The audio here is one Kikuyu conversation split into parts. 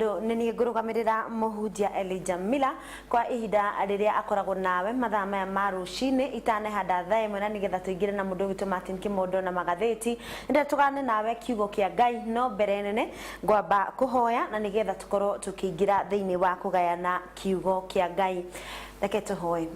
Tondũ nĩ niĩ ngũrũgamĩrĩra mũhunjia Elijah Miller kwa ihinda rĩrĩa akoragwo nawe mathaa maya ma rũcinĩ itanehanda thaa ĩmwe na nĩgetha tũingĩre na mũndũ witũ Martin Kimondo na magathĩti nĩgetha tũgane nawe kiugo kĩa Ngai. No mbere nene ngwamba kũhoya na nĩgetha tũkorwo tũkĩingĩra thĩinĩ wa kũgayana kiugo kĩa Ngai. Reke tũhoe.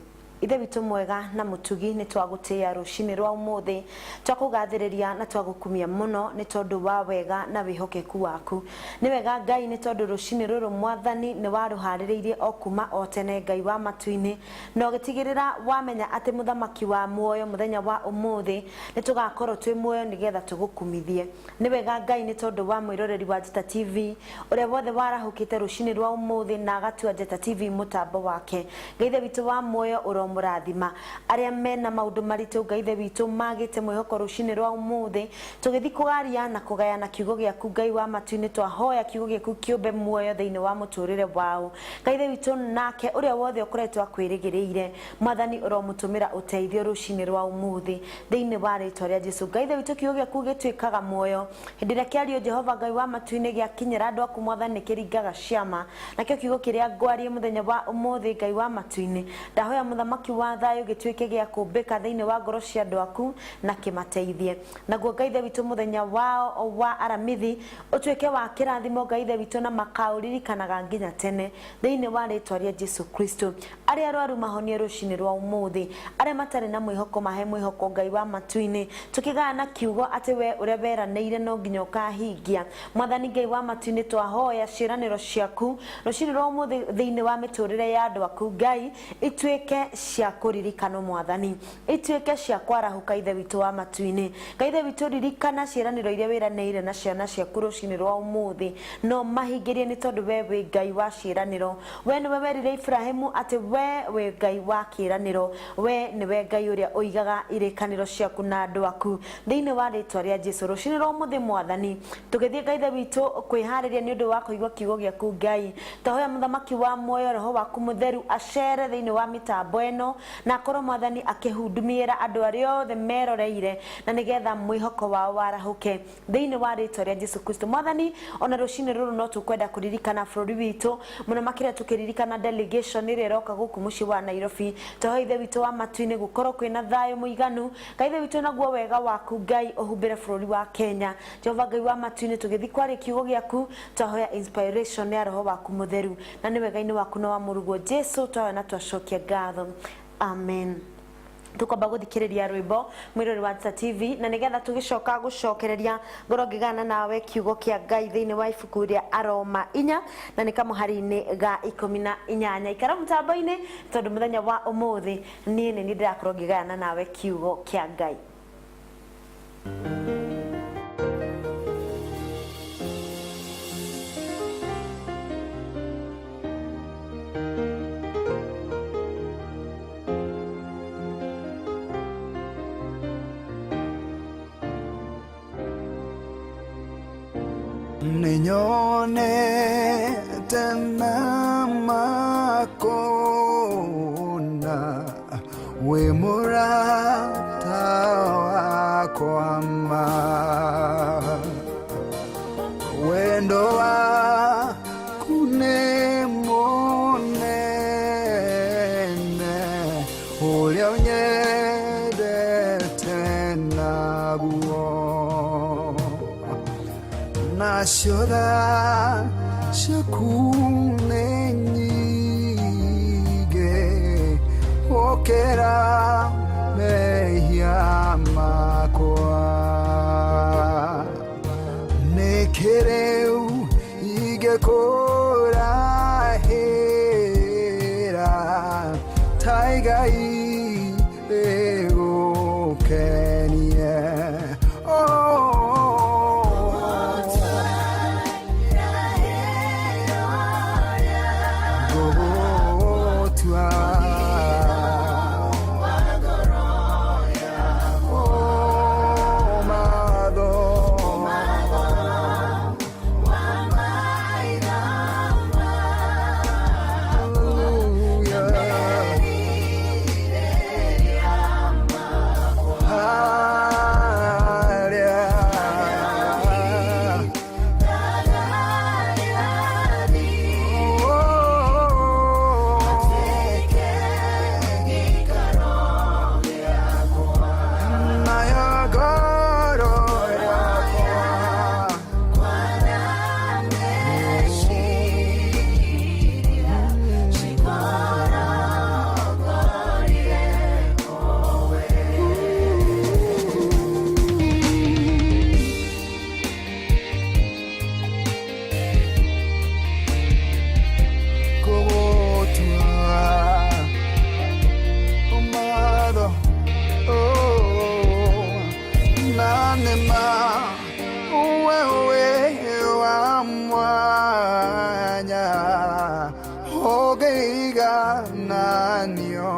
Ithe witũ mwega na mũtugi, nĩ twagũtĩĩa rũcinĩ rwa ũmũthĩ, twakũgathĩrĩria na twagũkumia mũno nĩ tondũ wa wega na wĩhokeku waku. Nĩ wega Ngai nĩ tondũ rũcinĩ rũrũ Mwathani nĩ warũharĩrĩirie o kuma o tene Ngai wa matu-inĩ, na ũgĩtigĩrĩra wamenya atĩ mũthamaki wa muoyo mũthenya wa ũmũthĩ nĩ tũgakorwo twĩ muoyo nĩgetha tũgũkumithie. Nĩ wega Ngai nĩ tondũ wa mwĩroreri wa Njata TV ũrĩa wothe warahũkĩte rũcinĩ rwa ũmũthĩ na agatua Njata TV mũtambo wake. Ngai Ithe witũ wa muoyo ũromũrathima. Arĩa mena maũndũ maritũ Ngai Ithe witũ magĩte mwĩhoko rũcinĩ rwa ũmũthĩ tũgĩthiĩ kũgaria na kũgayana kiugo gĩaku Ngai wa matu-inĩ twahoya kiugo gĩaku kĩũmbe muoyo thĩinĩ wa mũtũrĩre wao. Ngai Ithe witũ nake ũrĩa wothe ũkoretwo akwĩrĩgĩrĩire Mwathani ũromũtũmĩra ũteithio rũcinĩ rwa ũmũthĩ thĩinĩ wa rĩtwa rĩa Jesu. Ngai Ithe witũ kiugo gĩaku gĩtuĩkaga muoyo hĩndĩ ĩrĩa kĩario Jehova Ngai wa matu-inĩ gĩakinyĩra andũ aku Mwathani nĩkĩringaga ciama. Nakĩo kiugo kĩrĩa ngwarie mũthenya wa ũmũthĩ Ngai wa matu-inĩ ndahoya mũthamaki wa thayũ gĩtuĩke gĩa kũmbĩka thĩinĩ wa ngoro cia andũ aku na kĩmateithie. Naguo Ngai Ithe witũ mũthenya wao wa Aramithi ũtuĩke wa kĩrathimo Ngai Ithe witũ na makaũririkanaga nginya tene thĩinĩ wa rĩtwa rĩa Jesu Kristo. Arĩa arwaru mahonie rũcinĩ rwa ũmũthĩ, arĩa matarĩ na mwĩhoko mahe mwĩhoko Ngai wa matu-inĩ, tũkĩgayana kiugo atĩ we ũrĩa weranĩire no nginya ũkahingia. Mwathani Ngai wa matu-inĩ twahoya ciĩranĩro ciaku rũcinĩ rwa ũmũthĩ thĩinĩ wa mĩtũrĩre ya andũ aku Ngai ituĩke cia kũririkanwo Mwathani, ituĩke cia kwarahũka Ithe witũ wa matu-inĩ. Ngai Ithe witũ ririkana ciĩranĩro iria wĩranĩire na ciana ciaku rũcinĩ rwa ũmũthĩ no mahingĩrie nĩ tondũ we wĩ Ngai wa ciĩranĩro. We nĩwe werire Iburahĩmu atĩ we wĩ Ngai wa kĩĩranĩro. We nĩwe Ngai ũrĩa ũigaga irĩkanĩro ciaku na andũ aku. Thĩinĩ wa rĩtwa rĩa Jesu rũcinĩ rwa ũmũthĩ Mwathani, tũgĩthiĩ Ngai Ithe witũ kwĩharĩria nĩ ũndũ wa kũigua kiugo gĩaku Ngai, twahoya Mũthamaki wa muoyo Roho waku Mũtheru acere thĩinĩ wa mĩtambo ĩno na akorwo Mwathani akĩhundumiĩra andũ arĩa othe meroreire na nĩgetha mwĩhoko wao warahũke thĩinĩ wa rĩtwa rĩa Jesu Kristo. Mwathani, ona rũcinĩ rũrũ no tũkwenda kũririkana bũrũri witũ mũno makĩria tũkĩririkana delegation ĩrĩa ĩroka gũkũ mũciĩ wa Nairobi. Twahoya Ithe witũ wa matu-inĩ gũkorwo kwĩna thayũ mũiganu. Ngai Ithe witũ naguo wega waku Ngai ũhumbĩre bũrũri wa Kenya. Jehova Ngai wa matu-inĩ tũgĩthiĩ kwaria kiugo gĩaku twahoya inspiration ya Roho waku Mũtheru na nĩ wega-inĩ waku na wa mũrũguo Jesu twahoya na twacokia ngatho. Amen. Tukwamba guthikiriria rwimbo mwirori wa Njata TV na nigetha tugicoka gucokereria ngorwo ngigana nawe kiugo kia Ngai thiini wa ibuku ria Aroma 4 na ni kamuhari-ini ga 18. Ikara mutambo-ini tondu muthenya wa umuthi nie ni ndirakorwo ngigayana nawe kiugo kia Ngai. Nĩnyonete na makũna wĩ mũrata wakwa ma wendo waku nĩ mũnene ũrĩa ũnyendete naguo nacio tha ciaku nĩ nyingĩ gũkĩra mehia makwa nĩkĩ rĩu ingĩkũrahĩra ta igai rĩgũkenie. Oh, ngũgũtua Oh, matho. Ũngĩgerekanio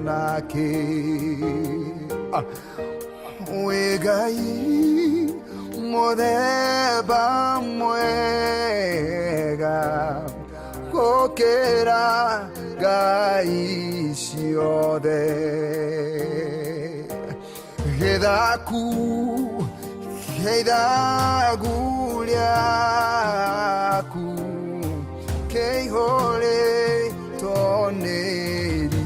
nake? Ah, wĩ Ngai mũthemba mwega gũkĩra ngai ciothe. Gĩthaku gĩthagu rĩaku kĩihũrĩtwo nĩ riri.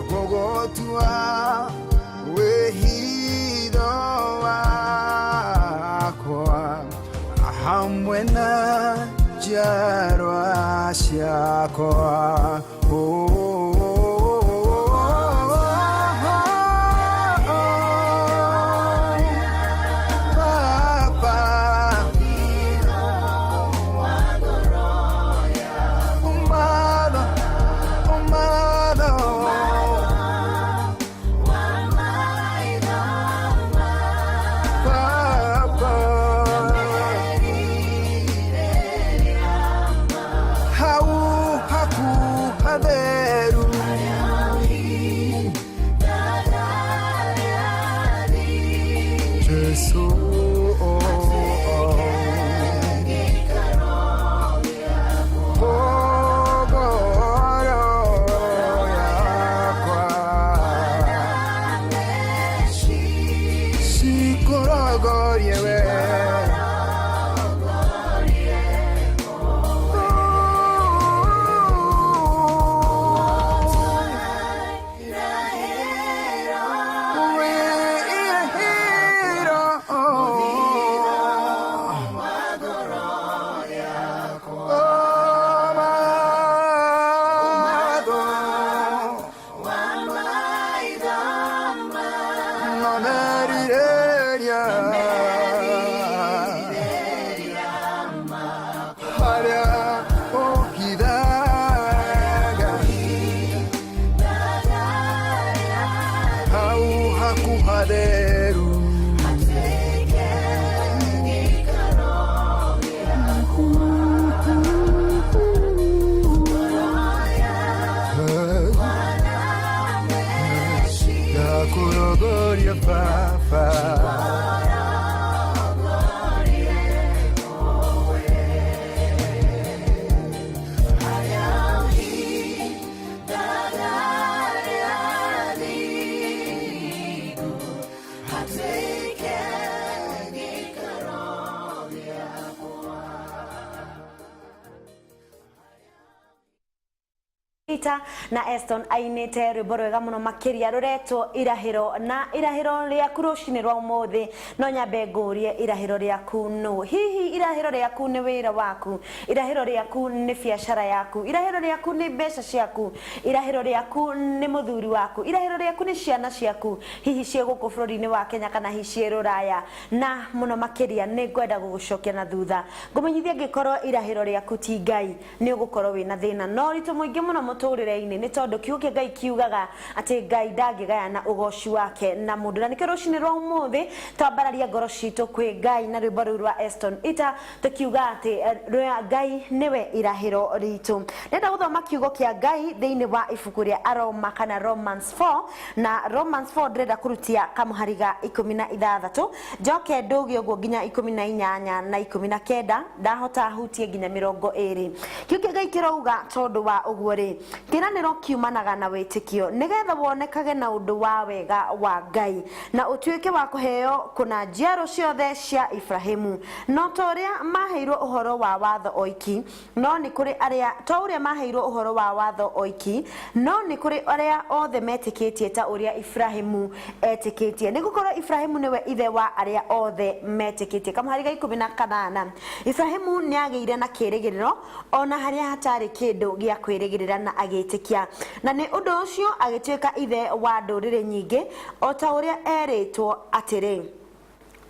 Gũgũtua wĩhitho wakwa hamwe na njiarwa ciakwa. Oh, Baba, Umado, umado, Baba, hau haku hatheru. Jesu, oh, oh. Ngoro yakwa cikũrogorie we. Harĩa ũhithaga hau haku hatheru. Ndakũrogoria Baba. Peter na Eston ainite rwimbo rwega muno makiria ruretwo irahiro. Na irahiro riaku rucini rwa umuthi, no nyambe ngurie, irahiro riaku nu? Hihi irahiro riaku ni wira waku? Irahiro riaku ni biacara yaku? Irahiro riaku ni mbeca ciaku? Irahiro riaku ni muthuri waku? Irahiro riaku ni ciana ciaku, hihi ciĩ gũkũ bũrũri-inĩ wa Kenya kana hihi ciĩ rũraya? Na mũno makĩria nĩ ngwenda gũgũcokia na thutha ngũmenyithie, angĩkorwo irahĩro rĩaku ti Ngai, nĩ ũgũkorwo wĩna thĩna na ũritũ mũingĩ mũno mũtũrĩre-inĩ, nĩ tondũ kiugo kĩa Ngai kiugaga atĩ Ngai ndangĩgayana ũgoci wake na mũndũ. Na nĩkĩo rũcinĩ rwa ũmũthĩ twambararia ngoro citũ kwĩ Ngai na rwĩmbo rũu rwa Eston Ita, tũkiuga atĩ Ngai nĩwe irahĩro ritũ. Ndĩrenda gũthoma kiugo kĩa Ngai thĩinĩ wa ibuku rĩa Aroma kana Romans 4, na Romans 4 ndĩrenda kũrutia kamũhari ga 16, njoke ndũge ũguo nginya 18 na 19, ndahota hutie nginya 20. Kiugo kĩa Ngai kĩrauga, tondũ wa ũguo rĩ, kĩĩranĩro kiumanaga na wĩtĩkio, nĩgetha wonekage na ũndũ wa wega wa Ngai, na ũtuĩke wa kũheo kũna njiaro ciothe cia Ibrahimu, no to ũrĩa maheirwo ũhoro wa watho oiki, no nĩ kũrĩ arĩa to ũrĩa maheirwo ũhoro wa watho oiki, no nĩ kũrĩ arĩa othe metĩkĩtie ta ũrĩa Ibrahimu etĩkĩtie, nĩ gũkorwo Ibrahimu nĩwe ithe wa arĩa othe metĩkĩtie. Kamũhari ga 18, Ibrahimu nĩ agĩire na kĩĩrĩgĩrĩro ona harĩa hatarĩ kĩndũ gĩa kwĩrĩgĩrĩra, na agĩtĩkia, na nĩ ũndũ ũcio agĩtuĩka ithe wa ndũrĩrĩ nyingĩ, o ta ũrĩa erĩtwo atĩrĩ,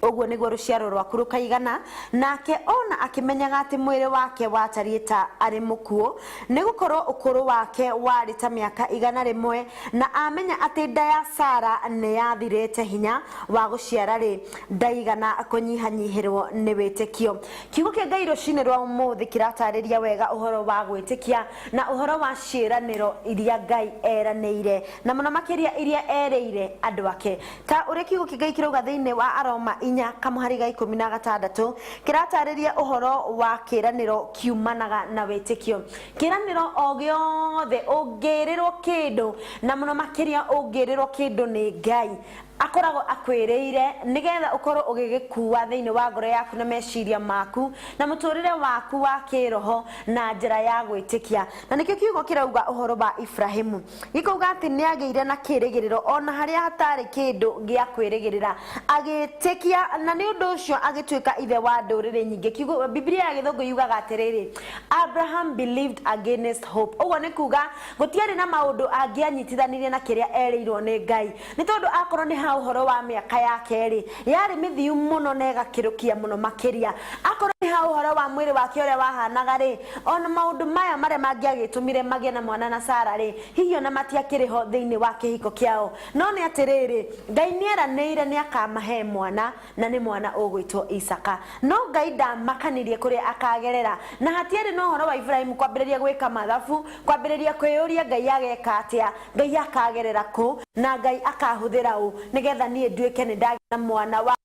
Ũguo nĩguo rũciaro rwaku rũkaigana. Nake ona akĩmenyaga atĩ mwĩrĩ wake watariĩ ta arĩ mũkuũ, nĩ gũkorũo ũkũrũ wake warĩ ta mĩaka 100, na amenya atĩ nda ya Sara nĩ yathirĩte hinya wa gũciara-rĩ, ndaigana kũnyihanyihĩrũo nĩ wĩtĩkio. Kiugo kĩa Ngai rũcinĩ rwa ũmũthĩ kĩratarĩria wega ũhoro wa gwĩtĩkia na ũhoro wa ciĩranĩro iria Ngai eranĩire, na mũno makĩria iria erĩire andũ ake. Ta ũrĩa kiugo kĩa Ngai kĩrauga thĩinĩ wa Aroma inya kamũhari ga 16, kĩratarĩria ũhoro wa kĩĩranĩro kiumanaga na wĩtĩkio. Kĩĩranĩro o gĩothe ũngĩrĩrwo kĩndũ, na mũno makĩria ũngĩrĩrwo kĩndũ nĩ Ngai, akoragwo akwĩrĩire nĩgetha ũkorwo ũgĩgĩkua thĩinĩ wa ngoro yaku na meciria maku na mũtũrĩre waku wa kĩroho na njĩra ya gwĩtĩkia. Na nĩkĩo kiugo kĩrauga ũhoro wa Ibrahimu. Gĩkauga atĩ nĩ agĩire na kĩĩrĩgĩrĩro o na harĩa hatarĩ kĩndũ gĩa kwĩrĩgĩrĩra. Agĩtĩkia na nĩ ũndũ ũcio agĩtuĩka ithe wa ndũrĩrĩ nyingĩ. Kiugo, Bibilia ya Gĩthũngũ yugaga atĩrĩrĩ, Abraham believed against hope. Ũguo nĩ kuga gũtiarĩ na maũndũ angĩanyitithanirie na kĩrĩa erĩirwo nĩ Ngai. Nĩ tondũ akorwo nĩ ha ũhoro wa mĩaka yake-rĩ, yarĩ mĩthiu mũno na ĩgakĩrũkia mũno makĩria. Akorwo nĩ ha ũhoro wa mwĩrĩ wake ũrĩa wahanaga-rĩ, o na maũndũ maya marĩa mangĩagĩtũmire magĩe na mwana na Sara-rĩ, hihi o na matiakĩrĩ ho thĩinĩ wa kĩhiko kĩao. No nĩ atĩrĩrĩ, Ngai nĩeranĩire nĩakamahe mwana, na nĩ mwana ũgwĩtwo Isaaka. No Ngai ndamakanirie kũrĩa akagerera, na hatiarĩ na ũhoro wa Iburahimu kwambĩrĩria gwĩka mathabu, kwambĩrĩria kwĩyũria Ngai ageka atĩa, Ngai akagerera kũ, na Ngai akahũthĩra ũ nĩgetha niĩ nduĩke nĩ ndagĩa na mwana wa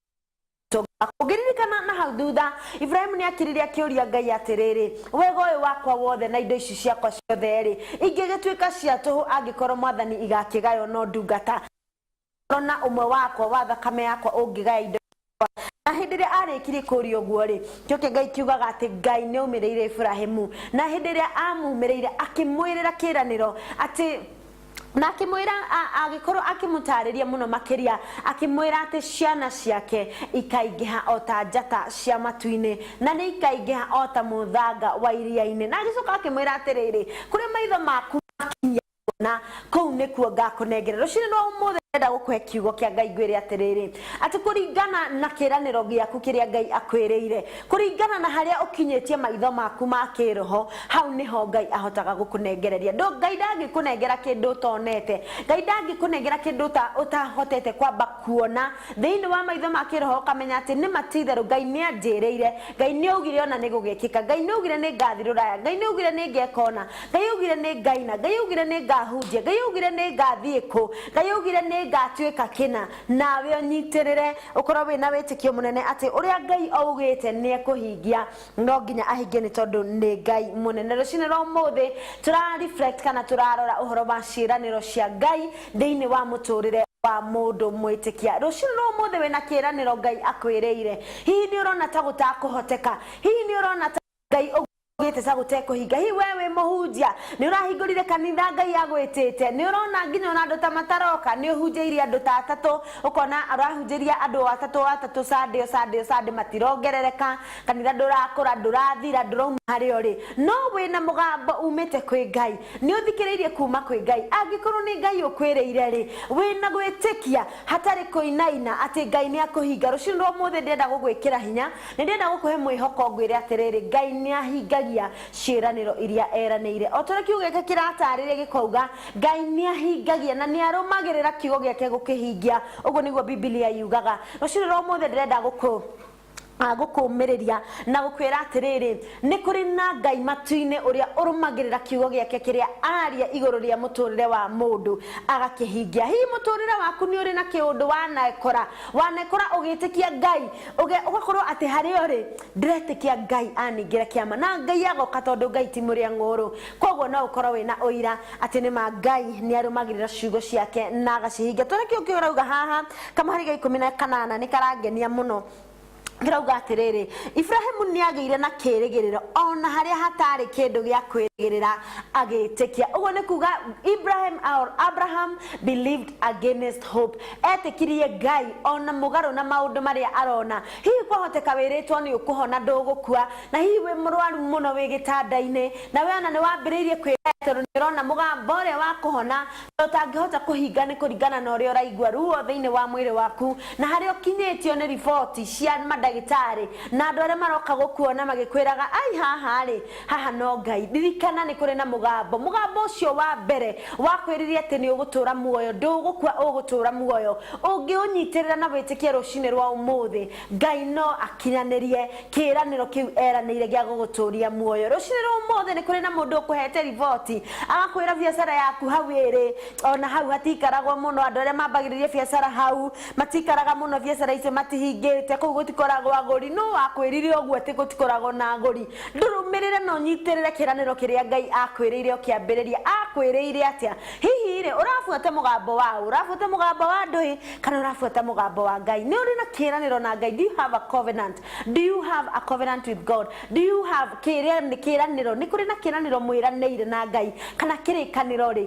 Ũngĩririkana na hau thutha, Iburahimu nĩ akirire akĩũria Ngai atĩrĩrĩ, wega ũyũ wakwa wothe na indo ici ciakwa ciothe-rĩ, ingĩgĩtuĩka cia tũhũ angĩkorwo Mwathani igakĩgaywo no ndungata na ũmwe wakwa wa thakame yakwa ũngĩgaya indo na hĩndĩ ĩrĩa arĩkirie kũria ũguo rĩ, kĩo kĩa Ngai kiugaga atĩ Ngai nĩ aumĩrĩire Iburahimu, na hĩndĩ ĩrĩa amumĩrĩire akĩmwĩrĩra kĩranĩro atĩ na akĩmwĩra, agĩkorwo akĩmũtarĩria mũno makĩria, akĩmwĩra atĩ ciana ciake ikaingĩha o ta njata cia matu-inĩ, na nĩ ikaingĩha o ta mũthanga wa iria-inĩ. Na agĩcoka akĩmwĩra atĩrĩrĩ, kũrĩa maitho maku makinya na kũu nĩkuo ngakũnengera. Rũcinĩ rwa ũmũthĩ ndĩrenda gũkũhe kiugo kĩa Ngai ngwĩre atĩrĩrĩ, atĩ kũringana na kĩranĩro gĩaku kĩrĩa Ngai akwĩrĩire, kũringana na harĩa ũkinyĩtie maitho maku ma kĩroho, hau nĩho Ngai ahotaga gũkũnengereria. Ndũ, Ngai ndangĩkũnengera kĩndũ ũtonete. Ngai ndangĩkũnengera kĩndũ ũtahotete kwamba kuona thĩinĩ wa maitho ma kĩroho, ũkamenya atĩ nĩ ma ti itherũ Ngai nĩ anjĩrĩire, Ngai nĩ augire ona nĩ gũgekĩka, Ngai nĩ augire nĩ ngathiĩ rũraya, Ngai nĩ augire nĩ ngeka ũna, Ngai augire nĩ ngaina, Ngai augire nĩ ngahunjia, Ngai augire nĩ ngathiĩ kũ, Ngai augire nĩ ngatuĩka kĩna. Nawe ũnyitĩrĩre, ũkorwo wĩna wĩtĩkio mũnene atĩ ũrĩa Ngai augĩte nĩ ekũhingia, no nginya ahingie nĩ tondũ nĩ Ngai mũnene. Rũcinĩ rwa ũmũthĩ tũra reflect kana tũrarora ũhoro wa ciĩranĩro cia Ngai thĩinĩ wa mũtũrĩre wa mũndũ mwĩtĩkia. Rũcinĩ rwa ũmũthĩ wĩna kĩĩranĩro Ngai akwĩrĩire. Hihi nĩ ũrona ta gũtakũhoteka? Hihi nĩ ũrona ta Ngai ũgĩte ta gũtekũhinga? Hihi we wĩ mũhunjia nĩ ũrahingũrire kanitha Ngai agwĩtĩte, nĩ ũrona nginya ona andũ ta mataroka, nĩ ũhunjĩirie andũ ta atatũ, ũkona ũrahunjĩria andũ o atatũ o atatũ, Sunday o Sunday o Sunday, matirongerereka, kanitha ndũrakũra, ndũrathira, ndũrauma harĩa ũrĩ, no wĩna mũgambo umĩte kwĩ Ngai, nĩ ũthikĩrĩirie kuma kwĩ Ngai. Angĩkorwo nĩ Ngai ũkwĩrĩire rĩ, wĩna gwĩtĩkia hatarĩ kũinaina atĩ Ngai nĩ akũhinga. Rũcinĩ rwa ũmũthĩ ndĩrenda gũgwĩkĩra hinya, nĩ ndĩrenda gũkũhe mwĩhoko ngwĩre atĩrĩrĩ, Ngai nĩ ahingagia ciĩranĩro iria eranĩire. O ta ũrĩa kiugo gĩake kĩratarĩria gĩkauga, Ngai nĩ ahingagia na nĩ arũmagĩrĩra kiugo gĩake gũkĩhingia. Ũguo nĩguo Bibilia yugaga. Rũcinĩ rwa ũmũthĩ ndĩrenda gũkũ gũkũmĩrĩria na gũkwĩra atĩrĩrĩ, nĩ kũrĩ na Ngai matu-inĩ ũrĩa ũrũmagĩrĩra kiugo gĩake kĩrĩa aria igũrũ rĩa mũtũrĩre wa mũndũ agakĩhingia. Hihi mũtũrĩre waku nĩ ũrĩ na kĩũndũ wanekora, wanekora ũgĩtĩkia Ngai, ũgakorwo atĩ harĩa ũrĩ ndĩretĩkia Ngai aningĩre kĩama na Ngai agoka, tondũ Ngai ti mũrĩa ng'ũrũ. Koguo no ũkorwo wĩna ũira atĩ nĩ ma Ngai nĩ arũmagĩrĩra ciugo ciake na agacihingia. Tũrĩa kĩu kĩrauga haha kamũhari ga 18 nĩ karangenia mũno. Kĩrauga atĩrĩrĩ, Ibrahimu nĩ agĩire na kĩrĩgĩrĩro ona harĩa hatarĩ kĩndũ gĩa kwĩrĩgĩrĩra, agĩtĩkia. Ũguo nĩ kuga Ibrahim or Abraham believed against hope. Etĩkirie Ngai ona mũgarũ na maũndũ marĩa arona. Hihi kwahoteka wĩrĩtwo nĩ ũkũhona, ndũgũkua, na hihi wĩ mũrwaru mũno, wĩ gĩtanda-inĩ, na we ona nĩ wambĩrĩirie kwĩgaya tondũ nĩ ũrona mũgambo ũrĩa wa kũhona ũtangĩhota kũhinga nĩ kũringana na ũrĩa ũraigua ruo thĩinĩ wa mwĩrĩ waku na harĩa ũkinyĩtio nĩ riboti cia mandagĩtarĩ na andũ arĩa maroka gũkuona magĩkwĩraga, "Ai, haha rĩ, haha no Ngai." Ririkana nĩ kũrĩ na mũgambo, mũgambo ũcio wa mbere wakwĩrire atĩ nĩ ũgũtũra muoyo, ndũgũkua, ũgũtũra muoyo. Ũngĩũnyitĩrĩra na wĩtĩkie rũcinĩ rwa ũmũthĩ, Ngai no akinyanĩrie kĩĩranĩro kĩu eranĩire gĩa gũgũtũria muoyo. Rũcinĩ rwa ũmũthĩ nĩ kũrĩ na mũndũ ũkũhete riboti agakwĩra biacara yaku hau ĩrĩ, ona hau hatiikaragwo mũno, andũ arĩa mambagĩrĩria biacara hau matikaraga mũno, biacara icio matihingĩte, kũu gũtikoragwo agũri. Nũ wakwĩrire ũguo atĩ gũtikoragwo na agũri? Ndũrũmĩrĩre na ũnyitĩrĩre kĩĩranĩro kĩrĩa Ngai akwĩrĩire ũkĩambĩrĩria. Akwĩrĩire atĩa? Hihi rĩ, ũrabuata mũgambo wa ũ? Ũrabuata mũgambo wa andũ ĩ, kana ũrabuata mũgambo wa Ngai? Nĩ ũrĩ na kĩĩranĩro na Ngai? Do you have a covenant? Do you have a covenant with God? Do you have kĩĩranĩro? Nĩ kũrĩ na kĩĩranĩro mwĩranĩire na Ngai, kana kĩrĩkanĩro rĩ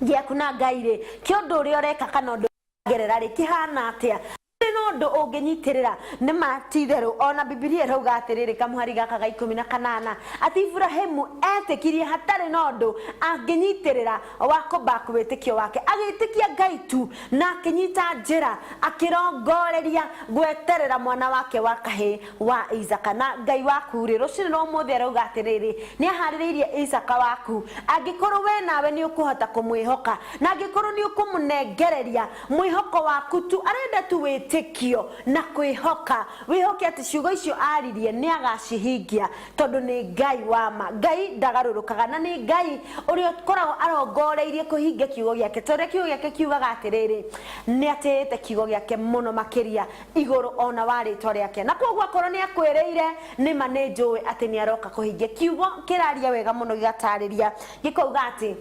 gĩaku na Ngai rĩ, kĩa ũndũ ũrĩa ũreka kana ũndũ gerera rĩ, kĩhana atĩa? Nĩ na ũndũ ũngĩnyitĩrĩra? Nĩ ma ti itherũ, ona Bibilia ĩrauga atĩrĩrĩ, kamũhari gaka ga 18, atĩ Iburahĩmu etĩkirie hatarĩ na ũndũ angĩnyitĩrĩra wa kũ-back wĩtĩkio wake. Agĩtĩkia Ngai tu na akĩnyita njĩra, akĩrongoreria gweterera mwana wake wa kahĩĩ wa Isaaka. Na Ngai waku rĩ, rũcinĩ rwa ũmũthĩ arauga atĩrĩrĩ, nĩ aharĩrĩirie Isaaka waku, angĩkorwo we nawe nĩ ũkũhota kũmwĩhoka, na angĩkorwo nĩ ũkũmũnengereria mwĩhoko waku tu. Arenda tu wĩtĩkio na kwĩhoka, wĩhoke atĩ ciugo icio aririe nĩ agacihingia, tondũ nĩ Ngai wa ma. Ngai ndagarũrũkaga, na nĩ Ngai ũrĩa ũkoragwo arongoreirie kũhingia kiugo gĩake, ta ũrĩa kiugo gĩake kiugaga atĩrĩrĩ, nĩ atĩĩte kiugo gĩake mũno makĩria igũrũ ona wa rĩtwa rĩake. Na koguo akorwo nĩ akwĩrĩire, nĩma nĩ njũĩ atĩ nĩ aroka kũhingia kiugo. Kĩraria wega mũno, gĩgatarĩria, gĩkauga atĩ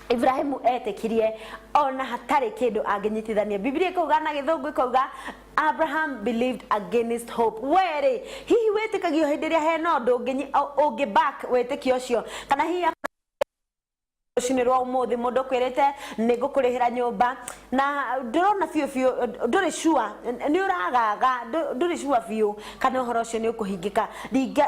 Ibrahimu etĩkirie ona hatarĩ kĩndũ angĩnyitithania. Bibilia ĩkauga na Gĩthũngũ, ĩkauga, "Abraham believed against hope." We rĩ, hihi wĩtĩkagio hĩndĩ ĩrĩa hena ũndũ ũngĩ back wĩtĩkio ũcio? Kana hihi rũcinĩ rwa ũmũthĩ mũndũ ũkwĩrĩte nĩ ngũkũrĩhĩra nyũmba, na ndũrona biũ biũ, ndũrĩ sure, nĩ ũragaga, ndũrĩ sure biũ kana ũhoro ũcio nĩ ũkũhingĩka?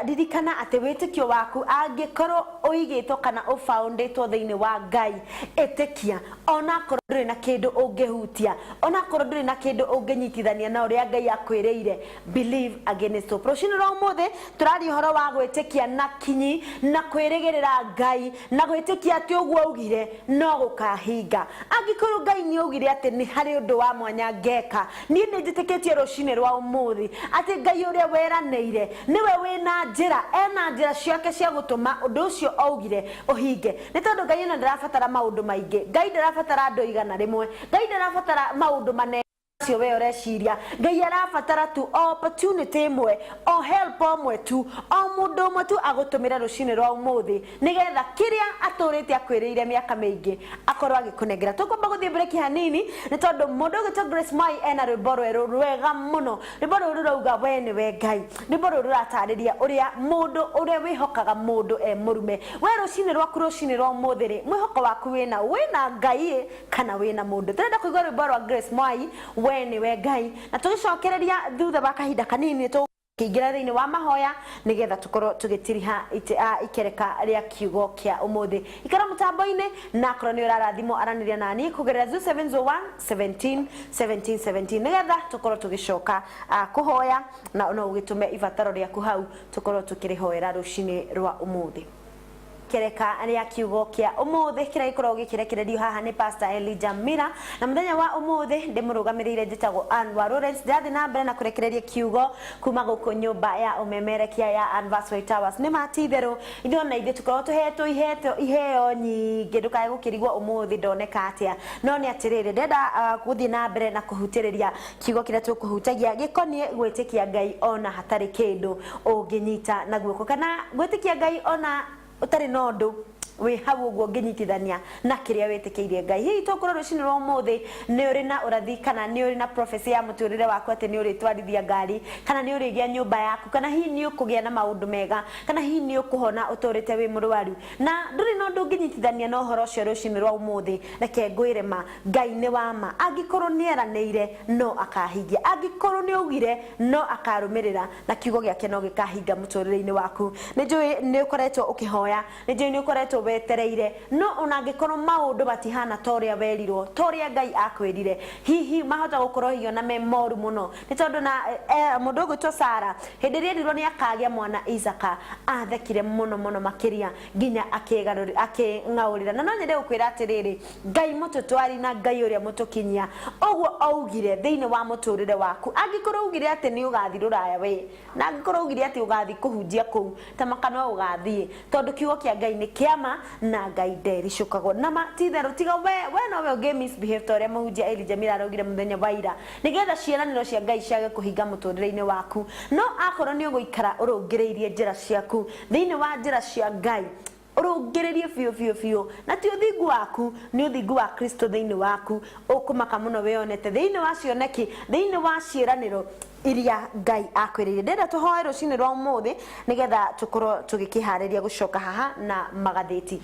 Ririkana atĩ wĩtĩkio waku angĩkorwo ũigĩtwo kana ũbaũndĩtwo thĩinĩ wa Ngai, ĩtĩkia onakorwo ndũrĩ na kĩndũ ũngĩhutia, onakorwo ndũrĩ na kĩndũ ũngĩnyitithania na ũrĩa Ngai akwĩrĩire. Believe against hope. Rũcinĩ rwa ũmũthĩ tũraria ũhoro wa gwĩtĩkia na kinyi na kwĩrĩgĩrĩra Ngai na gwĩtĩkia atĩ ũguo augire no gũkahinga. Angĩkorwo Ngai nĩ augire atĩ nĩ harĩ ũndũ wa mwanya ngeka, niĩ nĩ njĩtĩkĩtie rũcinĩ rwa ũmũthĩ atĩ Ngai ũrĩa weranĩire nĩwe wĩna njĩra, ena njĩra ciake cia gũtũma ũndũ ũcio augire ũhinge, nĩ tondũ Ngai ona ndarabatara maũndũ maingĩ. Ngai ndarabatara andũ 100. Ngai ndarabatara maũndũ manene acio we ũreciria. Ngai arabatara tu o opportunity ĩmwe, o help ũmwe tu, o mũndũ ũmwe tu agũtũmĩre rũcinĩ rwa ũmũthĩ, nĩgetha kĩrĩa atũrĩte akwĩrĩire mĩaka mĩingĩ akorwo agĩkũnengera. Tũkwamba gũthiĩ break hanini, nĩ tondũ mũndũ ũgĩtwo Grace Mwai ena rwĩmbo rwerũ rwega mũno. Rwĩmbo rũrũ rũrauga, "We nĩwe Ngai." Rwĩmbo rũrũ rũratarĩria ũrĩa mũndũ ũrĩa wĩhokaga mũndũ e mũrume. We rũcinĩ rwaku, rũcinĩ rwa ũmũthĩ rĩ, mwĩhoko waku wĩna wĩna Ngai ĩ, kana wĩna mũndũ? Tũrenda kũigua rwĩmbo rwa Grace Mwai, "We nĩwe Ngai", na tũgĩcokereria thutha wa kahinda kanini tũkĩingĩra thĩinĩ wa mahoya, nĩgetha tũkorwo tũgĩtiriha ikereka rĩa kiugo kĩa ũmũthĩ. Ikara mũtambo-inĩ, na akorwo nĩ ũrarathimwo, aranĩria nani kũgerera 0701 17 17 17, nĩgetha tũkorwo tũgĩcoka kũhoya, na no ũgĩtũme ibataro rĩaku hau tũkorwo tũkĩrĩhoera rũcinĩ rwa ũmũthĩ. Kereka rĩa kiugo kĩa ũmũthĩ kĩrĩa gĩkoragwo gĩkĩrekererio haha nĩ Pastor Elijah Mira, na mũthenya wa ũmũthĩ ndĩmũrũgamĩrĩire njĩtagwo Ann wa Lawrence. Ndĩrathiĩ na mbere na kũrekereria kiugo kuma gũkũ nyũmba ya ũmemerekia ya Anvas White Towers. Nĩ ma ti itherũ, ithuĩ ona ithuĩ tũkoragwo tũhetwo iheo nyingĩ. Ndũkae gũkĩrigwo ũmũthĩ ndoneka atĩa, no nĩ atĩrĩrĩ, ndĩrenda gũthiĩ na mbere na kũhutĩrĩria kiugo kĩrĩa tũkũhutagia gĩkoniĩ gwĩtĩkia Ngai ona hatarĩ kĩndũ ũngĩnyita na guoko, kana gwĩtĩkia Ngai ona ũtarĩ na ũndũ. Wĩ hau ũguo ũngĩnyitithania na kĩrĩa wĩtĩkĩirie Ngai. Hihi tũkorwo rũcinĩ rwa ũmũthĩ nĩ ũrĩ na ũrathi kana nĩ ũrĩ na prophecy ya mũtũrĩre waku atĩ nĩ ũrĩtwarithia ngari, kana nĩ ũrĩgĩa nyũmba yaku, kana hihi nĩ ũkũgĩa na maũndũ mega, kana hihi nĩ ũkũhona ũtũrĩte wĩ mũrwaru, na ndũrĩ na ũndũ ũngĩnyitithania na ũhoro ũcio rũcinĩ rwa ũmũthĩ, reke ngwĩre ma, Ngai nĩ wa ma. Angĩkorwo nĩ eranĩire, no akahingia. Angĩkorwo nĩ augire, no akarũmĩrĩra, na kiugo gĩake no gĩkahinga mũtũrĩre-inĩ waku. Nĩ njũĩ nĩ ũkoretwo ũkĩhoya, nĩ njũĩ nĩ ũkoretwo wetereire, no ona angĩkorwo maũndũ matihana ta ũrĩa werirwo, ta ũrĩa Ngai akwĩrire, hihi mahota gũkorwo hihi ona me moru mũno, nĩ tondũ na mũndũ ũgwĩtwo Sara, hĩndĩ ĩrĩa erirwo nĩ akagĩa mwana Isaka, athekire mũno mũno makĩria nginya akĩng'aũrĩra. Na no nyende gũkwĩra atĩrĩrĩ, Ngai mũtũtwari na Ngai ũrĩa mũtũkinyia, ũguo augire thĩinĩ wa mũtũrĩre waku. Angĩkorwo augire atĩ nĩ ũgathiĩ rũraya we, na angĩkorwo augire atĩ ũgathiĩ kũhunjia kũu, ta maka no ũgathiĩ, tondũ kiugo kĩa Ngai nĩ kĩa ma na Ngai ndericũkagwo. Na ma ti itherũ, tiga we, we nowe ũngĩ misbehave ta ũrĩa mũhunjia Elijah Miller araugire mũthenya wa ira, nĩgetha ciĩranĩro cia Ngai ciage kũhinga mũtũrĩre-inĩ waku. No akorwo nĩ ũgũikara ũrũngĩrĩirie njĩra ciaku thĩinĩ wa njĩra cia Ngai, ũrũngĩrĩrie biũ biũ biũ, na ti ũthingu waku, nĩ ũthingu wa Kristo thĩinĩ waku, ũkũmaka mũno wĩyonete thĩinĩ wa cioneki, thĩinĩ wa ciĩranĩro iria Ngai akwĩrĩire. Ndĩrenda tũhoe rũcinĩ rwa ũmũthĩ nĩgetha tũkorwo tũgĩkĩharĩria gũcoka haha na magathĩti.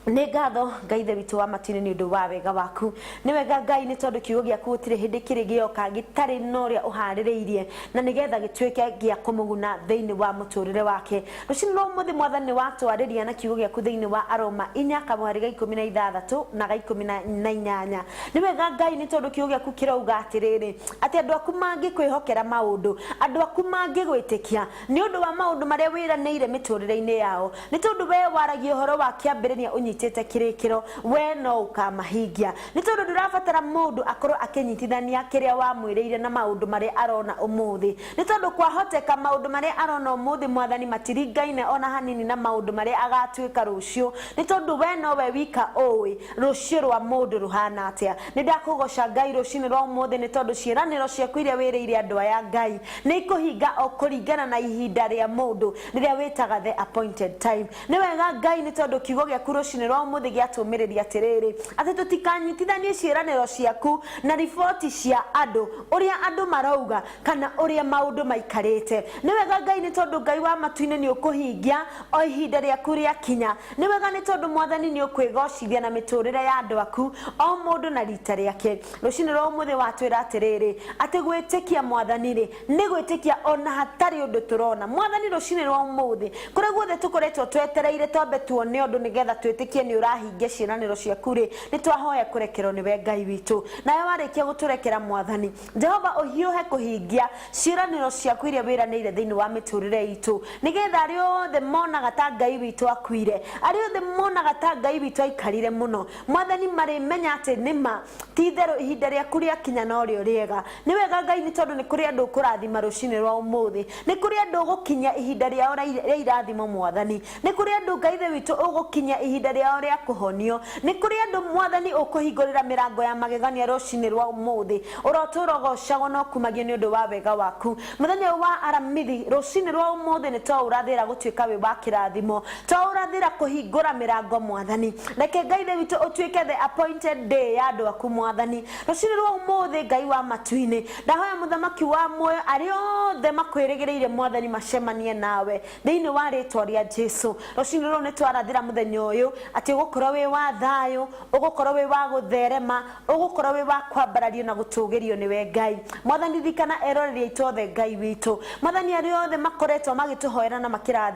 Nĩ ngatho Ngai Ithe witũ wa matu-inĩ nĩ ũndũ wa wega waku. Nĩ wega Ngai nĩ tondũ kiugo gĩaku gũtirĩ hĩndĩ kĩrĩ gĩoka gĩtarĩ na ũrĩa ũharĩrĩirie na nĩgetha gĩtuĩke gĩa kũmũguna thĩinĩ wa mũtũrĩre wake. Rũcinĩ rwa ũmũthĩ Mwathani nĩ watwarĩria na kiugo gĩaku thĩinĩ wa Aroma inya kamũhari ga 16 na ga 18. Nĩ wega Ngai nĩ tondũ kiugo gĩaku kĩrauga atĩrĩrĩ, atĩ andũ aku mangĩkwĩhokera maũndũ, andũ aku mangĩgwĩtĩkia nĩ ũndũ wa maũndũ marĩa wĩranĩire mĩtũrĩre-inĩ yao, nĩ tondũ wee waragia ũhoro wa kĩambĩrĩria ũnyitĩte kĩrĩkĩro, wee no ũkamahingia. Nĩ tondũ ndũrabatara mũndũ akorwo akĩnyitithania kĩrĩa wamwĩrĩire na maũndũ marĩa arona ũmũthĩ. Nĩ tondũ kwahoteka maũndũ marĩa arona ũmũthĩ, Mwathani, matiringaine o na hanini na maũndũ marĩa agatuĩka rũciũ, nĩ tondũ wee nowe wika ũĩ rũciũ rwa mũndũ rũhana atĩa. Nĩ ndakũgoca Ngai rũcinĩ rwa ũmũthĩ nĩ tondũ ciĩranĩro ciaku iria wĩrĩire andũ aya Ngai nĩ ikũhinga o kũringana na ihinda rĩa mũndũ rĩrĩa wĩtaga the appointed time. Nĩ wega Ngai nĩ tondũ kiugo gĩaku rũcinĩ rwa ũmũthĩ gĩatũmĩrĩria atĩrĩrĩ, atĩ tũtikanyitithanie ciĩranĩro ciaku na riboti cia andũ, ũrĩa andũ marauga kana ũrĩa maũndũ maikarĩte. Nĩ wega Ngai nĩ tondũ Ngai wa matu-inĩ nĩ ũkũhingia o ihinda rĩaku rĩakinya. Nĩ wega nĩ tondũ Mwathani nĩ ũkwĩgocithia na mĩtũrĩre ya andũ aku, o mũndũ na rita rĩake. Rũcinĩ rwa ũmũthĩ watwĩra atĩrĩrĩ, atĩ gwĩtĩkia Mwathani-rĩ, nĩ gwĩtĩkia o na hatarĩ ũndũ tũrona. Mwathani rũcinĩ rwa ũmũthĩ, kũrĩa guothe tũkoretwo twetereire twambe tuone ũndũ nĩgetha twĩtĩkie nĩ ũrahingia ciĩranĩro ciaku-rĩ, nĩ twahoya kũrekerwo nĩwe Ngai witũ. Nawe warĩkia gũtũrekera Mwathani, Jehova ũhiũhe kũhingia ciĩranĩro ciaku iria wĩranĩire thĩinĩ wa mĩtũrĩre itũ, nĩgetha arĩa othe monaga ta Ngai witũ akuire, arĩa othe monaga ta Ngai witũ aikarire mũno, Mwathani marĩmenya atĩ nĩ ma ti itherũ ihinda rĩaku rĩakinya norĩo rĩega. Nĩ wega Ngai nĩ tondũ nĩ kũrĩ andũ ũkũrathima rũcinĩ rwa ũmũthĩ, nĩ kũrĩ andũ ũgũkinyia ihinda rĩao rĩa irathimo Mwathani, nĩ kũrĩ andũ Ngai Ithe witũ ũgũkinyia ihinda rĩao rĩa kũhonio, nĩ kũrĩ andũ Mwathani ũkũhingũrĩra mĩrango ya magegania rũcinĩ rwa ũmũthĩ. Ũrotũũra ũgocagwo na ũkumagio nĩ ũndũ wa wega waku. Mũthenya ũyũ wa Aramithi, rũcinĩ rwa ũmũthĩ nĩ twaũrathĩra gũtuĩka wĩ wa kĩrathimo, twaũrathĩra kũhingũra mĩrango Mwathani. Reke Ngai Ithe witũ ũtuĩke the appointed day ya andũ aku Mwathani. Rũcinĩ rwa ũmũthĩ Ngai wa matu-inĩ, ndahoya mũthamaki wa muoyo arĩa othe makwĩrĩgĩrĩire Mwathani macemanie nawe thĩinĩ wa rĩtwa rĩa Jesu. Rũcinĩ rũrũ nĩ twarathĩra mũthenya ũyũ atĩ ũgũkorwo wĩ wa thayũ, ũgũkorwo wĩ wa gũtherema, ũgũkorwo wĩ wa kwambarario na gũtũgĩrio nĩwe Ngai. Mwathani ririkana eroreri aitũ othe Ngai witũ. Mwathani arĩa othe makoretwo magĩtũhoera na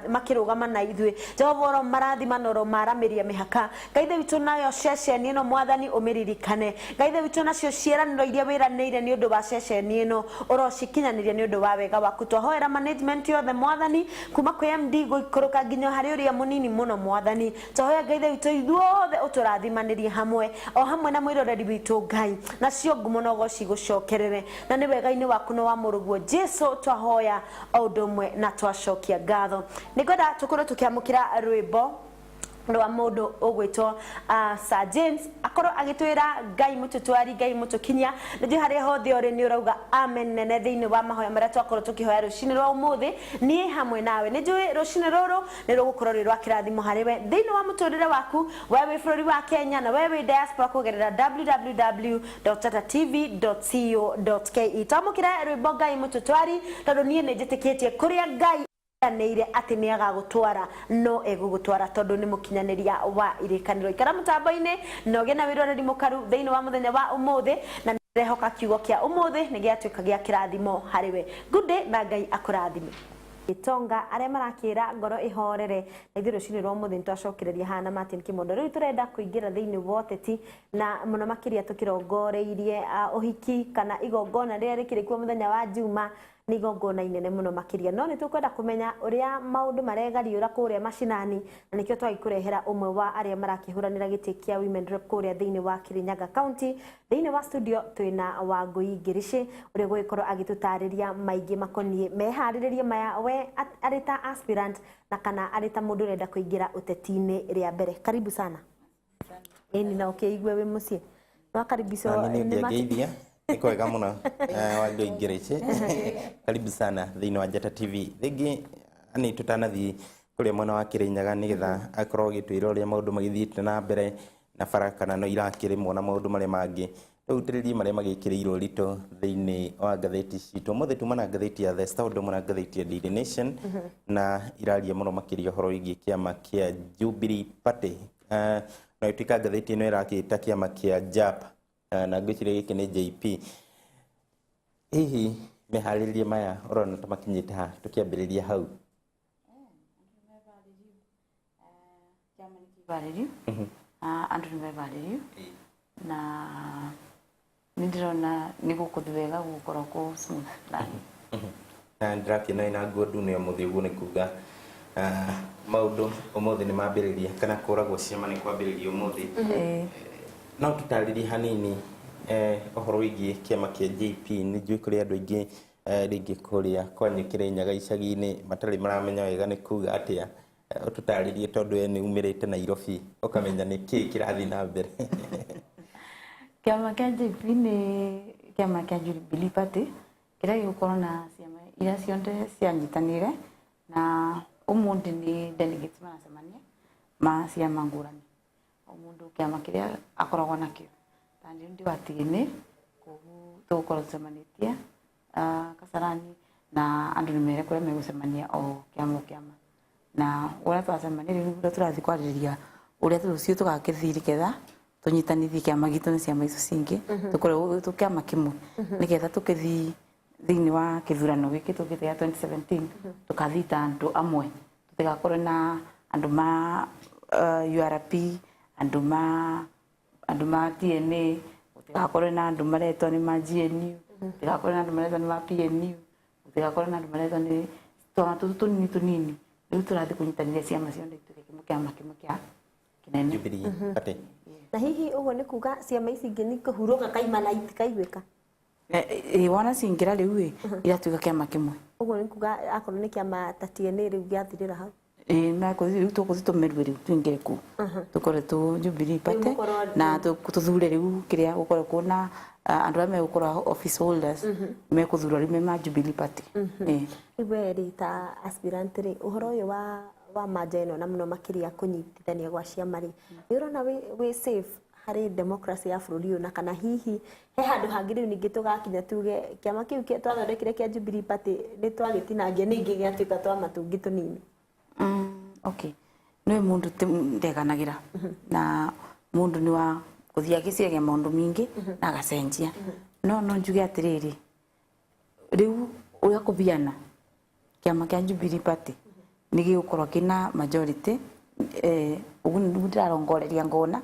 makĩrũgama na ithuĩ, Jehova ũromarathima na ũromaramĩria mĩhaka. Ngai Ithe witũ nayo ceceni ĩno Mwathani ũmĩririkane. Ngai Ithe witũ nacio ciĩranĩro iria wĩranĩire nĩ ũndũ wa ceceni ĩno ũrocikinyanĩria nĩ ũndũ wa wega waku. Twahoera management yothe Mwathani kuma kwĩ MD gũikũrũka nginya harĩ ũrĩa mũnini mũno Mwathani. Twahoya Ngai Ithe witũ ithuothe ũtũrathimanĩrie hamwe o hamwe na mwĩroreri witũ Ngai, nacio ngumo na ũgoci igũcokerere, na nĩ wega-inĩ waku na wa mũrũguo Jesu twahoya o ũndũ ũmwe na twacokia ngatho. Nĩngwenda tũkorwo tũkĩamũkĩra rwĩmbo Rwa mundu ugwitwo Sir James akorwo agitwira Ngai mututwari, Ngai mutukinyia. Nĩnjũĩ harĩa hothe ũrĩ nĩ ũrauga amen nene thĩinĩ wa mahoya marĩa twakorwo tũkĩhoya rũcinĩ rwa ũmũthĩ niĩ hamwe nawe. Nĩnjũĩ rũcinĩ rũrũ nĩ rũgũkorwo rwĩ rwa kĩrathimo harĩ we thĩinĩ wa mũtũrĩre waku, we wĩ bũrũri wa Kenya na we wĩ diaspora, kũgerera www.tatatv.co.ke. Twamũkĩre rwĩmbo Ngai mũtũtwari, tondũ niĩ nĩ njĩtĩkĩtie kũrĩa Ngai eranĩire atĩ nĩ agagũtwara no egũgũtwara, tondũ nĩ mũkinyanĩria wa irĩkanĩro. Ikara mũtambo-inĩ na ũgĩe na wĩroreri mũkaru thĩinĩ wa mũthenya wa ũmũthĩ, na nĩrehoka kiugo kĩa ũmũthĩ nĩ gĩatuĩka gĩa kĩrathimo harĩ we. Good day na Ngai akũrathime. Gĩtonga arĩa marakĩra ngoro ĩhorere, na ithuĩ rũcinĩ rwa ũmũthĩ nĩtwacokereria haha na Martin Kimondo. Rĩu tũrenda kũingĩra thĩinĩ wa ũteti, na mũno makĩria tũkĩrongoreirie ũhiki kana igongona rĩrĩa rĩkĩrĩ kuo mũthenya wa Juma. Nĩ igongona inene mũno makĩria, no nĩ tũkwenda kũmenya ũrĩa maũndũ maregariũra kũrĩa macinani, na nĩkĩo twagĩkũrehera ũmwe wa arĩa marakĩhũranĩra gĩtĩ kĩa women rep kũrĩa thĩinĩ wa Kirinyaga County. Thĩinĩ wa studio twĩna Wangũi Ngĩrĩcĩ, ũrĩa ũgũgĩkorwo agĩtũtarĩria maingĩ makoniĩ meharĩrĩria maya we arĩ ta aspirant na kana arĩ ta mũndũ ũrenda kũingĩra ũteti-inĩ rĩa mbere. Karibu sana. Ĩni, na ũkĩigue wĩ mũciĩ wakaribicwo. Nani nĩ ũngĩangeithia nĩ kwega mũno. Wangũi Ngĩrĩcĩ, karibu sana thĩinĩ wa Njata TV. Rĩngĩ nĩ tũtanathiĩ kũrĩa mwena wa Kĩrĩnyaga nĩgetha akorwo agĩtwĩra ũrĩa maũndũ magĩthiĩte na mbere na bara kana no irakĩrĩmwo na maũndũ marĩa mangĩ, rĩu tĩrĩrie marĩa magĩkĩrĩirwo ũritũ thĩinĩ wa ngathĩti citũ ũmũthĩ. Tuma na ngathĩti ya The Star, ũndũ ũmwe na ngathĩti ya Daily Nation, na iraria mũno makĩria ũhoro wĩgiĩ kĩama kĩa Jubilee Party. Na ĩtuĩka ngathĩti ĩno ĩrakĩta kĩama kĩa JAP, na ngwĩciria gĩkĩ nĩ JP. Hihi meharĩrĩria maya ũrona ta makinyĩte ha, tũkĩambĩrĩria hau? Kĩama nĩ kĩbarĩriu, andũ nĩ mebarĩriu, na nĩ ndĩrona nĩ gũkũthiĩ wega, gũgũkorwo kũ smooth run. Na ndĩrakĩona ĩna nguo ndune ũmũthĩ, ũguo nĩ kuga maũndũ ũmũthĩ nĩ mambĩrĩria kana kũragwo ciama nĩ kwambĩrĩria ũmũthĩ. No tũtarĩrie hanini ũhoro wĩgiĩ kĩama kĩa JP? Nĩ njũĩ kũrĩ andũ aingĩ rĩngĩ kũrĩa kwanyu Kĩrĩnyaga icagi-inĩ matarĩ maramenya wega nĩ kuga atĩa. Ũtũtarĩrie, tondũ we nĩ umĩrĩte Nairobi ũkamenya nĩ kĩĩ kĩrathiĩ na mbere. Kĩama kĩa JP nĩ kĩama kĩa Jubilee Party kĩrĩa gĩgũkorwo na ciama iria ciothe cianyitanĩire, na ũmũthĩ nĩ delegates maracemania ma ciama ngũrani, o mũndũ kĩama kĩrĩa akoragwo nakĩo. Ta niĩ ndĩ wa TNA, koguo tũgũkorwo tũcemanĩtie Kasarani, na andũ nĩ mere kũrĩa megũcemania, o kĩama o kĩama. Na ũrĩa twacemania rĩu, ũrĩa tũrathiĩ kwarĩrĩria ũrĩa rũciũ tũgakĩthiĩ nĩgetha tũnyitanithie kĩama gitũ na ciama icio cingĩ, tũkorwo tũ kĩama kĩmwe, nĩgetha tũkĩthiĩ thĩinĩ wa kĩthurano gĩkĩ tũkĩte gĩa 2017 tũkathiĩ ta andũ amwe, tũtigakorwo na andũ ma URP, andũ ma TNA, gũtigakorwo na andũ maretwo nĩ ma GNU, gũtigakorwo na andũ maretwo nĩ ma PNU, gũtigakorwo na andũ maretwo nĩ twama tũtũ tũnini tũnini. Rĩu tũrathiĩ kũnyitanĩria ciama ciothe ituĩke kĩmwe, kĩama kĩmwe kĩa kĩnene. Jubilee Party. Na hihi ũguo nĩ kuga ciama ici ingĩ nĩ kũhurũka kaimana itikaiguĩka? Wona cingĩra rĩu ĩ iratuĩka kĩama kĩmwe. Ũguo nĩ kuga akorwo nĩ kĩama ta TNA rĩu gĩathirĩra hau? Ĩĩ, mekũthiĩ rĩu, tũkũthiĩ tũmerue rĩu, tũingĩre kũu, tũkorwo tũ Jubilee Party. Na tũthure rĩu kĩrĩa gũkorwo kwĩna andũ arĩa megũkorwo office holders, mekũthurwo rĩu me ma Jubilee Party. Ĩĩ. Rĩu we rĩ, ta aspirant rĩ, ũhoro ũyũ wa manja ĩno na mũno makĩria kũnyitithania gwa ciama rĩ, nĩ ũrona wĩ safe harĩ democracy ya bũrũri ũyũ, na kana hihi he handũ hangĩ rĩu ningĩ tũgakinya tuge kĩama kĩu twathondekire kĩa Jubilee Party nĩ twagĩtinangia ningĩ gĩatuĩka twama tũngĩ tũnini? Okay, nĩ mũndũ ndeganagĩra na mũndũ nĩ wa gũthiĩ agĩciragia maũndũ mingĩ na agacenjia, no njuge atĩrĩrĩ, rĩu ũrĩa kũbiana kĩama kĩa Jubilee Party nĩ gĩgũkorwo kĩna majority, ũguo nĩguo ndĩrarongoreria ngona,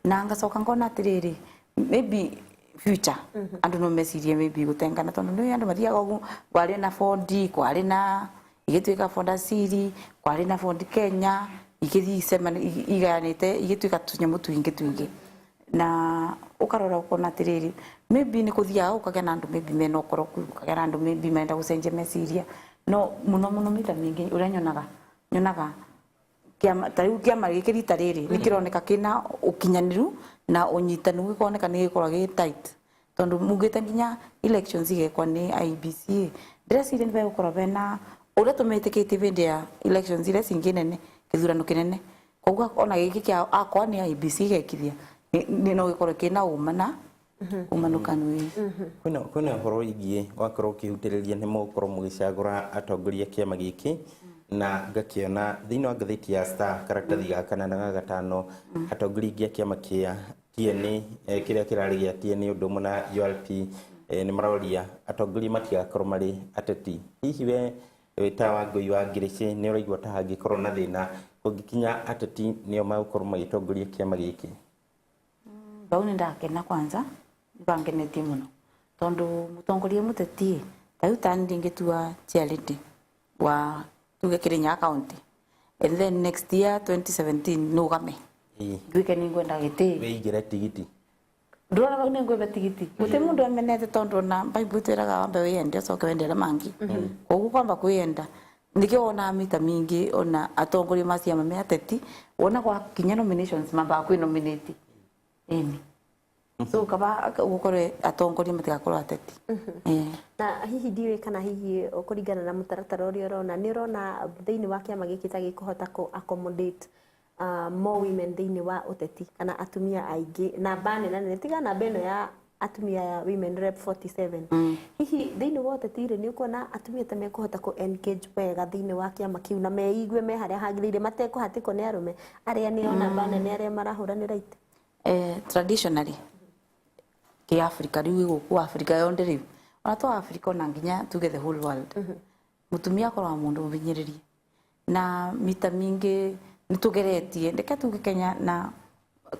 na ngacoka ngona atĩrĩrĩ, maybe future andũ no mecirie maybe gũtengana, tondũ nĩ andũ mathiaga ũguo. Kwarĩ na Ford, kwarĩ na igĩtuĩka Ford Asili, kwarĩ na Ford Kenya, igĩthiĩ igayanĩte igĩtuĩka tũnyamũ twingĩ twingĩ, na ũkarora ũkona atĩrĩrĩ, maybe nĩ kũthiaga ũkagĩa na andũ maybe mena ũkoroku, ũkagĩa na andũ maybe marenda gũcenjia meciria, no mũno mũno maita maingĩ ũrĩa nyonaga Kĩama ta rĩu, kĩama gĩkĩ rita rĩrĩ nĩ kĩroneka kĩna ũkinyanĩru na ũnyitanu, gĩkoneka nĩ gĩkorwo gĩ tight, tondu mugĩte nginya elections igekwa nĩ IEBC. Ndĩreciria nĩ begũkorwo bena ũrĩa tũmetĩkĩtie hĩndĩ ya elections iria cingĩ nene, gĩthurano kĩnene. Koguo ona gĩkĩ kĩa akwa nĩ IEBC igekithia nĩ no gĩkorwo kĩna ũma na ũmanũkanu ĩ. Kwĩna ũhoro wĩgiĩ wakorwo ũkĩhutĩrĩria nĩ mũgũkorwo mũgĩcagũra atongoria kĩama gĩkĩ, na ngakĩona thĩinĩ wa ngathĩti ya Star karatathi ga kana na ga gatano, atongoria aingĩ a kĩama kĩa TNA, kĩrĩa kĩrarĩ gĩa TNA ũndũ ũmwe na URP, nĩ maroria atongoria matigakorwo marĩ ateti. Hihi we wĩ ta Wangũi wa Ngĩrĩcĩ, nĩ ũraigua ta hangĩkorwo na thĩna kũngĩkinya ateti nĩo magũkorwo magĩtongoria kĩama gĩkĩ? Bau nĩ ndakena kwanza, nĩbangenetie mũno tondu mũtongoria mũteti ta rĩu tani ndingĩtua chairlady wa tuge Kirinyaga County and then next year 2017 nugame nduĩke nĩ ngwenda gĩtĩ. Wĩigĩre tigiti. Ndũrona bau nĩ ngwĩba tigiti, gũtĩ mũndũ amenete, tondu ona Bible twĩraga wambe wĩyende ũcoke wende arĩa mangĩ. Koguo kwamba kwĩyenda nĩkĩo wonaga mita mingĩ ona atongoria ma ciama me ateti, wona gwakinya nominations mambaga kwĩ nominate ĩni. So kaba gũkorwo atongoria matigakorwo ateti. Na hihi ndiũĩ kana hihi kũringana na mũtaratara ũrĩa ũrona, nĩ ũrona thĩinĩ wa kĩama gĩkĩ ta gĩkũhota kũ accommodate more women thĩinĩ wa ũteti, kana atumia aingĩ namba nene nene, tiga namba ĩno ya atumia ya women rep 47? Hihi thĩinĩ wa ũteti rĩ, nĩ ũkuona atumia ta mekũhota kũ engage wega thĩinĩ wa kĩama kĩu na meigue me harĩa hagĩrĩire matekũhatĩkwo nĩ arũme arĩa nĩo namba nene arĩa marahũranĩra itĩ? Traditionally ki Africa riu, gũkũ Africa yonthe riu, ona to Africa, ona nginya tuge the whole world, mutumia akoragwo mundu muhinyĩrĩrie na mita mingi. Nĩ tũgeretie, reke tuge Kenya na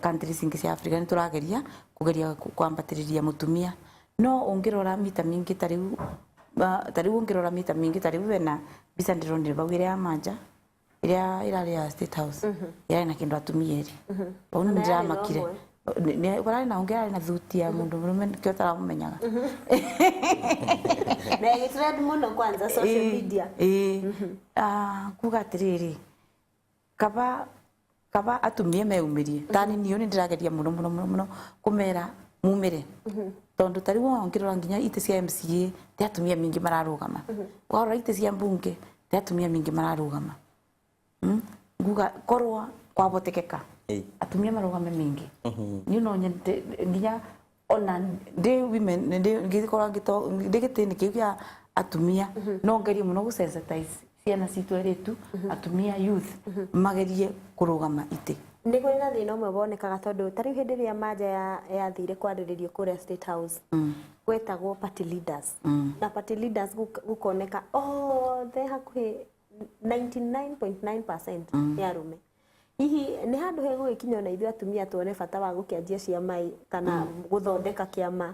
countries ingĩ cia Africa, nĩ tũrageria kũgeria kwambatĩrĩria mũtumia, no ũngĩrora mita mingi ta rĩu, ta rĩu ũngĩrora mita mingi ta rĩu wena mbica ndĩronire bau ĩrĩa ya manja ĩrĩa ĩrarĩ ya State House, yarĩ na kĩndũ atumia erĩ bau nĩ Na yarĩ na ndĩramakire. ũmwe. Kũrarĩ na ũngĩ ararĩ na thuti ya mũndũ mũrũme, nĩkĩo taramũmenyaga. Na ĩgĩtrend mũno kwanza social media. Ĩĩ. Kuga atĩrĩrĩ, kaba atumia meumirie tani niyo nĩ ndĩrageria mũno mũno mũno mũno kũmera mumĩre, tondũ ta rĩu ũngĩrora nginya itĩ cia MCA ti atumia mingĩ mararũgama, warora itĩ cia mbunge ti atumia mingĩ mararũgama. Nguga korwo kwabotekeka atumia marũgame mingĩ, niĩ no nyende nginya ona ndĩ women ndĩ ngĩkorwo ndĩ gĩtĩ-inĩ kĩu kĩa atumia, no ngerie mũno gũ sensitize ciana citũ airĩtu, atumia, youth magerie kũrũgama itĩ. Nĩ kũrĩ na thĩna ũmwe wonekaga, tondũ ta rĩu hĩndĩ ĩrĩa manja yathire kwarĩrĩrio kũrĩa State House, gwetagwo party leaders, na party leaders gũkoneka othe hakuhĩ 99.9% nĩ arũme. Hihi nĩ handũ hegũgĩkinya ona ithuĩ atumia tuone bata wa gũkĩanjia ciama kana gũthondeka kĩama?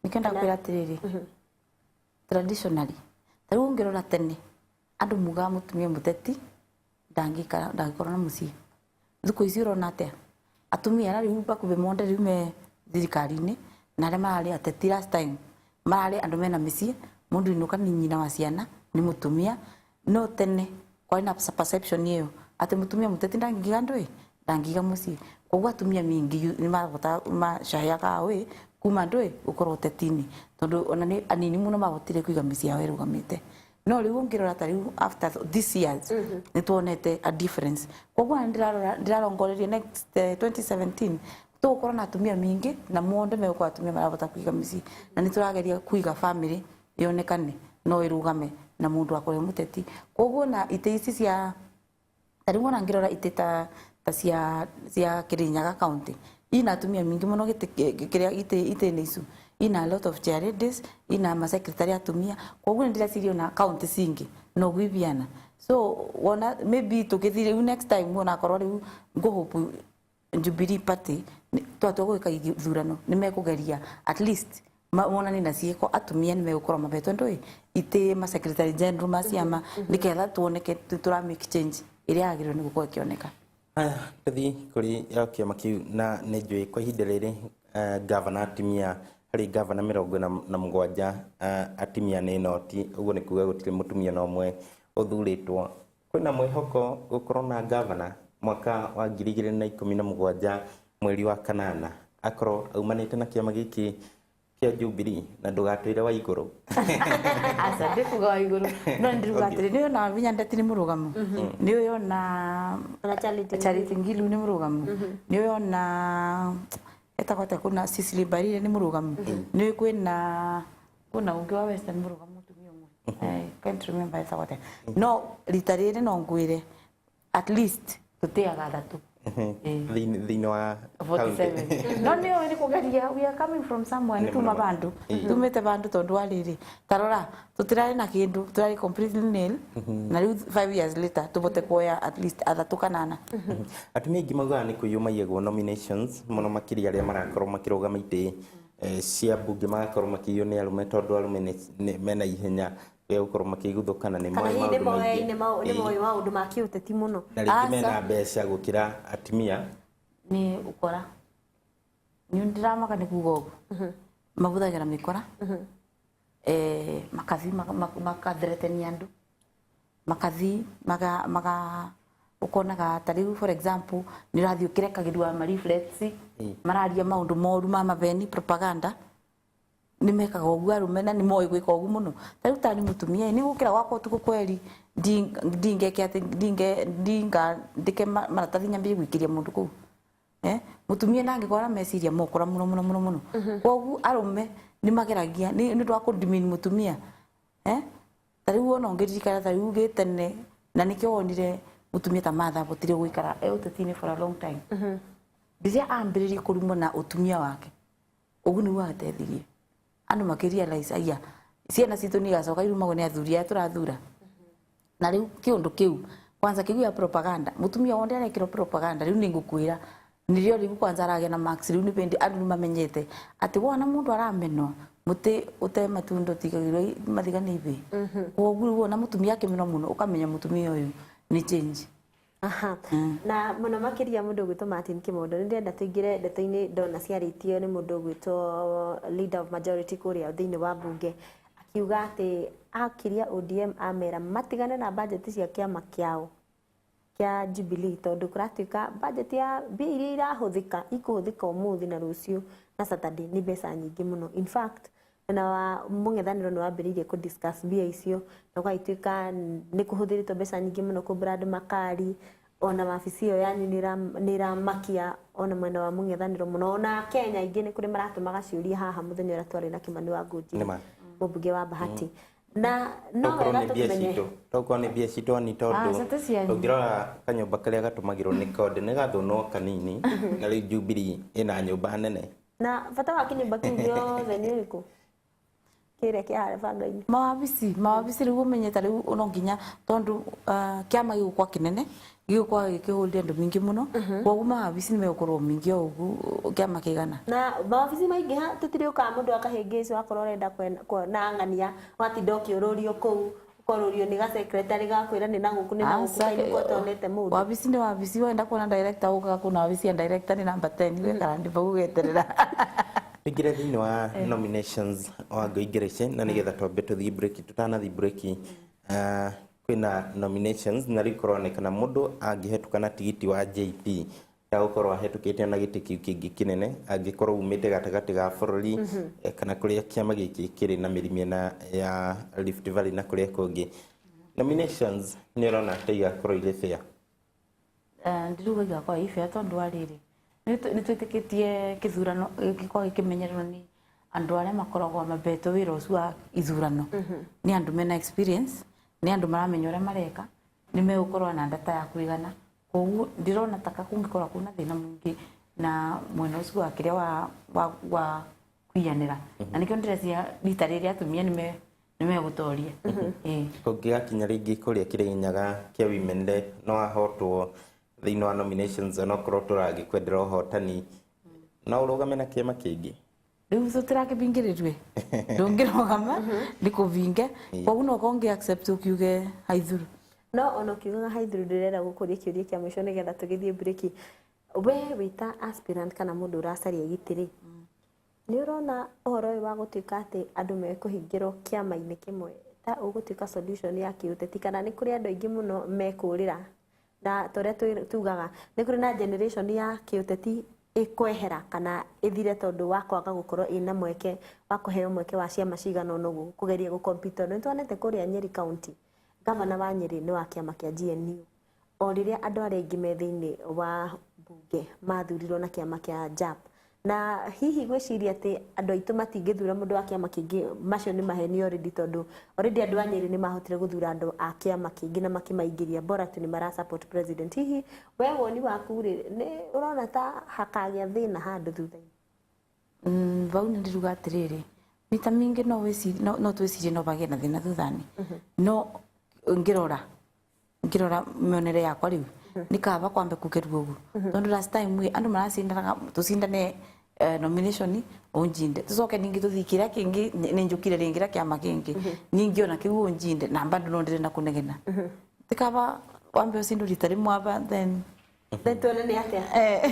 Nĩkĩo ndakwĩra atĩrĩrĩ, traditionally ta rĩu ũngĩrora tene andũ mugaga mũtumia mũteti ndangĩikara, ndangĩkorwo na mũciĩ. Thikũ ici ũrona atĩa? Atumia arĩa rĩu bakuhĩ monde rĩu me thirikari-inĩ na arĩa mararĩ ateti last time mararĩ andũ mena mĩciĩ, mũndũ inũka nĩ nyina wa ciana, nĩ mũtumia. No tene kwarĩ na perception ĩyo atĩ mũtumia mũteti ndangĩiga ndũĩ, ndangĩiga mũciĩ. Koguo atumia mingĩ nĩ mahotaga macayaga away kuma ndũĩ gũkorwo ũteti-inĩ, tondũ ona nĩ anini mũno mahotire kũiga mĩciĩ yao ĩrũgamĩte. No rĩu ũngĩrora ta rĩu after this years nĩ tuonete a difference. Koguo ona ndĩrarora, ndĩrarongoreria next 2017 tũgũkorwo na atumia mingĩ na monde megũkorwo atumia marahota kũiga mĩciĩ, na nĩ tũrageria kũiga family yonekane no ĩrũgame na mũndũ akorwo e mũteti. Koguo na itĩ ici cia ta rĩu ona ngĩrora itĩ ta cia Kirinyaga County ina atumia mingi mũno, gĩtĩ kĩrĩa itĩ-inĩ icu ina a lot of chair ladies, ina ma secretary atumia. Koguo nĩ ndĩreciria ona county cingĩ no ibiana. So wona maybe tũgĩthiĩ rĩu next time, ona akorwo rĩu ngũhope Jubilee Party twatua gwĩka ithurano nĩ mekũgeria at least monanie na ciĩko atumia nĩ megũkorwo mabetwo ndũĩ itĩ ma secretary general ma ciama, nĩgetha tuoneke tũra make change ĩrĩa yagĩrĩirwo nĩ gũkorwo ĩkĩoneka. Haya, tũthiĩ kũrĩ o kĩama kĩu, na nĩ njũĩ kwa ihinda rĩrĩ gavana atumia, harĩ gavana 47 atumia nĩ noti, ũguo nĩ kuga gũtirĩ mũtumia na ũmwe ũthurĩtwo. Kwĩna mwĩhoko gũkorwo na gavana mwaka wa 2017 mweri wa kanana akorwo aumanĩte na kĩama gĩkĩ kĩa Jubilee na ndũgatwĩre wa igũrũ. Aca, ndikuga wa iguru, no ndiruga atĩrĩ, nĩ ona Vinya Ndeti nĩ mũrũgamu, nĩ ũyũ ona Ona Charity. Charity Ngilu nĩ mũrũgamu, nĩ ũyũ ona etagwo atĩa, kwĩna Cecily Mbarire nĩ mũrũgamu, nĩ ũyũ kwĩna ũngĩ wa Western mũrũgamu, mũtumia ũmwe, I can't remember etagwo atĩa, no rita rĩrĩ no ngwĩre at least tũtĩaga athatũ. Thĩinĩ wa 47, no nĩ ũĩ nĩ kũgeria, we are coming from somewhere, nĩ tuma bandu, tumĩte bandu, tondũ wa rĩrĩ, tarora, tũtirarĩ na kĩndũ, tũrarĩ completely nil, na rĩu 5 years later tũbote kuoya at least athatũ kana ana. Atumia aingĩ maugaga nĩ kũiywo maiyagwo nominations mũno, makĩria arĩa marakorwo makĩrũgama itĩ cia mbunge, magakorwo makĩiywo nĩ arũme, tondũ arũme mena ihenya rĩa gũkorwo makĩguthũkana, nĩ Kana moĩ hihi maũndũ nĩ moĩ maingĩ. nĩ moĩ maũndũ ma kĩũteti mũno. Na rĩngĩ mena Aca. mbeca gũkĩra atumia. Nĩ ũkora, nĩ ndĩramaka nĩ kuga ũguo, mabũthagĩra mĩkora, makathi makathretenia andũ, makathi maga ukonaga ta rĩu, for example, nĩ ũrathiĩ ũkĩrekagĩrwo ma leaflets mararia maũndũ moru ma mabeni, propaganda. Nĩ mekaga ũguo arũme, na nĩ moĩ gwĩka ũguo mũno. Ta rĩu tani mũtumia nĩ gũkĩra gwakwa ũtukũ kweri, ndingeke atĩ ndingandĩke maratathi nyambie gwĩkĩria mũndũ kũu. Mũtumia ndangĩkorwo na meciria mokora mũno mũno mũno mũno. Koguo arũme nĩ mageragia nĩ ũndũ wa kũdemean mũtumia. Ta rĩu ona ũngĩririkana, ta rĩu gĩtene, na nĩkĩo wonire mũtumia ta Martha abotire gũikara e ũteti-inĩ for a long time, rĩrĩa ambĩrĩrie kũrumwo na ũtumia wake, ũguo nĩguo ateithirie andũ makĩrealize, aya ciana citũ nĩ igacoka irumagwo nĩ athuri aya tũrathura. Na rĩu kĩũndũ kĩu kwanza kĩu gĩa propaganda, mũtumia wothe arekĩrwo propaganda rĩu, nĩ ngũkwĩra nĩrĩo rĩu kwanza aragĩa na marks. Rĩu nĩ bĩndĩ andũ nĩ mamenyete atĩ wona mũndũ aramenwo, mũtĩ ũte matunda ũtigagĩrwo mathiga nĩ ibĩ. Koguo rĩu wona mũtumia akĩmenwo mũno, ũkamenya mũtumia ũyũ nĩ change. Aha. Na mũno makĩria, mũndũ ũgwĩtwo Martin Kimondo, nĩ ndĩrenda tũingĩre ndeto-inĩ ndona ciarĩtio nĩ mũndũ ũgwĩtwo leader of majority kũrĩa thĩinĩ wa mbunge, akiuga atĩ akiria ODM amera matigane na bajeti cia kĩama kĩao kĩa Jubilee, tondũ kũratuĩka bajeti ya mbia iria irahũthĩka, ikũhũthĩka ũmũthĩ na rũciũ na Saturday, nĩ mbeca nyingĩ mũno. In fact, mwena wa mũng'ethanĩro nĩ wambĩrĩirie kũ discuss mbia icio, na gũgagĩtuĩka nĩ kũhũthĩrĩtwo mbeca nyingĩ mũno kũ brand makari, ona wabici ĩyo yanyu nĩ ĩramakia ona mwena wa mũng'ethanĩro mũno, ona Kenya aingĩ nĩ kũrĩ maratũmaga ciũria haha mũthenya ũrĩa twarĩ na Kimani wa Ngũnjiri, Nĩma. mũmbunge wa Bahati, na no Tokorwo wega nĩ mbia tũkĩmenye. citũ, tokorwo nĩ mbia citũ ni tondũ Aca, ti cianyu. ũngĩrora kanyũmba karĩa gatũmagĩrwo nĩ konde nĩ gathũnwo kanini, na rĩu Jubilee ĩna nyũmba nene. Na bata wa kĩnyũmba kĩu gĩothe nĩ ũrĩkũ, kĩrĩa kĩa harĩa banga-inĩ? Mawabici rĩu ũmenye ta rĩu no nginya, tondũ kĩama gĩgũkwa kĩnene, gĩgũkwa gĩkĩhũrire andũ mingĩ mũno, koguo mawabici nĩ megũkorwo mingĩ o ũguo kĩama kĩgana. Na mawabici maingĩha, tũtirĩũkaga mũndũ akahĩngĩcwo akorwo ũrenda kuona ng'ania, watinda ũkĩũrũrio kũu, ũkorũrio nĩ gacekretari gakwĩra nĩ na gũkũ, nĩ na gũkũ, kaĩ nĩkuo ũtonete mũndũ. Wabici nĩ wabici. Wenda kuona director, ũkaga kuna wabici ya director, nĩ namba 10, wekara ndĩ bau ũgeterera. Tũingĩre thĩinĩ wa nominations wa Ngũingĩrĩce, na nĩgetha twambe tũthiĩ break. Tũtanathiĩ break, kwĩna nominations, na rĩu kũronekana mũndũ angĩhetũka na tigiti wa JP ndagũkorwo ahĩtũkĩte na gĩtĩ kĩu kĩngĩ kĩnene, angĩkorwo umĩte gatagatĩ ga bũrũri, kana kũrĩa kĩama gĩkĩ kĩrĩ na mĩri mĩena ya Rift Valley na kũrĩa kũngĩ. Nominations nĩ ũrona ta igakorwo irĩ fair? Ndiruga igakorwo i fair, tondũ wa rĩrĩ, nĩ twĩtĩkĩtie kĩthurano gĩkorwo gĩkĩmenyererwo nĩ andũ arĩa makoragwo mabetwo wĩra ũcio wa ithurano, nĩ andũ mena experience, nĩ andũ maramenya ũrĩa mareka, nĩ megũkorwo na data ya kũigana. Koguo ndĩrona taka kũngĩkorwo kwĩna thĩna mũingĩ na mwena ũcio wa kĩrĩa wa kũiyanĩra, na nĩkĩo ndĩreciria rita rĩrĩ atumia nĩ megũtoria. Ĩĩ. Kũngĩgakinya rĩngĩ kũrĩa Kĩrĩnyaga kĩa women rep, no ahotwo thĩinĩ wa nominations, onokorwo tũragĩkwendera ũhotani, no ũrũgame na kĩama kĩngĩ? Rĩu tũtirakĩbingĩrĩrue, ndũngĩrũgama, nĩ kũbinge. Koguo no korwo ngĩ accept ũkiuge haithuru. No ona ũkiugaga haithuru, ndĩrenda gũkũria kĩũria kĩa mũico nĩgetha tũgĩthiĩ break. We wĩta aspirant kana mũndũ ũracaria gĩtĩ rĩ, nĩ ũrona ũhoro ũyũ wa gũtuĩka atĩ andũ mekũhingĩrwo kĩama-inĩ kĩmwe Ta ũgũtuĩka solution ya kĩũteti, kana nĩ kũrĩ andũ aingĩ mũno mekũrĩra, na ta ũrĩa tugaga nĩ kũrĩ na generation ya kĩũteti ĩkwehera kana ĩthire tondũ wa kwaga gũkorwo ĩna mweke wa kũheo mweke wa ciama cigana ũna ũguo kũgeria gũcompete? Tondũ nĩ tuonete kũrĩa Nyeri County, gavana wa Nyeri nĩ wa kĩama kĩa GNU, o rĩrĩa andũ arĩa aingĩ me thĩinĩ wa mbunge mathurirwo na kĩama kĩa JAP. Na hihi gwĩciria atĩ andũ aitũ matingĩthura mũndũ wa kĩama kĩngĩ, macio nĩ maheni already, tondũ already andũ a Nyeri nĩ mahotire gũthura andũ a kĩama kĩngĩ na makĩmaingĩria, bora tu nĩ mara support president. Hihi we woni waku rĩ, nĩ ũrona ta hakagĩa thĩna handũ thutha-inĩ? Vau nĩ ndiruga atĩrĩrĩ, mita mingĩ no wĩcirie, no twĩcirie no bagĩe na thĩna thuthani, no ngĩrora mĩonere yakwa rĩu nĩ kaba kwambe kukerua ũguo, tondũ last time ĩ, andũ maracindanaga, tũcindane nomination, unjinde, tucoke ningĩ tũthiĩ kĩrĩa kĩngĩ, nĩ njũkire rĩngĩ na kĩama kĩngĩ, ningĩ ona kĩu unjinde, na bado no ndĩrenda kũnegena. Ti kaba wambe ũcindwo rita rĩmwe aba, then Then tuone nĩ atĩa.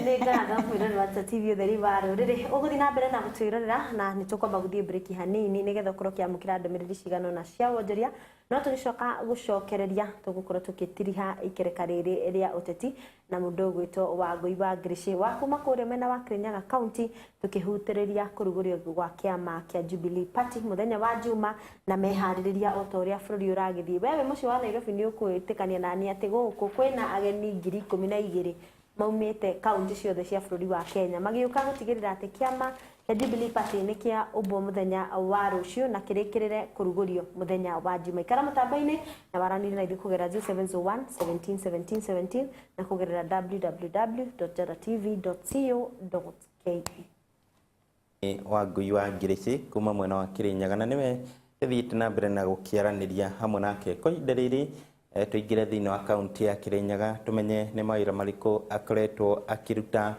Nĩ ngatho mwĩrori wa Njata TV, ũtheri wa rũrĩrĩ. Ũgũthiĩ na mbere na gũtwĩrorera, na nĩ tũkwamba gũthiĩ break hanini nĩgetha ũkorwo ũkĩamũkĩra ndũmĩrĩri cigana ũna cia wonjoria, no tũgĩcoka gũcokereria tũgũkorwo tũgĩtiriha ikereka rĩrĩ rĩa ũteti na mũndũ ũgwĩtwo Wangũi wa Ngirici wa kuma kũrĩa mwena wa Kirinyaga County, tũkĩhutĩrĩria kũrugũrio gwa kĩama kĩa Jubilee Party mũthenya wa Juma na meharĩrĩria o ta ũrĩa bũrũri ũragĩthiĩ. We wĩ mũciĩ wa Nairobi, nĩ ũkwĩtĩkania nani atĩ gũkũ kwĩna ageni 12,000 maumĩte kaunti ciothe cia bũrũri wa Kenya magĩũka gũtigĩrĩra atĩ kĩama kĩa Jubilee Party nĩ kĩa ũmbwo mũthenya wa rũciũ na kĩrĩkĩrĩre kũrugũrio mũthenya wa Juma? Ikara mũtambo-inĩ na waranĩrie na ithuĩ kũgerera 0701 17 17 17 na kũgerera www.jatatv.co.ke. Wangui wa Ngirici kuma mwena wa Kirinyaga, na nĩwe tũthiĩte na mbere na gũkĩaranĩria hamwe nake kwa ihinda rĩrĩ. Tũingĩre thĩinĩ wa kaunti ya Kirinyaga tũmenye nĩ mawĩra marĩkũ akoretwo akĩruta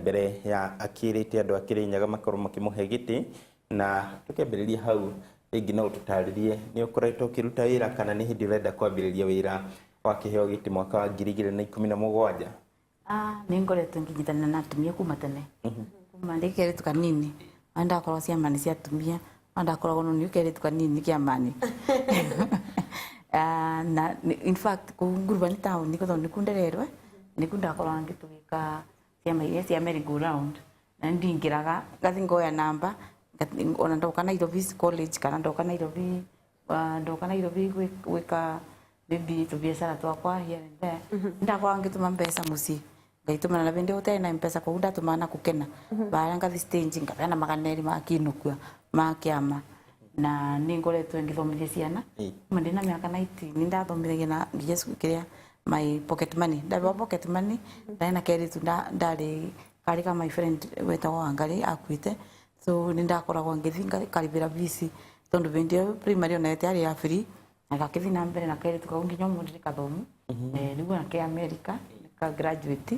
mbere ya akĩrĩte andũ a Kirinyaga makorwo makĩmũhe gĩtĩ. Na tũkĩambĩrĩria hau, rĩngĩ no ũtũtarĩrie nĩ ũkoretwo ũkĩruta wĩra kana nĩ hĩndĩ ũrenda kwambĩrĩria wĩra wakĩheo gĩtĩ mwaka wa 2017? Ah, nĩ ngoretwo ngĩnyitanĩra na atumia kuma tene, kuma ndĩ kerĩtu kanini. Ona ndakorwo ciama-inĩ cia atumia, ona ndakoragwo no nĩ kerĩtu kanini kĩama-inĩ. Ah, na in fact kũu Ngurubani town, tondũ nĩkuo ndererwe, nĩkuo ndakoragwo ngĩtũgĩka ciama iria cia merry go round, na nĩ ndingĩraga ngathi ngoya namba. Ona ndoka Nairobi college kana ndoka Nairobi, ndoka Nairobi gwĩka maybe tubiacara twakwa here and there, ndakoragwo ngĩtũma mbeca mũciĩ, ngaitũmana na bĩndĩ gũtarĩ na mpesa, koguo ndatũmaga na kũkena bara, ngathi stage ngabeana 200 makinũkua ma kĩama. Na nĩ ngoretwo ngĩthomithia ciana kuma ndĩ na mĩaka 19. Nĩ ndathomithagia na nginya cukuru kĩrĩa my pocket money, ndabewa pocket money. Ndarĩ na kerĩtu ndarĩ karĩ ka my friend wetagwo Wangari, akuĩte, so nĩ ndakoragwo ngĩthiĩ ngaribĩra fees, tondũ bĩndĩ ĩyo primary ona ĩtiarĩ ya free, na gakĩthiĩ na mbere na kerĩtu kau nginya ũmũthĩ nĩ kathomu. Rĩu ona ke America nĩ ka graduate.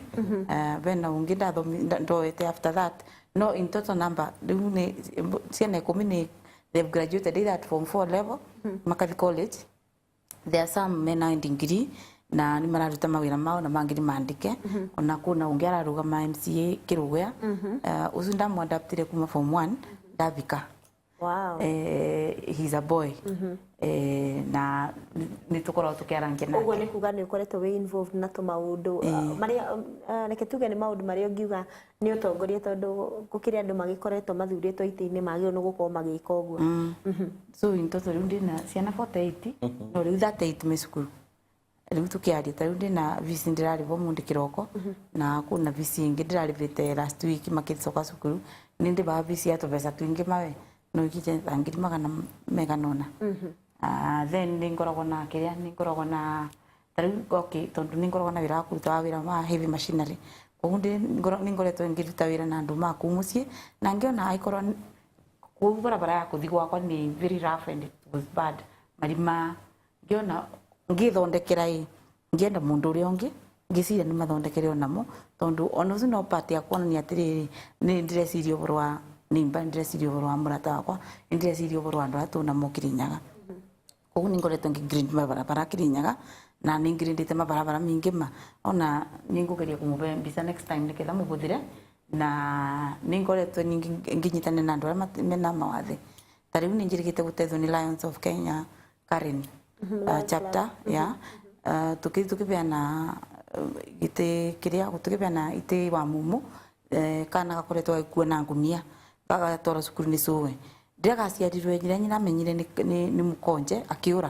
Bena ũngĩ ndoete after that. No in total number rĩu nĩ ciana 10 nĩ they've graduated either at form 4 level makathi college. There are some mena degree na nĩ mararuta mawĩra mao, na mangĩ nĩ mandĩke. Ona kuna ũngĩ ararũgama MCA Kĩrũgũya, ũcio ndamwadaptire kuma form 1 ndavika. He's a boy. Na nĩ tũkoragwo tũkĩarangia Ũguo nake. Nĩ kuga nĩ ũkoretwo wĩ involved na tũmaũndũ marĩa, reke tuge nĩ maũndũ marĩa ũngiuga nĩ ũtongoria, tondũ gũkĩrĩ andũ magĩkoretwo mathurĩtwo itĩ-inĩ magĩrĩirwo nĩ gũkorwo magĩka ũguo. So in total rĩu ndĩna ciana 48, no rĩu 38 me cukuru. Rĩu tũkĩaria, ta rĩu ndĩna fees ndĩrarĩhwo mũndĩ kĩroko, na kuna fees ĩngĩ ndĩrarĩhĩte last week makĩcoka cukuru. Nĩ ndĩbaga fees ya tũbeca twingĩ mawe no ikiche ta ngiri magana megana ũna. Ah, then nĩ ngoragwo na kĩrĩa, nĩ ngoragwo na ta rĩu, okay, tondũ nĩ ngoragwo na wĩra wa kũruta wa wĩra wa heavy machinery, koguo nĩ ngoretwo ngĩruta wĩra na andũ ma kũu mũciĩ, na ngĩona angĩkorwo kũu barabara ya kũthi gwakwa nĩ very rough and it was bad, marima, ngĩona ngĩthondekera ĩ ngĩenda mũndũ ũrĩa ũngĩ ngĩciria nĩ mathondekere onamo, tondũ ona ũcio no part ya kuonania atĩrĩrĩ, nĩ ndĩreciria ũhoro wa neighbor, nĩ ndĩreciria ũhoro wa mũrata wakwa, nĩ ndĩreciria ũhoro wa andũ arĩa tũnamo Kirinyaga. Koguo nĩ ngoretwo ngĩ-grade mabarabara Kirinyaga, na nĩ ngirĩndĩte mabarabara maingĩ ma ona nĩ ngũgeria kũmũhe mbica next time nĩgetha mũhũthĩre. Na nĩ ngoretwo ningĩ ngĩnyitanĩra na andũ arĩa mena mawathe. Ta rĩu nĩ njĩrĩgĩte gũteithio nĩ Lions of Kenya. Karen chapter ya tukithi tukibeana giti kiria tukibeana iti wa mumu kana gakoretwo gagĩkua na ngunia gagatwara cukuru nĩ cũwe rĩrĩa gaciarirwe nyina nyina amenyire nĩ mũkonje akĩũra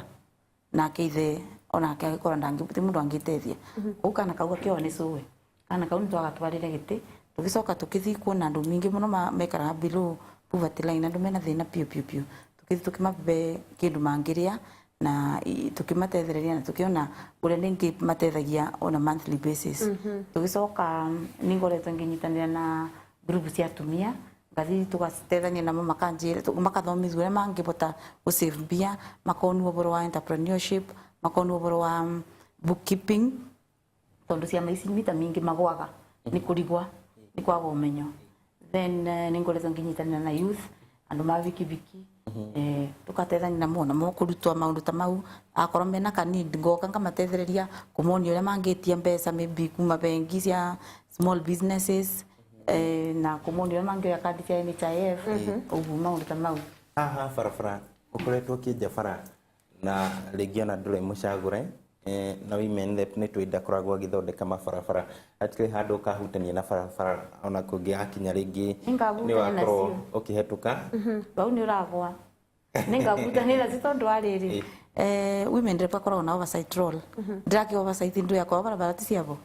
nake ithe onake agĩkora ndangĩ ti mũndũ angĩteithia kũu kana kau gakĩoa nĩ cũwe kana kau nĩ twagatwarĩre gĩtĩ tũgĩcoka tũkĩthiĩ kuona andũ mingĩ mũno mekaraga below poverty line andũ mena thĩna piũ piũ piũ tũkĩthiĩ tũkĩmabe kĩndũ mangĩrĩa na tũkĩmatethereria na tũkĩona ũrĩa ningĩ mateithagia on a monthly basis. Tũgĩcoka nĩ ngoretwo ngĩnyitanĩra na group cia atumia ngathi tũgateithania namo makanjĩra makathomithio ũrĩa mangĩbota gũ save mbia makonwo ũhoro wa entrepreneurship makonwo ũhoro wa bookkeeping tondu ciama ici mita mingi magwaga ni kurigwa ni kwaga umenyo then ni ngoretwo nginyitanira na youth andu ma bikibiki tukateithania namo namo kurutwa maundu ta mau akorwo mena ka need ngoka ngamatethereria kumonia uria mangitia mbeca maybe kuma bengi cia small businesses na kumonia uria mangioya kandi cia NHIF uguo maundu ta mau. Haha barabara ũkoretwo ũkĩenja bara na rĩngĩ ona ndũrĩ mũcagũre na women rep nĩ twĩ ndakoragwo agĩthondeka mabarabara hatirĩ handũ ũkahutania na barabara ona kũngĩgakinya rĩngĩ Nĩngahutania nĩ wakorwo nacio. ũkĩhetũka. Bau nĩ ũragwa nĩngahutania nacio tondũ wa rĩrĩ women rep akoragwo na oversight role ndĩrakĩ oversight ndũ yakwa barabara ti ciabo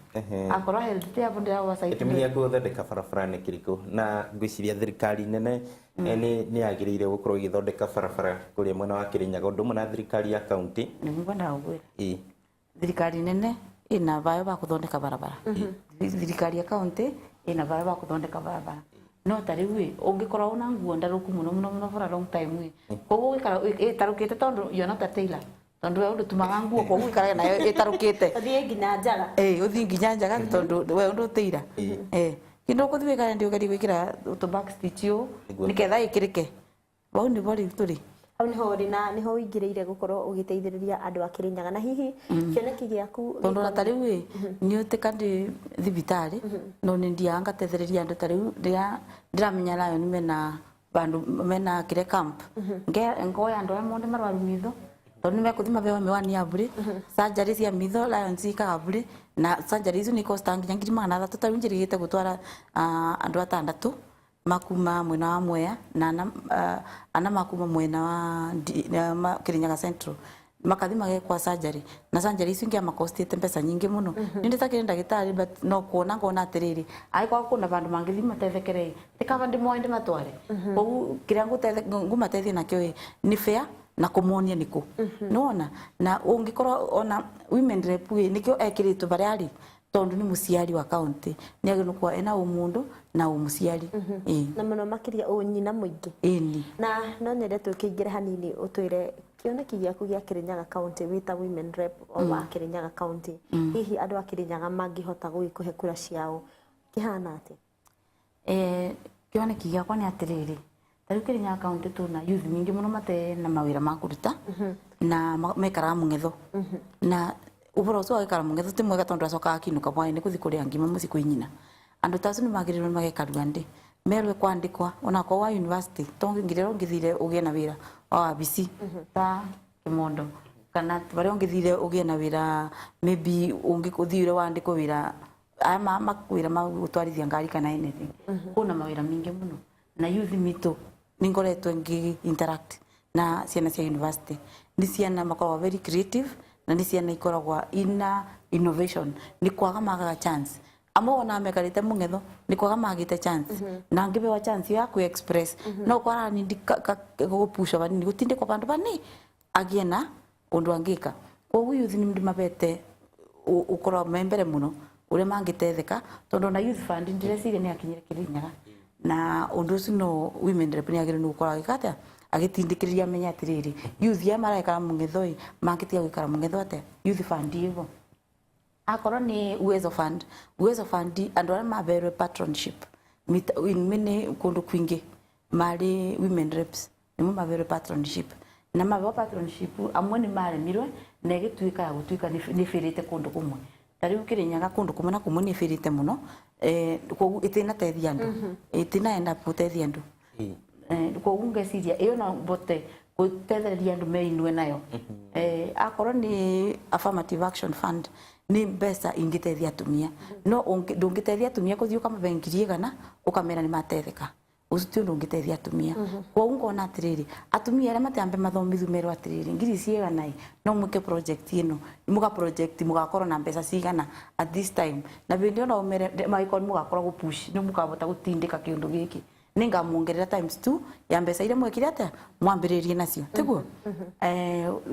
akorwo health ti yabo ndĩra oversight gĩtũmi gĩa gũthondeka barabara nĩ kĩrĩkũ na ngwĩciria thirikari nene nĩ yagĩrĩire gũkorwo ĩgĩthondeka barabara kũrĩa mwena wa Kĩrĩnyaga ũndũ ũmwe na thirikari ya kaunti. Nĩguo ngwendaga gũkwĩra thirikari nene ina bayo ba kuthondeka barabara thirikari ya kaunti ina bayo ba kuthondeka barabara no ta riu ĩ ũngĩkorwo una nguo ndarũku mũno mũno mũno for a long time ĩ koguo ũgĩikara ĩtarũkĩte tondũ you are not a tailor tondũ we ũndũtumaga nguo koguo ũikaraga nayo ĩtarũkĩte. Ũthiĩ nginya njaga. Ĩ ũthiĩ nginya njaga tondũ we ũndũ ũtĩira kĩndũ ũkũthiĩ wĩkare ndĩ ũgerie gwĩkĩra tũ back stitch ũũ Nĩguo. nĩketha ĩkĩrĩke bau nĩbo rĩu tũrĩ. Hau niho ũrĩ na niho ũingĩrĩire gũkorwo ũgĩteithĩrĩria andũ a Kĩrĩnyaga na hihi kĩoneki gĩaku tondu ona ta riu ĩ nĩ ũtĩka ndĩ thibitarĩ no nĩ ndiaga ngatethereria andũ ta riu ndĩramenya Lion mena bandu mena kire camp ngoya andũ arĩa monde marwaru mitho tondu nĩ mekũthi mabewa miwani ya bure surgery cia mitho Lion ciĩkaga bure na surgery icio nĩ ikostaga nginya 300,000 ta rĩu njĩrĩgĩte gũtwara andũ atandatũ makuma mwena wa Mwea na ana makuma mwena wa Kirinyaga Central makathi magekwa surgery na surgery icio ingia makostite mbeca nyingi muno ni nditakire ndagitari but no kuona ngona atiriri angĩkorwo kuna vandu mangithi matethekere ti kaba ndimoe ndimatware koguo kiria ngumateithia nakio ĩ ni fair na kumuonia niku nona na ungikorwo ona women rep ĩ nikio ekiritwo baria ari tondu ni muciari wa county ni agĩrĩirwo gũkorwo ena ũmũndũ na ũmũciari ĩ na mũno makĩria ũnyina mũingĩ ĩni. Na no nyende tũkĩingĩre hanini ũtwĩre kĩoneki gĩaku gĩa Kĩrĩnyaga County wĩ ta women rep wa Kĩrĩnyaga County hihi andũ a Kĩrĩnyaga mangĩhota gũgĩkũhe kura ciao kĩhana atĩa? Kĩoneki gĩakwa nĩ atĩrĩrĩ ta rĩu Kĩrĩnyaga County tuna youth mingĩ mũno mate na mawĩra ma kũruta na mekaraga mũng'etho na ũhoro ũcio wa gũikara mũng'etho ti mwega tondũ acokaga akiinũka hwaĩ-inĩ gũthiĩ kũrĩa ngima mũciĩ kwĩ nyina andũ ta acio nĩ magĩrĩirwo nĩ magekarua ndĩ merwe kwandĩkwa onakorwo wa university to nginya ũngĩthire ũgĩe na wĩra wa wabici ta kĩmondo kana barĩa ũngĩthire ũgĩe na wĩra maybe ũthire wandĩkwo wĩra aya mawĩra ma gũtwarithia ngari kana anything kwĩna mawĩra mingĩ mũno na youth mitũ nĩ ngoretwo ngĩ interact na ciana cia university nĩ ciana makoragwo very creative na nĩ ciana ikoragwo ina innovation nĩ kwaga magaga chance amwe ona mekarĩte mũng'etho nĩ kwaga magĩte chance na ngĩbewa chance ya kwĩ express no kwara nindi gũpushwo vanini gũtindĩkwo vandu vani agie na ũndũ angĩka koguo youth nĩ ndĩmabete ũkorwo me mbere mũno ũrĩa mangĩtetheka tondũ ona youth fund ndĩreciria nĩ akinyire Kĩrĩnyaga na ũndũ ũcio no women rep nĩ agĩrĩirwo nĩ gũkorwo agĩka atĩa agĩtindĩkĩrĩria amenye atĩrĩrĩ youth aya maraikara mũng'etho ĩ mangĩtiga gũikara mũng'etho atĩa youth fund ĩvo akorwo nĩ Uwezo Fund Uwezo Fund andũ arĩa maberwe patronship in many kũndũ kwingĩ marĩ women reps nĩmo maberwe patronship na mabewa patronship amwe nĩ maremirwe na ĩgĩtuĩka ya gũtuĩka nĩ ĩbĩrĩte kũndũ kũmwe ta rĩu Kĩrĩnyaga kũndũ kũmwe na kũmwe nĩ ĩbĩrĩte mũno koguo ĩtĩnateithia andũ ĩtĩnaenda gũteithia andũ koguo ngeciria ĩyo no mbote Gutethereria andu meinue nayo. Akorwo ni Affirmative Action Fund, ni mbeca ingiteithia atumia, no ndungiteithia atumia kuthii ukamabe 100,000 ukamera ni matetheka. Ucio ti undu ungiteithia atumia. Kwoguo ngona atiriri, atumia aria matiambe mathomithu merwo atiriri, ngiri cigana i no mwike project ino, muga project mugakorwo na mbeca cigana at this time, na bindi ona umere magikorwo mugakorwo gu push ni mukabota gutindika kiundu giki, ningamuongerera times 2 ya mbeca iria mwekire atia mwambiririe nacio, tiguo?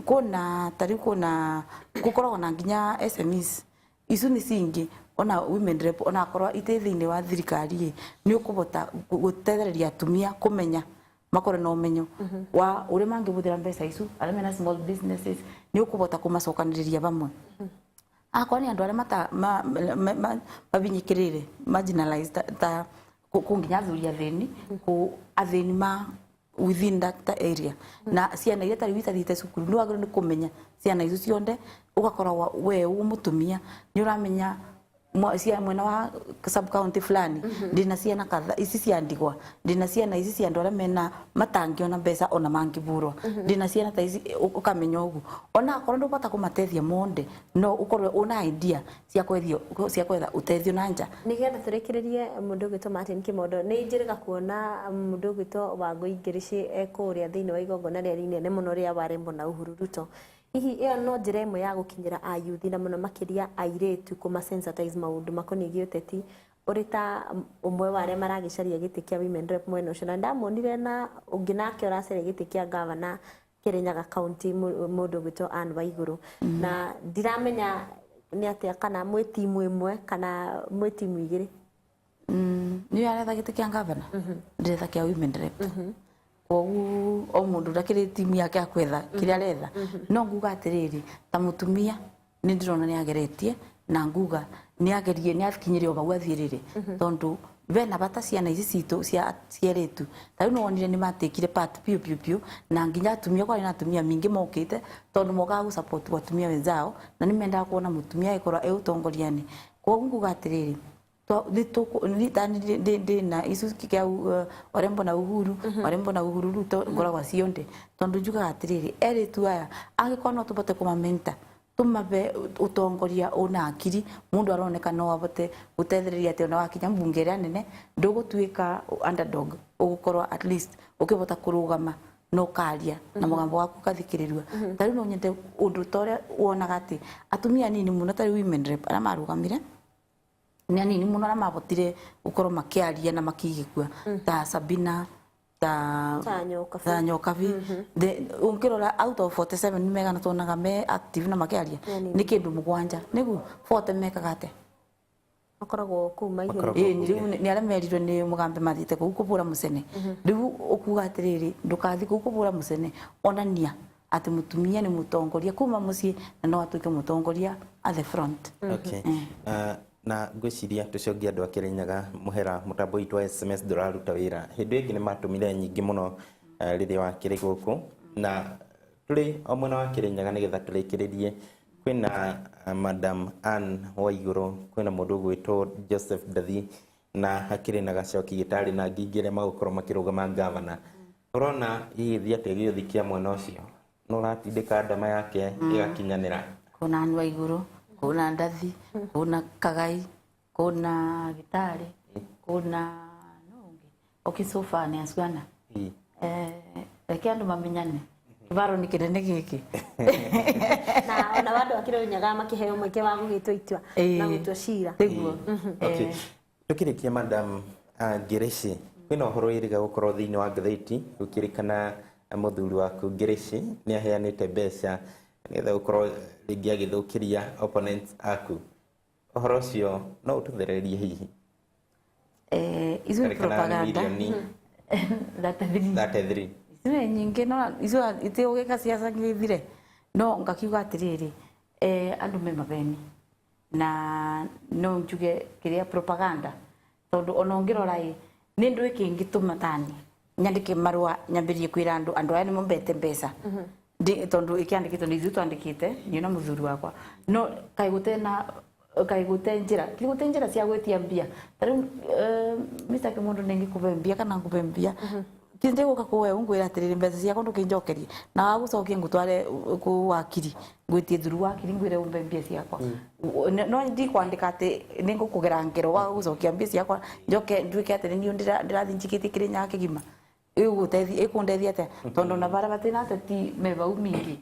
Kuna tariu kuna gukoragwo na nginya SMEs icu ni cingi ona women rep, ona akorwo ite thiini wa thirikari ĩ ni ukubota gutethereria atumia kumenya makorwo na umenyo wa uria mangibuthira mbeca icu. Aria mena small businesses ni ukubota kumacokaniriria vamwe. Akorwo ni andu aria mata mabinyikirire, marginalized, ta ku nginya athuri athini, ku athini ma within that area, na ciana iria tariu itathiĩte cukuru, nĩ wagĩrĩirwo nĩ kũmenya ciana icio cionde. Ũgakoragwo we wĩ mũtumia nĩ ũramenya cia mwena wa sub county fulani ndina ciana kadha ici cia ndigwa, ndina ciana ici cia andu aria mena matangĩona mbeca ona mangĩburwo, ndina ciana ta ici. Ũkamenya ũguo ona akorwo ndũbata kũmatethia monde, no ũkorwo una idea cia kwethio cia kwetha ũtethio na nja. Nigetha tũrĩkĩrĩrie, mũndũ ũgwĩtwo Martin Kimondo, nĩ njĩrĩga kuona mũndũ ũgwĩtwo Wangũi Ngĩrĩci ekũrĩa thĩinĩ wa igongona rĩa inene mũno rĩa Warembo na Uhuru Ruto. Hihi ĩyo no njĩra ĩmwe ya gũkinyĩra ayuthi na mũno makĩria airĩtu, kũma sensitize maũndũ makoniĩ gĩũteti, ũrĩ ta ũmwe wa arĩa maragĩcaria gĩtĩ kĩa women rep mwena ũcio? Na ndamuonire na ũngĩ nake ũracaria gĩtĩ kĩa gavana Kirinyaga County, mũndũ ũgwĩtwo Anne Waigũrũ, na ndiramenya nĩ atĩa, kana mwĩ timu ĩmwe kana mwĩ timu igĩrĩ? Nĩ aretha gĩtĩ kĩa gavana, ndĩretha kĩa women rep. Koguo o mũndũ ndakĩrĩ timu yake ya kwetha kĩrĩa aretha. No nguga atĩrĩrĩ, ta mũtumia nĩ ndĩrona nĩ ageretie, na nguga nĩ agerie nĩ akinyire o hau athiĩrĩre, tondũ bena bata ciana ici citũ cia ciarĩtu. Ta rĩu nĩwonire nĩ matekire part piũ piũ piũ, na nginya atumia kwarĩ na atumia mingĩ mokĩte, tondũ mokaga gũ support atumia wenzao na nĩ mendaga kuona mũtumia agĩkorwo e ũtongoria-inĩ. Koguo nguga atĩrĩrĩ, ndina icu kia Warembo na Uhuru, Warembo na Uhuru Ruto, ngoragwa cionde, tondu njugaga atiriri, eritu aya angĩkorwo no tũbote kũmamenta, tũmabe ũtongoria una akiri, mundu aroneka no abote gutethereria ati ona wakinya mbunge ĩrĩa nene ndũgũtuĩka underdog, ũgũkorwo at least ũkĩbota kũrũgama na ũkaria na mũgambo waku ũkathikĩrĩrua. Ta rĩu no nyende ũndũ ta ũrĩa wonaga atĩ atumia anini mũno, ta rĩu women rep arĩa marũgamire nĩ anini mũno, arĩa mabotire gũkorwo makĩaria na makigĩkua ta Sabina, ta Ta Nyokabi. Ta Nyokabi. Ũngĩrora out of 47 nĩ megana tuonaga me active na makĩaria? Nĩ anini. Nĩ kĩndũ mũgwanja nĩguo 40 mekaga atĩa? Makoragwo kũu maihũrĩte. Makoragwo. Ĩĩ, rĩu nĩ arĩa merirwe nĩ mũgambe mathiĩte kũu kũbũra mũcene. Rĩu ũkuga atĩrĩrĩ, ndũkathi kũu kũbũra mũcene, onania atĩ mũtumia nĩ mũtongoria kuma mũciĩ na no atuĩke mũtongoria at the front. Okay. Na ngwĩciria tũcokie andũ a Kĩrĩnyaga mũhera. Mũtambo witũ wa SMS ndũraruta wĩra. Hĩndĩ ĩngĩ nĩ matũmire nyingĩ mũno, rĩrĩa wakĩrĩ gũkũ na tũrĩ o mwena wa Kĩrĩnyaga. Nĩgetha tũrĩkĩrĩrie, kwĩna Madam Ann Waigũrũ, kwĩna mũndũ ũgwĩtwo Joseph Ndathi, na hakĩrĩ na Gacoki Gĩtarĩ na ngingĩ arĩa magũkorwo makĩrũgama gavana. Ũrona gĩgĩthiĩ atĩa gĩũthi kĩa mwena ũcio? No ũratindĩka ndama yake ĩgakinyanĩra? Kuna Ann Waigũrũ, kuna Ndathi, kuna Kagai, kuna Gĩtarĩ, kuna no ũngĩ. Okay, so far nĩ acuana. Reke andũ mamenyane, kĩbaro nĩ kĩnene gĩkĩ. Na ona andũ a Kĩrĩnyaga makĩheo mweke wa gũgĩtua itua na gũtua cira. Nĩguo. Okay. Tukĩrĩkia, Madam Ngĩrĩci, kwĩna ũhoro wĩrĩga gũkorwo thĩinĩ wa ngathĩti gũkĩrĩkana mũthuri waku Ngĩrĩci nĩ aheanĩte mbeca nĩgetha gũkorwo rĩngĩ agĩthũkĩria opponents aku. Ũhoro ũcio no ũtũthererie hihi? Icio nĩ Karĩkana nĩ propaganda. Mirioni 33. 33. Icio nĩ nyingĩ, no icio itigũgĩka ciaca ngĩthire, no ngakiuga atĩrĩrĩ, andũ me mabeni na no njuge kĩrĩa propaganda, tondũ ona ũngĩrora ĩ nĩ ndũ ĩkĩngĩtũma tani nyandĩke marũa nyambĩrĩrie kwĩra andũ, andũ aya nĩmo mbete mbeca. Tondũ ĩkĩandĩkĩtwo nĩ ithuĩ twandĩkĩte, niĩ na mũthuri wakwa, no kaĩ gũtena kaĩ gũte njĩra kĩ gũte njĩra cia gwĩtia mbia. Ta rĩu, Mr. Kimondo, nĩngĩkũbe mbia kana ngũbe mbia. Kinde guka kuwe ungwira atiriri, mbeca ciakwa ndukinjokerie na wagucokia ngutware ku wakiri, ngwitie thuru wakiri, ngwire umbe mbia ciakwa. No ndikwandika ati ningukugera ngero wa gucokia mbia ciakwa, njoke nduike ati ni ndirathi njikitie Kirinyaga kigima. Igutethi ikundeithia atia? Tondu na bara batina ateti me vau mingi,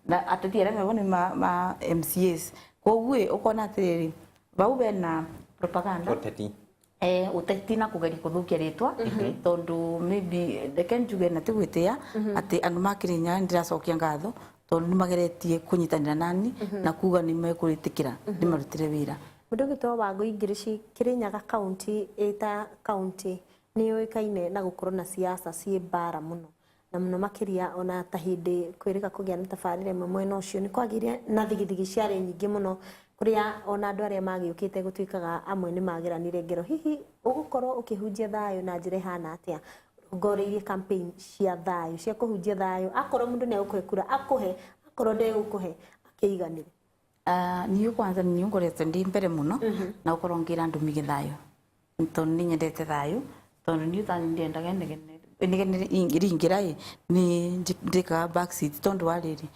na ateti aria mevo ni ma MCAs. Koguo ukona atiriri, vau bena propaganda. Ũteti. Uteti na kugeria kuthukia ritwa, tondu maybe reke njuge na ti gwitia ati andu ma Kirinyaga ndiracokia ngatho, tondu ni mageretie kunyitanira nani na kuga ni mekuritikira ndimarutire wira. Mũndũ ũgĩtwo Wangũi Ngirici, Kirinyaga County ĩta county nĩ yũĩkaine na gũkorwo na siasa ciĩ mbara mũno na mũno makĩria, ona ta hĩndĩ kwĩrĩga kũgĩa na tabarĩra ĩmwe mwena ũcio nĩ kwagĩire na thigithigi ciarĩ nyingĩ mũno, kũrĩa ona andũ arĩa magĩũkĩte gũtuĩkaga amwe nĩ mageranire ngero. Hihi ũgũkorwo ũkĩhunjia thayũ na njĩra ĩhana atĩa, ũrongoreirie campaign cia thayũ, cia kũhunjia thayũ? Akorwo mũndũ nĩ egũkũhe kura akũhe, akorwo ndegũkũhe akĩiganĩre. Niĩ kwanza niĩ ngoretwo ndi mbere mũno na gũkorwo ngĩra andũ mige thayũ, tondu nĩ nyendete thayũ, tondu niĩ tani ndiendaga inegene inegene ringĩra ĩ nĩ ndĩkaga back seat, tondu wa rĩrĩ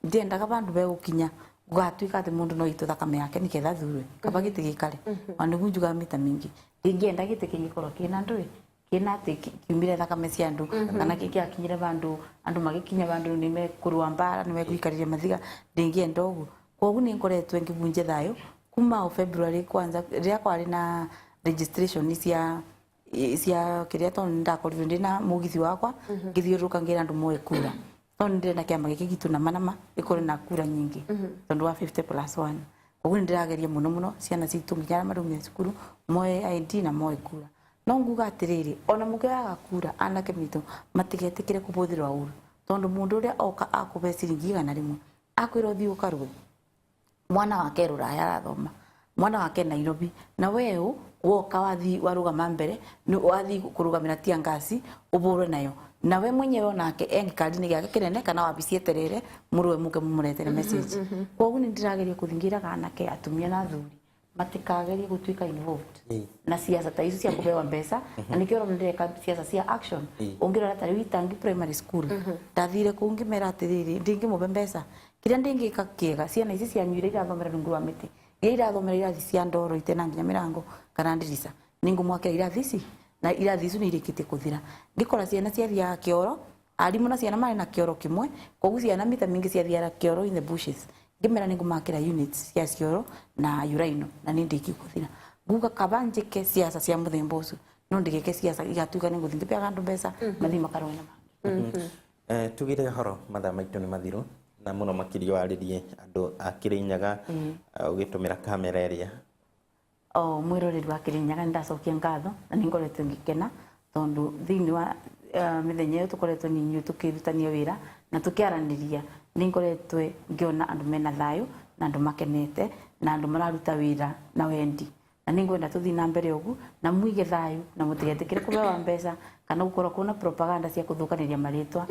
ndiendaga vandu begũkinya gũgatuĩka atĩ mũndũ no aitwo thakame yake nĩgetha athurwe kaba gĩtĩ gĩikare. Ona nĩguo njugaga mĩta mĩingĩ, ndingĩenda gĩtĩ kĩngĩkorwo kĩna ndũĩ kĩna atĩ kiumire thakame cia andũ, kana kĩngĩakinyire vandu andũ magĩkinya vandu nĩ mekũrũa mbara, nĩ mekũikarĩria mathiga. Ndingĩenda ũguo. Koguo nĩ ngoretwo ngĩbunjia thayũ kuma o February kwanza rĩrĩa kwarĩ na registration cia kĩrĩa, tondũ nĩndakorirwo ndĩna mũgithi wakwa ngĩthiũrũrũka ngĩra andũ moe kura, tondũ nĩndĩrenda kĩama gĩkĩ gitũ nama nama gĩkorwo na kura nyingĩ tondũ wa 50 plus 1. Koguo nĩndĩrageria mũno mũno ciana citũ nginya arĩa maraumire cukuru moe ID na moe kura. No nguga atĩrĩrĩ, ona mũngĩaga kura, anake mitũ matigetĩkĩre kũbũthĩrwo ũru, tondũ mũndũ ũrĩa oka akũbe ciringi 100 akwĩra ũthiĩ ũkarũe, mwana wake rũraya arathoma, mwana wake Nairobi, na weũ woka wathi warũgama mbere nĩ wathi kũrũgamĩra tia ngasi ũbũrwe nayo, na we mwenyewe onake e gĩkari-inĩ gĩake kĩnene kana wabici eterere mũrũe mũke mũmũretere message. Koguo nĩ ndĩrageria kũthingĩraga anake, atumia na athuri matikagerie gũtuĩka involved na siasa ta icio cia kũbewa mbeca, na nĩkĩo ũrona ndĩreka siasa cia action. Ũngĩrora ta rĩu Itangi Primary School, ndathire kũu ngĩmera atĩrĩrĩ, ndingĩmũbe mbeca, kĩrĩa ndĩngĩka kĩega, ciana ici cianyu iria irathomera rungu rwa mĩtĩ, iria irathomera irathi cia ndoro itena nginya mĩrango kana ndirica, nĩngũmwakĩra irathi ici, na irathi icio nĩ irĩkĩtie kũthira. Ngĩkora ciana ciathiaga kĩoro, arimũ na ciana marĩ na kĩoro kĩmwe, koguo ciana mita mingĩ ciathiaga kĩoro in the bushes. Ngĩmera nĩngũmakĩra units cia cioro na uraino, na nĩ ndĩki kũthira. Nguga kaba njĩke siasa cia mũthemba ũcio, no ndigĩke siasa igatuĩka nĩ ngũthiĩ ngĩpeaga andũ mbeca mathiĩ makarũe na mangĩ. Tugire horo mathaa maitũ nĩ mathiru, na mũno makĩria warĩrie andũ a Kirinyaga ũgĩtũmĩra kamera ĩrĩa. O mwĩroreri wa Kirinyaga, nĩndacokia ngatho na nĩngoretwo ngĩkena, tondu thĩinĩ wa mĩthenya ĩyo tũkoretwo nĩ inyuĩ tũkĩrutania wĩra na tũkĩaranĩria, nĩngoretwo ngĩona andũ mena thayũ na andũ makenete na andũ mararuta wĩra na wendi, na nĩngwenda tũthiĩ na mbere ũguo na muige thayũ na mũtigetĩkĩre kũbewa mbeca kana gũkorwo kwĩna propaganda cia kũthũkanĩria marĩtwa.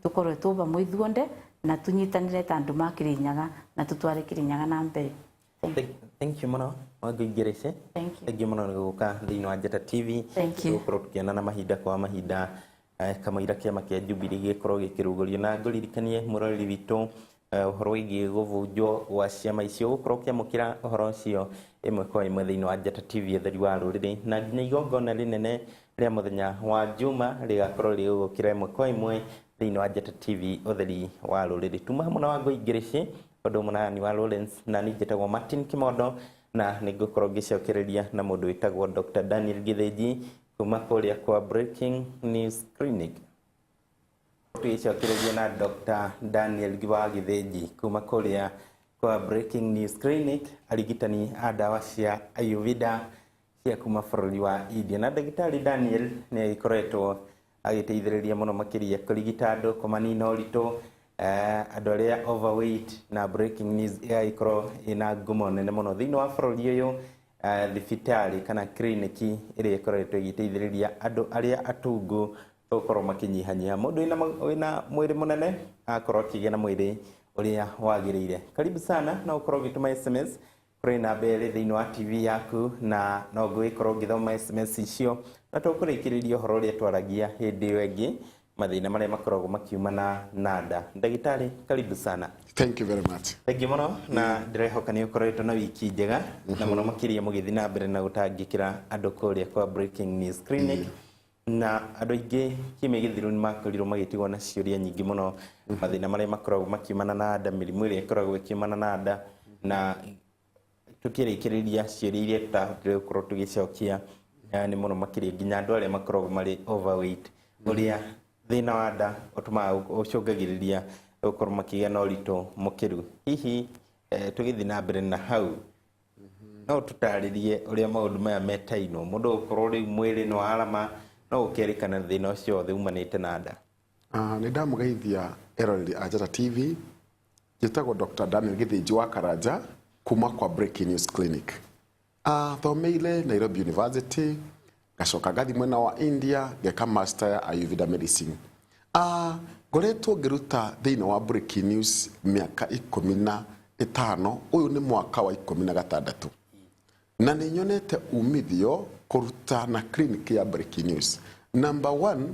Tũkorwo twĩ vamwe ithuothe na tũnyitanĩre ta andũ ma Kirinyaga na tũtware Kirinyaga na mbere. Thank you mũno, Wangũi Ngirici. Thank you. Thank you mũno nĩ gũka thĩinĩ wa Njata TV. Thank you. Tũgũkorwo tũkĩonana mahinda kwa mahinda kamũira kĩama kĩa Jubilee gĩkorwo gĩkĩrugũrio, na ngũririkanie mũroreri witũ ũhoro wĩgiĩ gũbunjwo gwa ciama icio, ũgũkorwo ũkĩamũkĩra ũhoro ũcio ĩmwe kwa ĩmwe thĩinĩ wa Njata TV ũtheri wa rũrĩrĩ, na nginya igongona rĩnene rĩa mũthenya wa Juma rĩgakorwo rĩgũgũkĩra ĩmwe kwa ĩmwe thĩinĩ wa Njata TV ũtheri wa rũrĩrĩ. Tuma hamwe na Wangũi Ngirici, ũndũ ũmwe na Ann wa Lawrence, na niĩ njĩtagwo Martin Kimondo, na nĩ ngũkorwo ngĩcokereria na mũndũ wĩtagwo Dr. Daniel Gĩthĩnji kuma kũrĩa kwa Breaking News Clinic. Tũgĩcokereria na Dr. Daniel wa Gĩthĩnji kuma kũrĩa kwa Breaking News Clinic, arigitani a ndawa cia Ayurveda cia kuma bũrũri wa India. Na ndagĩtarĩ Daniel nĩ agĩkoretwo agĩteithĩrĩria mũno makĩria kũrigita andũ kũmanina ũritũ, andũ arĩa overweight, na Breaking News ĩgagĩkorwo ĩna ngumo nene mũno thĩinĩ wa bũrũri ũyũ, thibitarĩ kana kiriniki ĩrĩa ĩkoretwo ĩgĩteithĩrĩria andũ arĩa atungu gũkorwo makĩnyihanyiha. Mũndũ wĩna mwĩrĩ mũnene akorwo akĩgĩa na mwĩrĩ ũrĩa wagĩrĩire. Karibu sana, no ũkorwo ũgĩtũma SMS Kũrĩ namba ĩrĩ thĩinĩ wa TV yaku na no ngũgĩkorwo ngĩthoma SMS icio, na tũkũrĩkĩrĩria ũhoro ũrĩa twaragia hĩndĩ ĩyo ĩngĩ, mathĩna marĩa makoragwo makiumana na nda. Ndagĩtarĩ, karibu sana. Thank you very much. Thengiũ mũno, na ndĩrehoka nĩ ũkoretwo na wiki njega, na mũno makĩria mũgĩthiĩ na mbere na gũtangĩkĩra andũ kũrĩa kwa Breaking News Clinic. Na andũ aingĩ kiumia gĩthiru nĩ makorirwo magĩtigwo na ciũria nyingĩ mũno, mathĩna marĩa makoragwo makiumana na nda, mĩrimũ ĩrĩa ĩkoragwo ĩkiumana na nda, na tukĩrĩkĩrĩria ciũria iria tutahotire gũkorwo tũgĩcokia, nĩ mũno makĩria nginya andũ arĩa makoragwo marĩ overweight, ũrĩa thĩna wa nda ũtũmaga ũcũngagĩrĩria gũkorwo makĩgĩa na ũritũ mũkĩru. Hihi tũgĩthiĩ na mbere na hau, no tũtarĩrie ũrĩa maũndũ maya metainwo, mũndũ gũkorwo rĩu mwĩrĩ nĩ warama no ũkerĩkana thĩna ũcio wothe umanĩte na nda? Nĩ ndamũgeithia eroreri a Njata TV. Njĩtagwo Dr. Daniel Gĩthĩnji wa Karanja kuma kwa Breaking News Clinic. Thomeire Nairobi University, ngacoka ngathi mwena wa India ngeka master ya Ayurveda medicine. Ngoretwo ngĩruta thĩinĩ wa Breaking News mĩaka 15, ũyũ nĩ mwaka wa 16, na nĩ nyonete umithio kũruta na clinic ya Breaking News. Number one,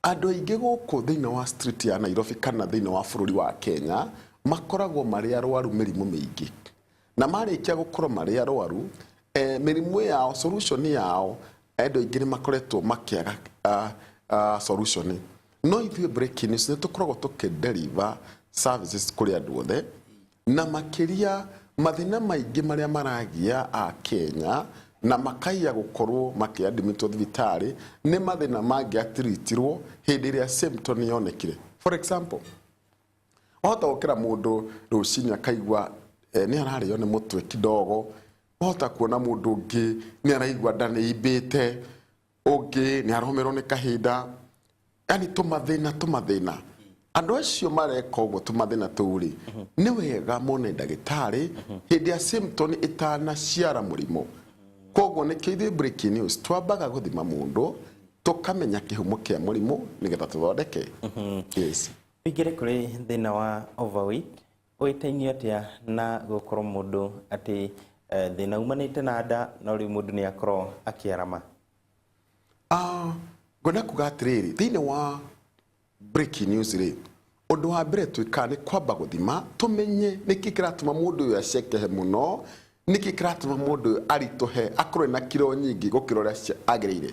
andũ aingĩ gũkũ thĩinĩ wa street ya Nairobi kana thĩinĩ wa bũrũri wa Kenya makoragwo marĩ arwaru mĩrimũ mĩingĩ, na marĩkia gũkorwo marĩ arwaru mĩrimũ yao, solution yao, andũ aingĩ nĩ makoretwo makĩaga solution. No ithuĩ Breaking News nĩ tũkoragwo tũkĩ-deliver services kũrĩ andũ othe, na makĩria mathĩna maingĩ marĩa maragia a Kenya na makaiya gũkorwo makĩadmitwo thibitarĩ nĩ mathĩna mangĩatiritirwo hĩndĩ ĩrĩa symptom yonekire. For example, wahota gũkĩra mũndũ rũcinĩ akaigua nĩ ararĩo nĩ mũtwe kidogo, wahota kuona mũndũ ũngĩ nĩ araigua nda nĩ imbĩte, ũngĩ nĩ aromerwo nĩ kahinda, yani tũmathĩna tũmathĩna. Andũ acio mareka ũguo tũmathĩna tũu rĩ, nĩ wega mone ndagĩtarĩ hĩndĩ ya symptom ĩtanaciara mũrimũ. Koguo nĩkĩo ithuĩ Breaking News twambaga gũthima mũndũ, tũkamenya kĩhumo kĩa mũrimũ nĩgetha tũthondeke. Yes. Tũingĩre kũrĩ thĩna wa overweight, ũĩtainio atĩa na gũkorwo mũndũ atĩ thĩna umanĩte na nda, no rĩu mũndũ nĩ akorwo akĩarama? Ngwenda kuga atĩrĩrĩ, thĩinĩ wa Breaking News rĩ, ũndũ wa mbere twĩkaga nĩ kwamba gũthima tũmenye nĩkĩ kĩratũma mũndũ ũyũ acekehe mũno, nĩkĩ kĩratũma mũndũ ũyũ aritũhe, akorwo ena kiro nyingĩ gũkĩra ũrĩa agĩrĩire.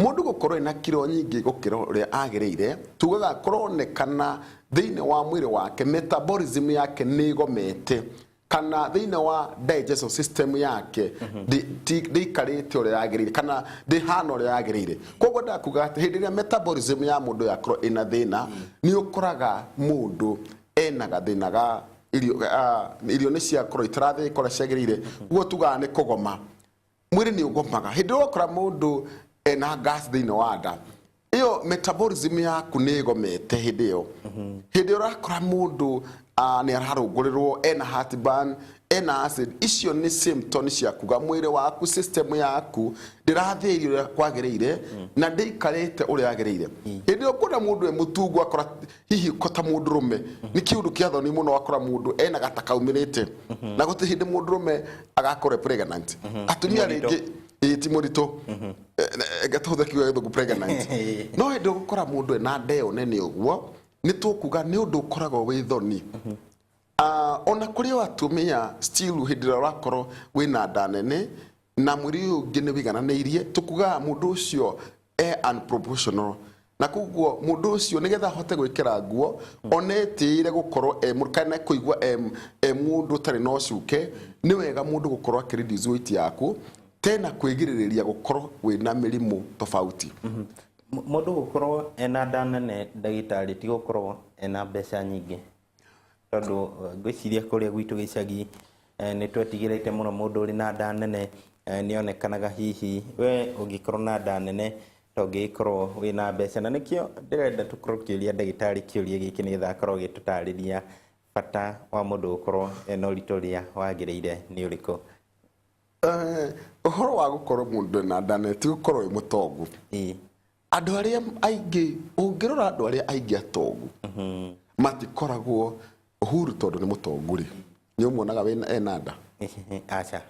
Mũndũ gũkorwo ena kiro nyingĩ gũkĩra ũrĩa agĩrĩire, tugaga kũronekana thĩinĩ wa mwĩrĩ wake metabolism yake nĩ ĩgomete, kana thĩinĩ wa digestive system yake ndĩikarĩte ũrĩa yagĩrĩire kana ndĩhana ũrĩa yagĩrĩire. Koguo ndakuga atĩ hĩndĩ ĩrĩa metabolism ya mũndũ yakorwo ĩna thĩna, nĩ ũkoraga mũndũ ena gathĩna ga irio, irio nĩ ciakorwo itarathĩĩka ũrĩa ciagĩrĩire. Ũguo tugaga nĩ kũgoma, mwĩrĩ nĩ ũgomaga. Hĩndĩ ĩrĩa ũkora mũndũ ena gas thĩinĩ wa nda, ĩyo metabolism yaku nĩ ĩgomete. Hĩndĩ ĩyo, hĩndĩ ĩyo ũrakora mũndũ nĩ ararũngũrĩrwo, ena heartburn, ena acid, icio nĩ symptoms cia kuga mwĩrĩ waku, system yaku ndĩrathĩirio ũrĩa kwagĩrĩire na ndĩikarĩte ũrĩa yagĩrĩire. Hĩndĩ ĩyo kuona mũndũ e mũtungu, akora hihi ko ta mũndũrũme nĩ kĩũndũ kĩa thoni mũno, akora mũndũ ena gata kaumĩrĩte, na gũtirĩ hĩndĩ mũndũrũme agakorwo e pregnant. Atumia Mũritũ. rĩngĩ ĩĩ ti mũritũ, ngatũhũthĩra kiugo gĩa gĩthũngũ pregnant. No hĩndĩ ũgũkora mũndũ ena nda ĩyo nene ũguo, nĩ tũkuga nĩ ũndũ ũkoragwo wĩ thoni. Ona kũrĩ o atumia still, hĩndĩ ĩrĩa ũrakorwo wĩna nda nene na mwĩrĩ ũyũ ũngĩ nĩ wĩigananĩirie, tũkugaga mũndũ ũcio e unproportional, na koguo mũndũ ũcio nĩgetha ahote gwĩkĩra nguo ona etĩĩre gũkorwo e kana kũigua e mũndũ ũtarĩ na ũcuke, nĩ wega mũndũ gũkorwo akĩ reduce weight yaku tena kwĩgirĩrĩria gũkorwo wĩna mĩrimũ tofauti. Mũndũ gũkorwo ena nda nene, ndagĩtarĩ, ti gũkorwo ena mbeca nyingĩ, tondũ ngwĩciria kũrĩa gwitũ gĩcagi nĩ twetigĩrĩte mũno mũndũ ũrĩ na nda nene, nĩ onekanaga hihi we ũngĩkorwo na nda nene to ũngĩgĩkorwo wĩna mbeca, na nĩkĩo ndĩrenda tũkorwo tũkĩũria ndagĩtarĩ kĩũria gĩkĩ nĩgetha akorwo agĩtũtarĩria bata wa mũndũ gũkorwo ena ũritũ ũrĩa wagĩrĩire nĩ ũrĩkũ. Ũhoro wa gũkorwo mũndũ ena nda nene ti gũkorwo wĩ mũtongu. Andũ arĩa aingĩ, ũngĩrora andũ arĩa aingĩ atongu matikoragwo. Uhuru tondũ nĩ mũtongu rĩ, nĩ ũmuonaga wĩna ena nda? Aca.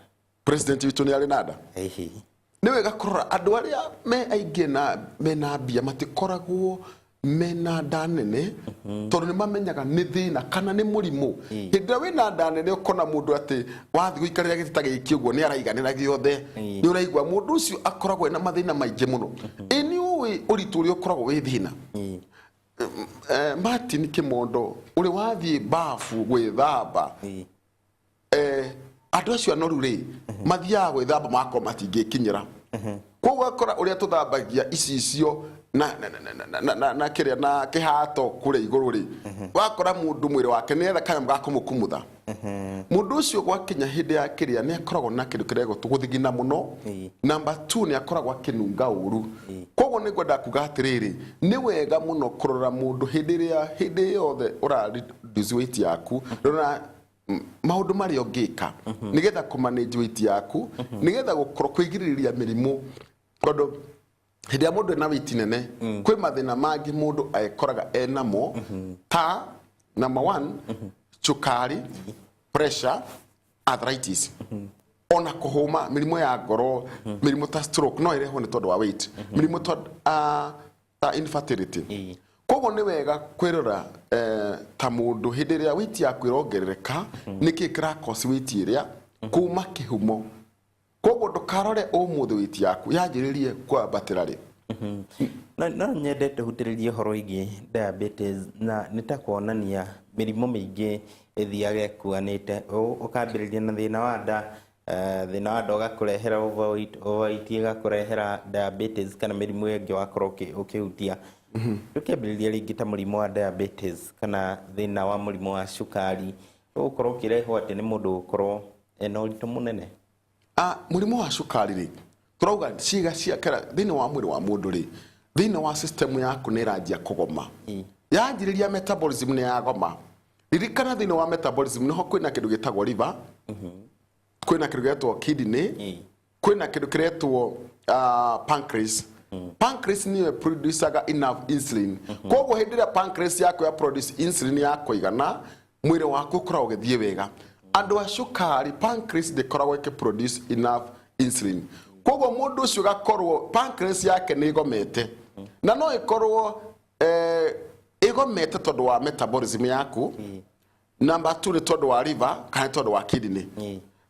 President witũ nĩ arĩ na nda? Ĩhĩ. Nĩ wega kũrora andũ arĩa me aingĩ na mena mbia matikoragwo mena nda nene, tondũ nĩ mamenyaga nĩ thĩna kana nĩ mũrimũ. Hĩndĩ ĩrĩa wĩna nda nene, ũkona mũndũ atĩ wathiĩ gũikarĩra gĩtĩ ta gĩkĩ ũguo nĩ araiganĩra gĩothe. Nĩ ũraigua mũndũ ũcio akoragwo ena mathĩna maingĩ mũno. Ĩ nĩ ũĩ ũritũ ũrĩa ũkoragwo wĩ thĩna? Martin Kimondo, ũrĩ wathiĩ bafu gwĩthamba? Andũ acio anoru rĩ, mathiaga gwĩthamba magakorwo matingĩkinyĩra. Koguo ũgakora ũrĩa tũthambagia icicio na kĩrĩa na kĩhato kũrĩa igũrũ rĩ, wakora mũndũ mwĩrĩ wake nĩ etha kanyamũ ga kũmũkumutha. Mũndũ ũcio gwakinya hĩndĩ ya kĩrĩa nĩ akoragwo na kĩndũ kĩregwo gũthigina mũno. Number 2, nĩ akoragwo akĩnunga ũru. Koguo nĩ ngwenda kuga atĩrĩrĩ, nĩ wega mũno kũrora mũndũ hĩndĩ ĩrĩa hĩndĩ yothe ũra reduce weight yaku. Rora maũndũ marĩa ũngĩka nĩgetha kũ manage weight yaku, nĩgetha gũkorwo kwĩgirĩrĩria mĩrimũ, tondũ hĩndĩ ĩrĩa mũndũ ena weight nene, kwĩ mathĩna mangĩ mũndũ ekoraga enamo, ta number 1, cukari, pressure, arthritis, ona kũhũma, mĩrimũ ya ngoro, mĩrimũ ta stroke no ĩrehwo nĩ tondũ wa weight, mĩrimũ ta infertility. Koguo nĩ wega kwĩrora ta mũndũ hĩndĩ ĩrĩa weight yaku ĩrongerereka, nĩkĩ kĩrakosi weight ĩrĩa kuma kĩhumo. Koguo ndũkarore ũmũthĩ weight yaku yanjĩrĩrie kwambatĩra rĩ. No nyende tũhutĩrĩrie ũhoro wĩgiĩ diabetes, na nĩ ta kuonania mĩrimũ mĩingĩ ĩthiaga ĩkuanĩte. Ũkambĩrĩria na thĩna wa nda, thĩna wa nda ũgakũrehera overweight, overweight ĩgakũrehera diabetes kana mĩrimũ ĩngĩ wakorwo ũkĩhutia. Tũkĩambĩrĩria rĩngĩ ta mũrimũ wa diabetes kana thĩna wa mũrimũ wa cukari, ũgũkorwo ũkĩrehwo atĩ nĩ mũndũ gũkorwo ena ũritũ mũnene? Mũrimũ wa cukari rĩ, tũrauga ciĩga cia kera thĩinĩ wa mwĩrĩ wa mũndũ rĩ, thĩinĩ wa system yaku nĩ ĩranjia kũgoma. Yanjĩrĩria metabolism nĩ yagoma. Ririkana thĩinĩ wa metabolism nĩho kwĩna kĩndũ gĩtagwo liver, kwĩna kĩndũ gĩtagwo kidney, kwĩna kĩndũ kĩretwo pancreas. Pancreas nĩyo producaga enough insulin. Koguo hĩndĩ ĩrĩa pancreas yaku ya produce insulin ya kũigana, mwĩrĩ waku ũkoragwo ũgĩthiĩ wega. Andũ a cukari, pancreas ndĩkoragwo ĩkĩ enough insulin. Koguo mũndũ ũcio ũgakorwo pancreas yake nĩ ĩgomete, na no ĩkorwo ĩgomete tondũ wa metabolism yaku. Number 2, nĩ tondũ wa liver kana nĩ tondũ wa kidney,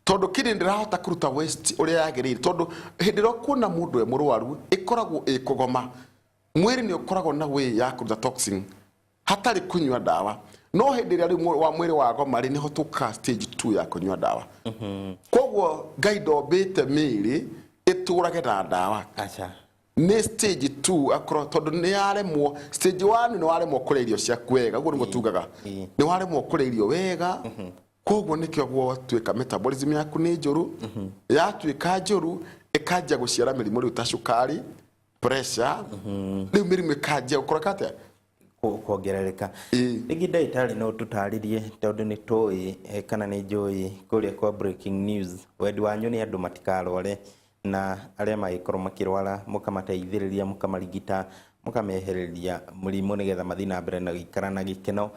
tondũ kidney ndĩrahota kũruta waste ũrĩa yagĩrĩire, tondũ hĩndĩ ĩrĩa ũkuona mũndũ e mũrwaru ĩkoragwo ĩkũgoma. Mwĩrĩ nĩ ũkoragwo na way ya kũruta toxin hatarĩ kũnyua ndawa, no hĩndĩ ĩrĩa rĩu wa mwĩrĩ wagoma rĩ, nĩho tũkaga stage 2 ya kũnyua ndawa. Koguo Ngai ndombĩte mĩĩrĩ ĩtũrage na ndawa. Aca. Nĩ stage 2 akorwo tondũ nĩ yaremwo stage 1, nĩ waremwo kũrĩa irio ciaku wega. Ũguo nĩguo tugaga, nĩ waremwo kũrĩa irio wega. Koguo nĩkĩo gwatuĩka metabolism yaku nĩ njũru. Yatuĩka njũru, ĩkanjia gũciara mĩrimũ rĩu ta cukari, pressure, rĩu mĩrimũ ĩkanjia gũkorwo atĩa? Kuongerereka. Rĩngĩ ndagĩtarĩ, no tũtarĩrie, tondũ nĩ tũĩ kana nĩ njũĩ kũrĩa kwa Breaking News wendi wanyu nĩ andũ matikarware, na arĩa magĩkorwo makĩrwara mũkamateithĩrĩria, mũkamarigita, mũkamehereria mũrimũ nĩgetha mathiĩ na mbere na gũikara na gĩkeno.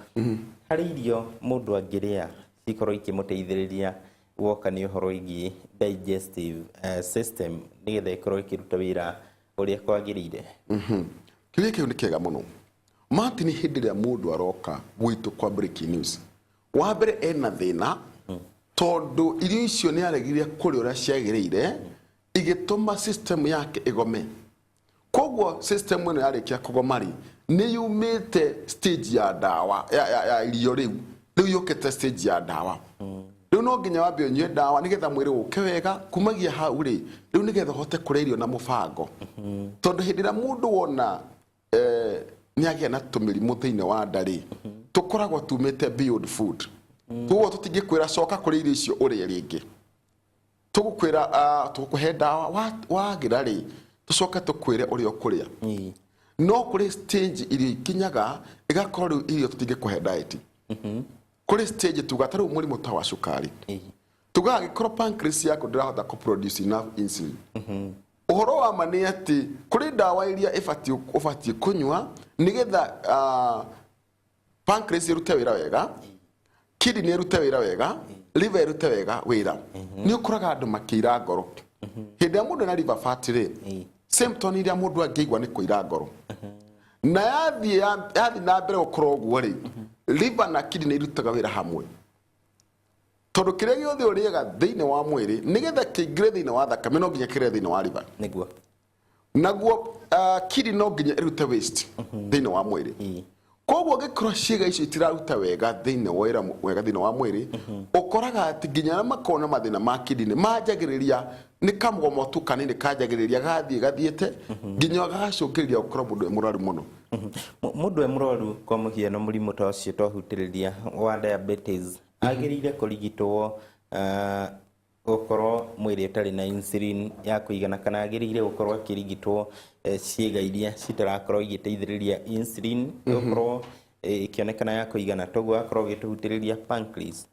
Harĩ irio mũndũ angĩrĩa cikorwo ikĩmũteithĩrĩria woka nĩ ũhoro wĩgiĩ digestive system, nĩgetha ĩkorwo ĩkĩruta wĩra ũrĩa kwagĩrĩire? Kĩũria kĩu nĩ kĩega mũno, Martin. Hĩndĩ ĩrĩa mũndũ aroka gwitũ kwa Breaking News, wa mbere ena thĩna tondũ irio icio nĩ aregire kũrĩa ũrĩa ciagĩrĩire, igĩtũma system yake ĩgome. Koguo system ĩno yarĩkia kũgoma rĩ, nĩ yumĩte stage ya ndawa ya irio, rĩu yũkĩte stage ya ndawa. Rĩu no nginya wambe ũnyue ndawa nĩgetha mwĩrĩ ũke wega. Kumagia hau rĩ, rĩu nĩgetha ũhote kũrĩa irio na mũbango, tondũ hĩndĩ ĩrĩa mũndũ wona nĩ agĩa na tũmĩrimũ thĩinĩ wa nda rĩ, tũkoragwo tumĩte beyond food. Koguo tũtingĩkwĩra coka kũrĩa irio icio ũrĩe rĩngĩ. Tũgũkwĩra tũgũkũhe ndawa, wagĩra rĩ, tũcoke tũkwĩre ũrĩa ũkũrĩa. No kũrĩ stage irio ikinyaga ĩgakorwo rĩu irio tũtingĩkũhe diet. Kũrĩ stage tuga ta rĩu mũrimũ ta wa cukari, tugaga angĩkorwo pancreas yaku ndĩrahota kũ produce enough insulin, ũhoro wa ma nĩ atĩ kũrĩ ndawa iria ĩbatiĩ ũbatiĩ kũnyua nĩgetha pancreas ĩrute wĩra wega, kidney ĩrute wĩra wega. Liver ĩrute wega wĩra, nĩ ũkoraga andũ makĩira ngoro. Hĩndĩ ĩrĩa mũndũ ena liver fat rĩ, symptom iria mũndũ angĩigua nĩ kũira ngoro. Na yathiĩ yathiĩ na mbere gũkorwo ũguo rĩ, liver na kidney irutaga wĩra hamwe, tondũ kĩrĩa gĩothe ũrĩaga thĩinĩ wa mwĩrĩ, nĩgetha kĩingĩre thĩinĩ wa thakame, no nginya kĩrĩre thĩinĩ wa liver. Naguo kidney no nginya ĩrute waste thĩinĩ wa mwĩrĩ. Koguo angĩkorwo ciĩga icio itiraruta wega thĩinĩ wa wĩra wega thĩinĩ wa mwĩrĩ, ũkoraga atĩ nginya arĩa makoragwo na mathĩna ma kidney manjagĩrĩria nĩ kamũgomo tu kanini kanjagĩrĩria, gathiĩ gathiĩte nginya gagacũngĩrĩria gũkorwo mũndũ e mũrwaru mũno. Mũndũ e mũrwaru, kwa mũhiano mũrimũ ta ũcio twahutĩrĩria wa diabetes, agĩrĩire kũrigitwo gũkorwo mwĩrĩ ũtarĩ na insulin ya kũigana, kana agĩrĩire gũkorwo akĩrigitwo ciĩga iria citarakorwo igĩteithĩrĩria insulin gũkorwo ĩkĩonekana ya kũigana? Toguo akorwo ũgĩtũhutĩrĩria pancreas.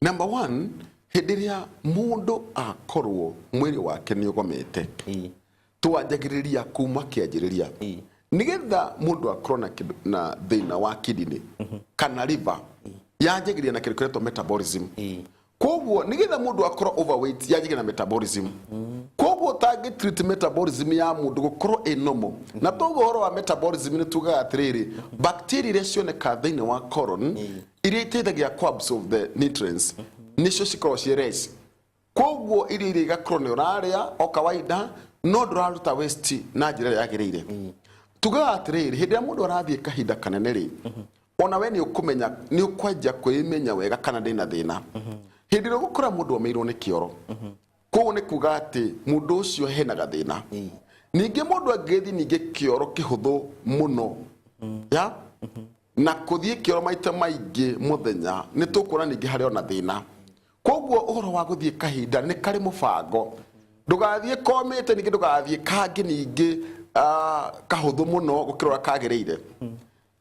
Number one, hĩndĩ ĩrĩa mũndũ akorwo mwĩrĩ wake nĩ ũgomete, twanjagĩrĩria kuma kĩanjĩrĩria. Nĩgetha mũndũ akorwo na kĩndũ na thĩna wa kidney kana liver, yanjagĩrĩria na kĩndũ kĩretwo metabolism. Koguo nĩgetha mũndũ akorwo overweight, yanjagĩrĩria na metabolism. Koguo ũtangĩ treat metabolism ya mũndũ gũkorwo ĩ normal. Na toguo ũhoro wa metabolism, nĩ tugaga atĩrĩrĩ, bacteria iria cioneka thĩinĩ wa colon, iria iteithagia ku absorb the nutrients, nĩcio cikoragwo ciĩ less. Koguo irio iria igakorwo nĩ ũrarĩa o kawaida, no ndũraruta waste na njĩra ĩrĩa yagĩrĩire. Tugaga atĩrĩrĩ, hĩndĩ ĩrĩa mũndũ arathiĩ kahinda kanene rĩ, ona we nĩ ũkũmenya, nĩ ũkwanjia kwĩmenya wega kana ndĩna thĩna. Hĩndĩ ĩrĩa ũgũkora mũndũ omĩirwo nĩ kĩoro, koguo nĩ kuga atĩ mũndũ ũcio hena gathĩna. Ningĩ mũndũ angĩgĩthiĩ ningĩ kĩoro kĩhũthũ mũno ya na kũthiĩ kĩoro maita maingĩ mũthenya, nĩ tũkuona ningĩ harĩ ona thĩna. Koguo ũhoro wa gũthiĩ kahinda nĩ karĩ mũbango. Ndũgathiĩ komĩte, ningĩ ndũgathiĩ kangĩ ningĩ kahũthũ mũno gũkĩra ũrĩa kagĩrĩire.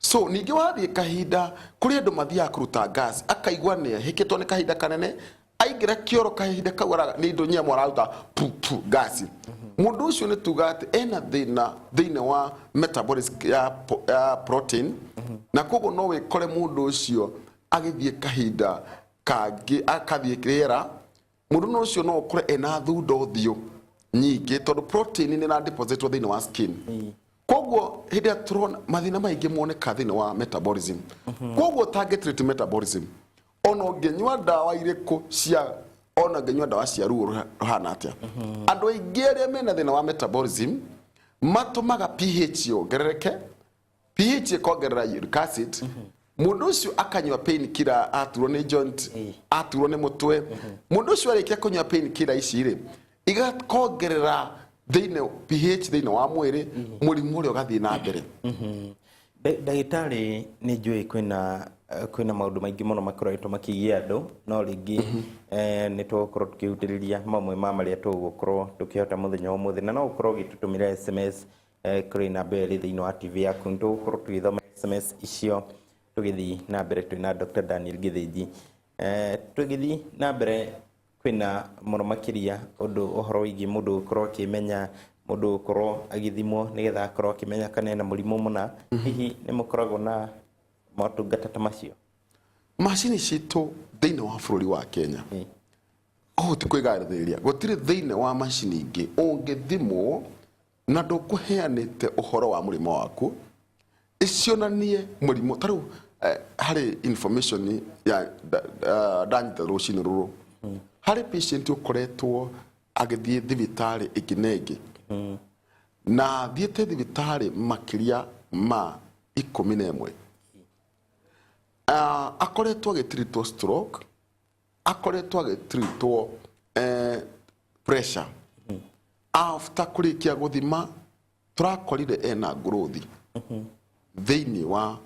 So ningĩ wathiĩ kahinda, kũrĩ andũ mathiaga kũruta gas, akaigua nĩ ehĩkĩtwo nĩ kahinda kanene, aingĩra kĩoro kahinda kau nĩ indo nyamũ araruta pu pu gas. Mũndũ ũcio nĩ tuga atĩ ena thĩna thĩinĩ wa metabolism ya protein, na koguo no wĩkore mũndũ ũcio agĩthiĩ kahinda kangĩ akathiĩ rĩera. Mũndũ no ũcio no ũkore ena thundo ũthiũ nyingĩ, tondũ protein nĩ ĩra depositwo thĩinĩ wa skin. Koguo hĩndĩ ĩrĩa tũrona mathĩna maingĩ moneka thĩinĩ wa metabolism. Koguo ũtangĩ treat metabolism, ona ũngĩnyua ndawa irĩkũ cia, ona ũngĩnyua ndawa cia ruo rũhana atĩa, andũ aingĩ arĩa mena thĩna wa metabolism matũmaga pH yongerereke, pH ĩkongerera uric acid. Mũndũ ũcio akanyua pain killer, aturwo nĩ joint, aturwo nĩ mũtwe. Mũndũ ũcio arĩkia kũnyua pain killer ici rĩ, igakongerera thĩinĩ pH thĩinĩ wa mwĩrĩ, mũrimũ ũrĩa ũgathiĩ na mbere. Ndagĩtarĩ, nĩ njũĩ kwĩna maũndũ maingĩ mũno makoretwo makĩgia andũ, no rĩngĩ nĩ tũgũkorwo tũkĩhutĩrĩria mamwe ma marĩa tũgũkorwo tũkĩhota mũthenya wa ũmũthĩ. Na no ũkorwo ũgĩtũtũmĩra SMS kũrĩ namba ĩyo ĩrĩ thĩinĩ wa TV yaku. Nĩ tũgũkorwo tũgĩthoma SMS icio tũgĩthiĩ na mbere twĩna Dr. Daniel Gĩthĩnji. Tũgĩthiĩ na mbere, kwĩna mũno makĩria ũndũ ũhoro wĩgiĩ mũndũ gũkorwo akĩmenya, mũndũ gũkorwo agĩthimwo nĩgetha akorwo akĩmenya kana ena mũrimũ mũna. Hihi nĩ mũkoragwo na motungata ta macio? Macini citũ thĩinĩ wa bũrũri wa Kenya, ũũ ti kwĩgathĩrĩria, gũtirĩ thĩinĩ wa macini ingĩ ũngĩthimwo na ndũkũheanĩte ũhoro wa mũrimũ waku icionanie mũrimũ. Ta rĩu harĩ information ya ndanyita rũcinĩ rũrũ, harĩ patient ũkoretwo agĩthiĩ thibitarĩ ĩngĩ na ĩngĩ, na thiĩte thibitarĩ makĩria ma 11. Akoretwo agĩtiritwo stroke, akoretwo agĩtiritwo pressure. After kũrĩkia gũthima, tũrakorire ena growth thĩinĩ wa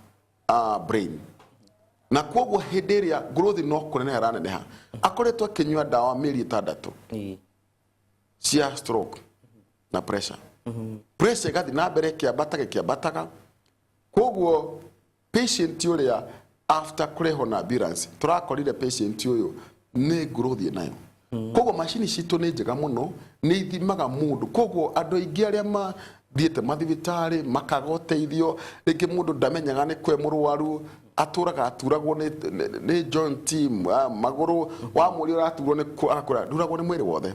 brain, na koguo hĩndĩ ĩrĩa growth no kũneneha ĩraneneha, akoretwo akĩnyua ndawa mĩeri 6 cia stroke na pressure. Pressure ĩgathiĩ na mbere ĩkĩambataga ĩkĩambataga. Koguo patient ũrĩa, after kũrehwo na ambulance, tũrakorire patient ũyũ nĩ growth nayo. Koguo macini citũ nĩ njega mũno, nĩ ithimaga mũndũ. Koguo andũ aingĩ arĩa mathiĩte mathibitarĩ makaga ũteithio, rĩngĩ mũndũ ndamenyaga nĩ kwe mũrwaru. Atũraga aturagwo nĩ joint team, magũrũ, wamũria ũraturwo nĩ kũ, agakwĩra nduragwo nĩ mwĩrĩ wothe.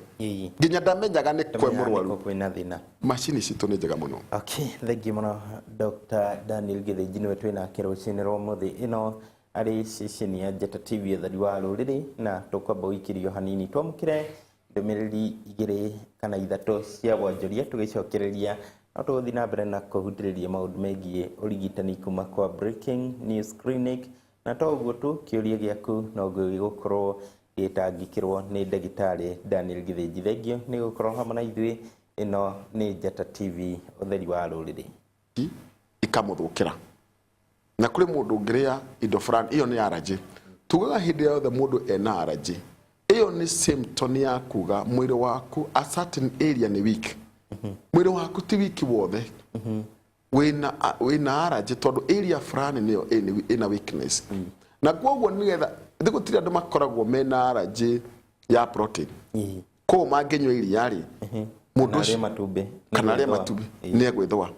Nginya ndamenyaga nĩ kwe mũrwaru. Kwĩna thĩna. Macini citũ nĩ njega mũno. Okay, thengiũ mũno Dr. Daniel Gĩthĩnji, nĩwe twĩ nake rũcinĩ rwa ũmũthĩ ĩno arĩ ceceni ya Njata TV, ũtheri wa rũrĩrĩ, na tũkwamba gũikĩrio hanini twamũkĩre ndũmĩrĩri igĩrĩ kana ithatũ cia wonjoria. Tũgĩcokereria no tũgũthiĩ na mbere na kũhutĩrĩria maũndũ megiĩ ũrigitani kuma kwa Breaking News Clinic, na to ũguo tu, kĩũria gĩaku no gĩgũkorwo gĩtangĩkĩrwo nĩ ndagĩtarĩ Daniel Gĩthĩnji. Thengiũ nĩ gũkorwo hamwe na ithuĩ. Ĩno nĩ Njata TV, ũtheri wa rũrĩrĩ. Ikamũthũkĩra na kũrĩ mũndũ ũngĩrĩa indo fulani, ĩyo nĩ allergy. Tugaga hĩndĩ yothe mũndũ ena allergy, ĩyo nĩ symptom ya kuga mwĩrĩ waku a certain area nĩ weak. Mwĩrĩ waku ti weak wothe, wĩna allergy tondũ area fulani nĩyo ĩna weakness, na koguo nĩgetha gũtirĩ andũ makoragwo mena allergy ya protein, koguo mangĩnyua iria rĩ, mũndũ Kana arĩe ũcio matumbĩ. Kana arĩe matumbĩ, nĩ egwĩthũa.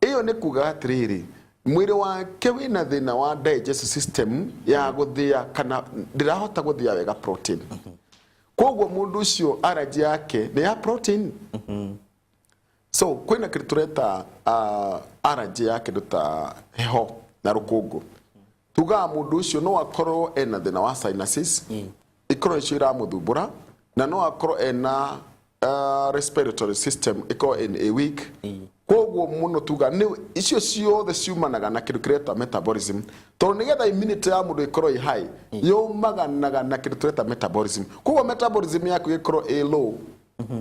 Ĩyo nĩ kuga atĩrĩrĩ, mwĩrĩ wake wĩna thĩna wa digestive system ya gũthĩa kana ndĩrahota gũthĩa wega protein. Koguo mũndũ ũcio allergy yake nĩ ya protein. So kwĩna kĩndũ tũreta allergy ya kĩndũ ta heho na rũkũngũ. Tugaga mũndũ ũcio no akorwo ena thĩna wa sinuses, ikorwo icio iramũthumbũra, na no akorwo ena respiratory system ikorwo in a weak. Koguo mũno tuga nĩ icio ciothe ciumanaga na kĩndũ kĩretwa metabolism, tondũ nĩgetha immunity ya mũndũ ĩkorwo ĩ high, yumaganaga na kĩndũ tũreta metabolism. Koguo metabolism yaku ĩkorwo ĩ low,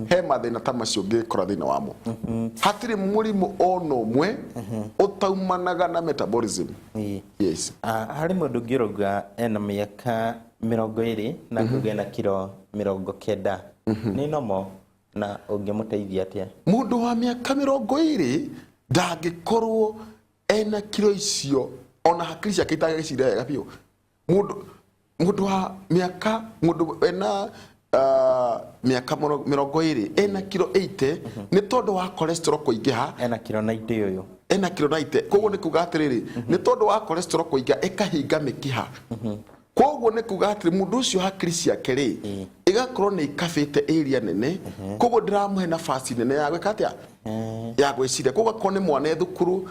he mathĩna ta macio ũngĩkora thĩinĩ wamo. Hatirĩ mũrimũ ona ũmwe ũtaumanaga na metabolism. Yes. Ah, harĩ mũndũ ũngĩ ũrauga ena mĩaka 20 na akauga ena kiro 90, nĩ nomo, na ũngĩmũteithia atĩa? Mũndũ wa mĩaka 20 ndangĩkorwo ena kiro icio ona hakiri ciake itagĩciria wega biũ. Mũndũ wa mĩaka, mũndũ ena mĩaka 20 ena kiro 80, nĩ tondũ wa cholesterol kũingĩha. Ena kiro 90 ũyũ. Ena kiro 90. Koguo nĩ kuga atĩrĩrĩ, nĩ tondũ wa cholesterol kũingĩha ĩkahinga mĩkiha. Koguo nĩ kuga atĩrĩ, mũndũ ũcio hakiri ciake rĩ, igakorwo nĩ ikabĩte area nene, koguo ndĩramũhe nafasi nene ya gwĩka atĩa, ya gwĩciria. Koguo akorwo nĩ mwana e thukuru,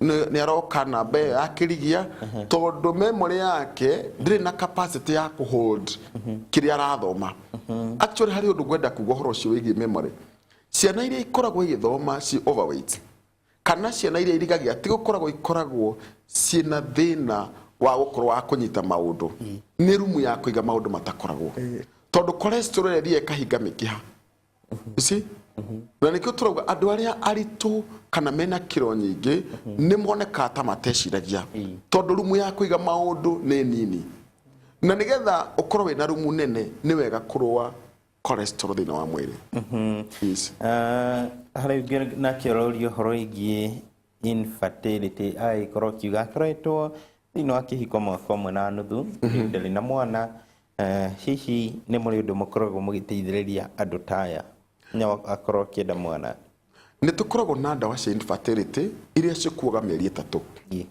nĩ aroka namba ĩyo ya kĩrigia, tondũ memory yake ndĩrĩ na capacity ya kũhold kĩrĩa arathoma. Actually, harĩ ũndũ ngwenda kuga ũhoro ũcio wĩgiĩ memory. Ciana iria ikoragwo igĩthoma ci overweight kana ciana iria irigagia ti gũkoragwo ikoragwo ciĩna thĩna wa gũkorwo wa kũnyita maũndũ, nĩ rumu ya kũiga maũndũ matakoragwo, tondũ cholesterol ĩrĩa ĩthiaga ĩkahinga mĩkiha. You see? Na nĩkĩo tũrauga andũ arĩa aritũ kana mena kiro nyingĩ nĩ monekaga ta mateciragia, tondũ rumu ya kũiga maũndũ nĩ nini, na nĩgetha ũkorwo wĩna rumu nene nĩ wega kũrũa cholesterol thĩinĩ wa mwĩrĩ. Yes. Ah, harĩ ũngĩ nake ũroria ũhoro wĩgiĩ infertility, agĩkorwo akiuga akoretwo thĩinĩ wa kĩhiko mwaka ũmwe na nuthu, ndarĩ na mwana. Hihi nĩ mũrĩ ũndũ mũkoragwo mũgĩteithĩrĩria andũ ta aya no akorwo akĩenda mwana? Nĩ tũkoragwo na ndawa cia infertility iria cikuaga mĩeri 3.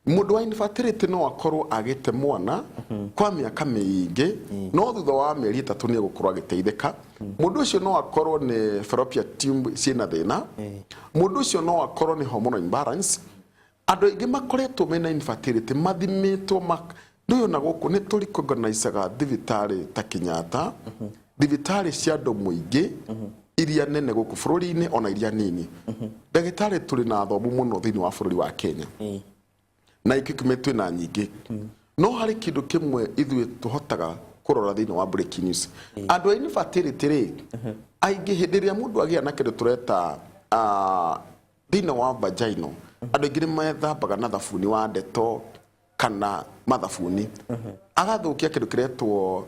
Mũndũ wa infertility no akorwo agĩte mwana kwa mĩaka mĩingĩ, no thutha wa mĩeri 3 nĩ egũkorwo agĩteithĩka. Mũndũ ũcio no akorwo nĩ fallopian tube ciĩna thĩna, mũndũ ũcio no akorwo nĩ hormonal imbalance. Andũ aingĩ makoretwo mena infertility mathimĩtwo ndũyũ na gũkũ nĩ tũ recognizeaga thibitarĩ ta Kenyatta, thibitarĩ cia andũ mũingĩ iria nene gũkũ bũrũri-inĩ ona iria nini. Ndagĩtarĩ tũrĩ na athomu mũno thĩinĩ wa bũrũri wa Kenya na equipment twĩna nyingĩ, no harĩ kĩndũ kĩmwe ithuĩ tũhotaga kũrora thĩinĩ wa Breaking News. Andũ a infertility rĩ, aingĩ hĩndĩ ĩrĩa mũndũ agĩa na kĩndũ tũreta thĩinĩ wa vaginal, andũ aingĩ nĩ methambaga na thabuni wa ndeto kana mathabuni, agathũkia kĩndũ kĩretwo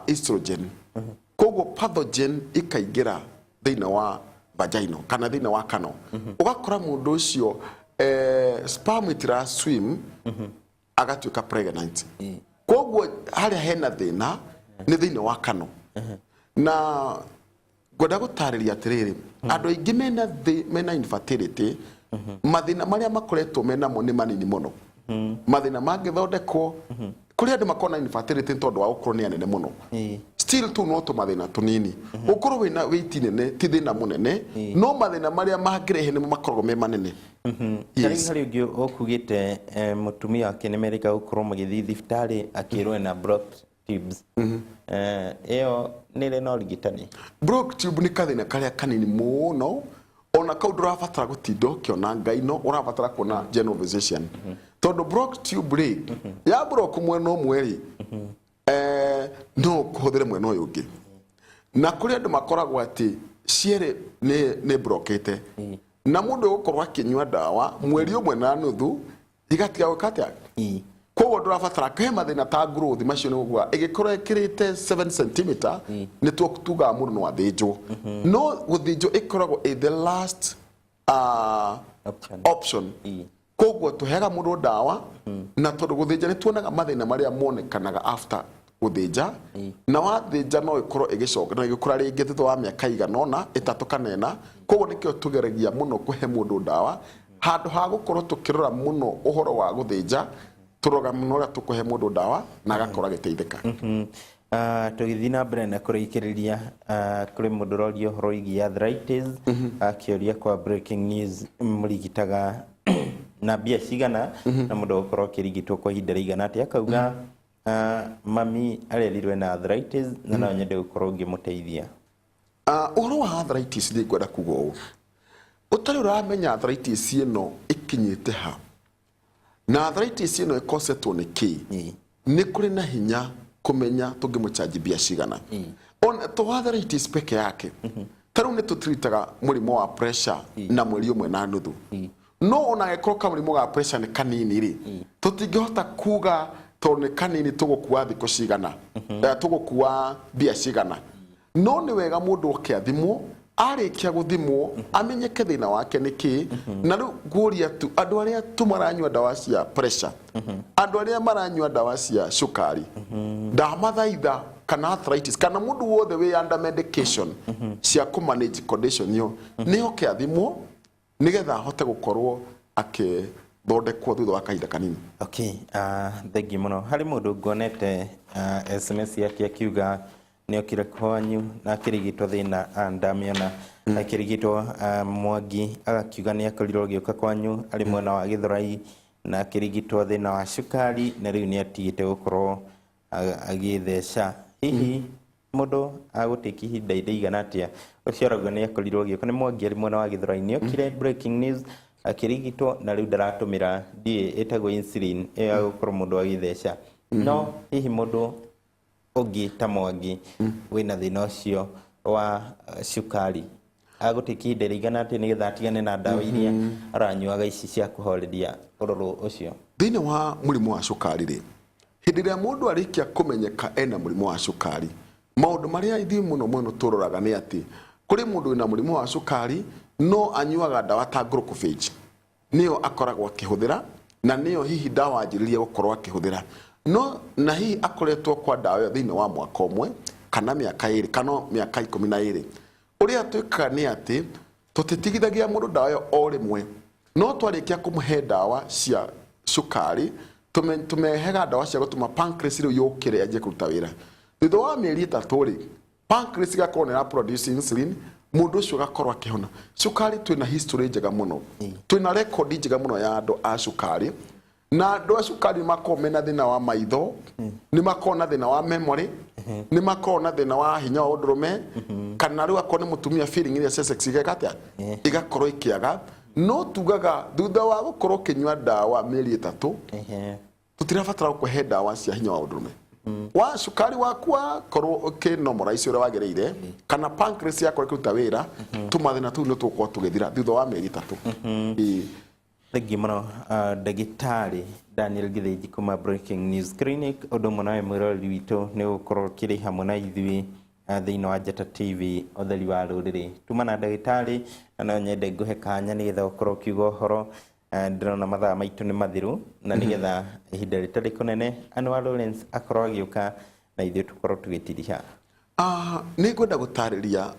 estrogen. Koguo pathogen ikaingĩra thĩinĩ wa vaginal kana thĩinĩ wa kano, ũgakora mũndũ ũcio sperm itira swim agatuĩka pregnant. Koguo harĩa hena thĩna nĩ thĩinĩ wa kano. Na ngwenda gũtarĩria atĩrĩrĩ, andũ aingĩ mena infertility, mathĩna marĩa makoretwo menamo nĩ manini mũno. Mathĩna mangĩthondekwo kũrĩ andũ makoragwo na infertility nĩ tondũ wa gũkorwo nĩ anene mũno. Still tũu no tũmathĩna tũnini. Gũkorwo wĩna weight nene ti thĩna mũnene, no mathĩna marĩa mangĩrehe nĩmo makoragwo me manene. Ta rĩu harĩ ũngĩ ũkugĩte mũtumia wake nĩ merĩga gũkorwo magĩthiĩ thibitarĩ akĩrwo ena blocked tubes. Ĩyo nĩ ĩrĩ na ũrigitani? Block tube nĩ kathĩna karĩa kanini mũno, ona kau ndũrabatara gũtinda ũkĩona ngai, no ũrabatara kuona general physician, tondũ block tube rĩ, ya block mwena ũmwe rĩ, no kũhũthĩre mwena ũyũ ũngĩ. Na kũrĩ andũ makoragwo atĩ cierĩ nĩ blockĩte, na mũndũ ũgũkorwo akĩnyua ndawa mweri ũmwe na nuthu igatiga gwĩka atĩa. Koguo ndũrabatara he mathĩna ta growth macio, nĩ gũkua ĩgĩkorwo ĩkĩrĩte 7 cm nĩ tugaga mũndũ no athĩnjwo, no gũthĩnjwo ĩkoragwo ĩ the last Option. Option. Koguo tũheaga mũndũ ndawa, na tondũ gũthĩnja nĩ tuonaga mathĩna marĩa monekanaga after gũthĩnja, na wathĩnja no ĩkorwo ĩgĩcoka no ĩgĩkũra rĩngĩ thutha wa mĩaka igana ũna, 3 kana 4. Koguo nĩkĩo tũgeragia mũno kũhe mũndũ ndawa handũ ha gũkorwo tũkĩrora mũno ũhoro wa gũthĩnja. Tũroga mũno ũrĩa tũkũhe mũndũ ndawa na agakorwo agĩteithĩka. Tũgĩthiĩ na mbere na kũrĩkĩrĩria, kũrĩ mũndũ ũroria ũhoro wĩgiĩ arthritis, akĩũria kwa Breaking News mũrigitaga na mbia cigana, na mũndũ gũkorwo akĩrigitwo kwa ihinda rĩigana atĩa. Akauga mami arerirwo ena arthritis na no nyende gũkorwo ngĩmũteithia. Ũhoro wa arthritis, nĩ ngwenda kuga ũũ: ũtarĩ ũramenya arthritis ĩno ĩkinyĩte ha na arthritis ĩno ĩkosetwo nĩ kĩ, nĩ kũrĩ na hinya kũmenya tũngĩmũchanji mbia cigana. Ona to arthritis peke yake, ta rĩu nĩ tũtiritaga mũrimũ wa pressure na mweri ũmwe na nuthu, no ona angĩkorwo kamũrimũ ga pressure nĩ kanini rĩ, tũtingĩhota kuga tondũ nĩ kanini tũgũkua thikũ cigana, tũgũkua mbia cigana. No nĩ wega mũndũ oke athimwo, arĩkia gũthimwo amenyeke thĩna wake nĩ kĩ. Na rĩu ngũria tu andũ arĩa tu maranyua ndawa cia pressure, andũ arĩa maranyua ndawa cia cukari, ndamathaitha, kana arthritis, kana mũndũ wothe wĩ under medication cia kũ manage condition ĩyo, nĩ oke athimwo nĩgetha ahote gũkorwo akĩthondekwo thutha wa kahinda kanini. Okay, thengi mũno. Harĩ mũndũ nguonete SMS yake akiuga nĩ okire kwanyu na akĩrigitwo thĩna, ndamĩona akĩrigitwo, Mwangi, agakiuga nĩ akorirwo agĩũka kwanyu arĩ mwena wa Gĩthũrai na akĩrigitwo thĩna wa cukari, na rĩu nĩ atigĩte gũkorwo agĩtheca. Hihi mũndũ agũtĩki ihinda rĩigana atĩa? Ũcio arauga nĩ akorirwo agĩũka, nĩ Mwangi, arĩ mwena wa Gĩthũrai, nĩ okire Breaking News akĩrigitwo na rĩu ndaratũmĩra ndiĩ ĩtagwo insulin ĩyo ya gũkorwo mũndũ agĩtheca. No hihi mũndũ ũngĩ ta Mwangi wĩna thĩna ũcio wa cukari agũtĩki ihinda rĩigana atĩa nĩgetha atigane na ndawa iria aranyuaga ici cia kũhoreria ũrũrũ ũcio? Thĩinĩ wa mũrimũ wa cukari rĩ, hĩndĩ ĩrĩa mũndũ arĩkia kũmenyeka ena mũrimũ wa cukari, maũndũ marĩa ithuĩ mũno mũno tũroraga nĩ atĩ kũrĩ mũndũ wĩna mũrimũ wa cukari no anyuaga ndawa ta Glucophage, nĩyo akoragwo akĩhũthĩra, na nĩyo hihi ndawa anjĩrĩria gũkorwo akĩhũthĩra, no na hihi akoretwo kwa ndawa ĩyo thĩinĩ wa mwaka ũmwe kana mĩaka 2 kana mĩaka 12. Ũrĩa twĩkaga nĩ atĩ tũtitigithagia mũndũ ndawa ĩyo o rĩmwe, no twarĩkia kũmũhe ndawa cia cukari, tũmehega ndawa cia gũtũma pancreas rĩu yũkĩre yanjie kũruta wĩra. Thutha wa mĩeri 3 rĩ, pancreas igakorwo nĩ produce insulin, mũndũ ũcio agakorwo akĩhona cukari. Twĩna history njega mũno, twĩna record njega mũno ya andũ a cukari, na andũ a cukari nĩ makoragwo mena thĩna wa maitho, nĩ makoragwo na thĩna wa memory, nĩ makoragwo na thĩna wa hinya wa ũndũrũme, kana rĩu akorwo nĩ mũtumia, feeling iria cia sex igeka atĩa, igakorwo ikĩaga. No tugaga thutha wa gũkorwo ũkĩnyua ndawa mĩeri 3, tũtirabatara gũkũhe ndawa cia hinya wa ũndũrũme wa cukari waku wakorwo ũkĩnomoraici ũrĩa wagĩrĩire, kana pancreas yakorwo ĩkĩruta wĩra, tũmathĩna tũu nĩ tũgũkorwo tũgĩthira thutha wa mĩeri 3. Ĩĩ. Thengi mũno, ndagĩtarĩ Daniel Gĩthĩnji kuma Breaking News Clinic. Ũndũ ũmwe nawe mwĩroreri witũ nĩ gũkorwo ũkĩrĩ hamwe na ithuĩ thĩinĩ wa Njata TV, ũtheri wa rũrĩrĩ. Tuma na ndagĩtarĩ, na no nyende ngũhe kanya nĩgetha ũkorwo ũkiuga ũhoro. Ndĩrona mathaa maitũ nĩ mathiru, na nĩgetha ihinda rĩtarĩ kũnene Anwar Lawrence akorwo agĩũka na ithuĩ tũkorwo tũgĩtiriha. Nĩ ngwenda gũtarĩria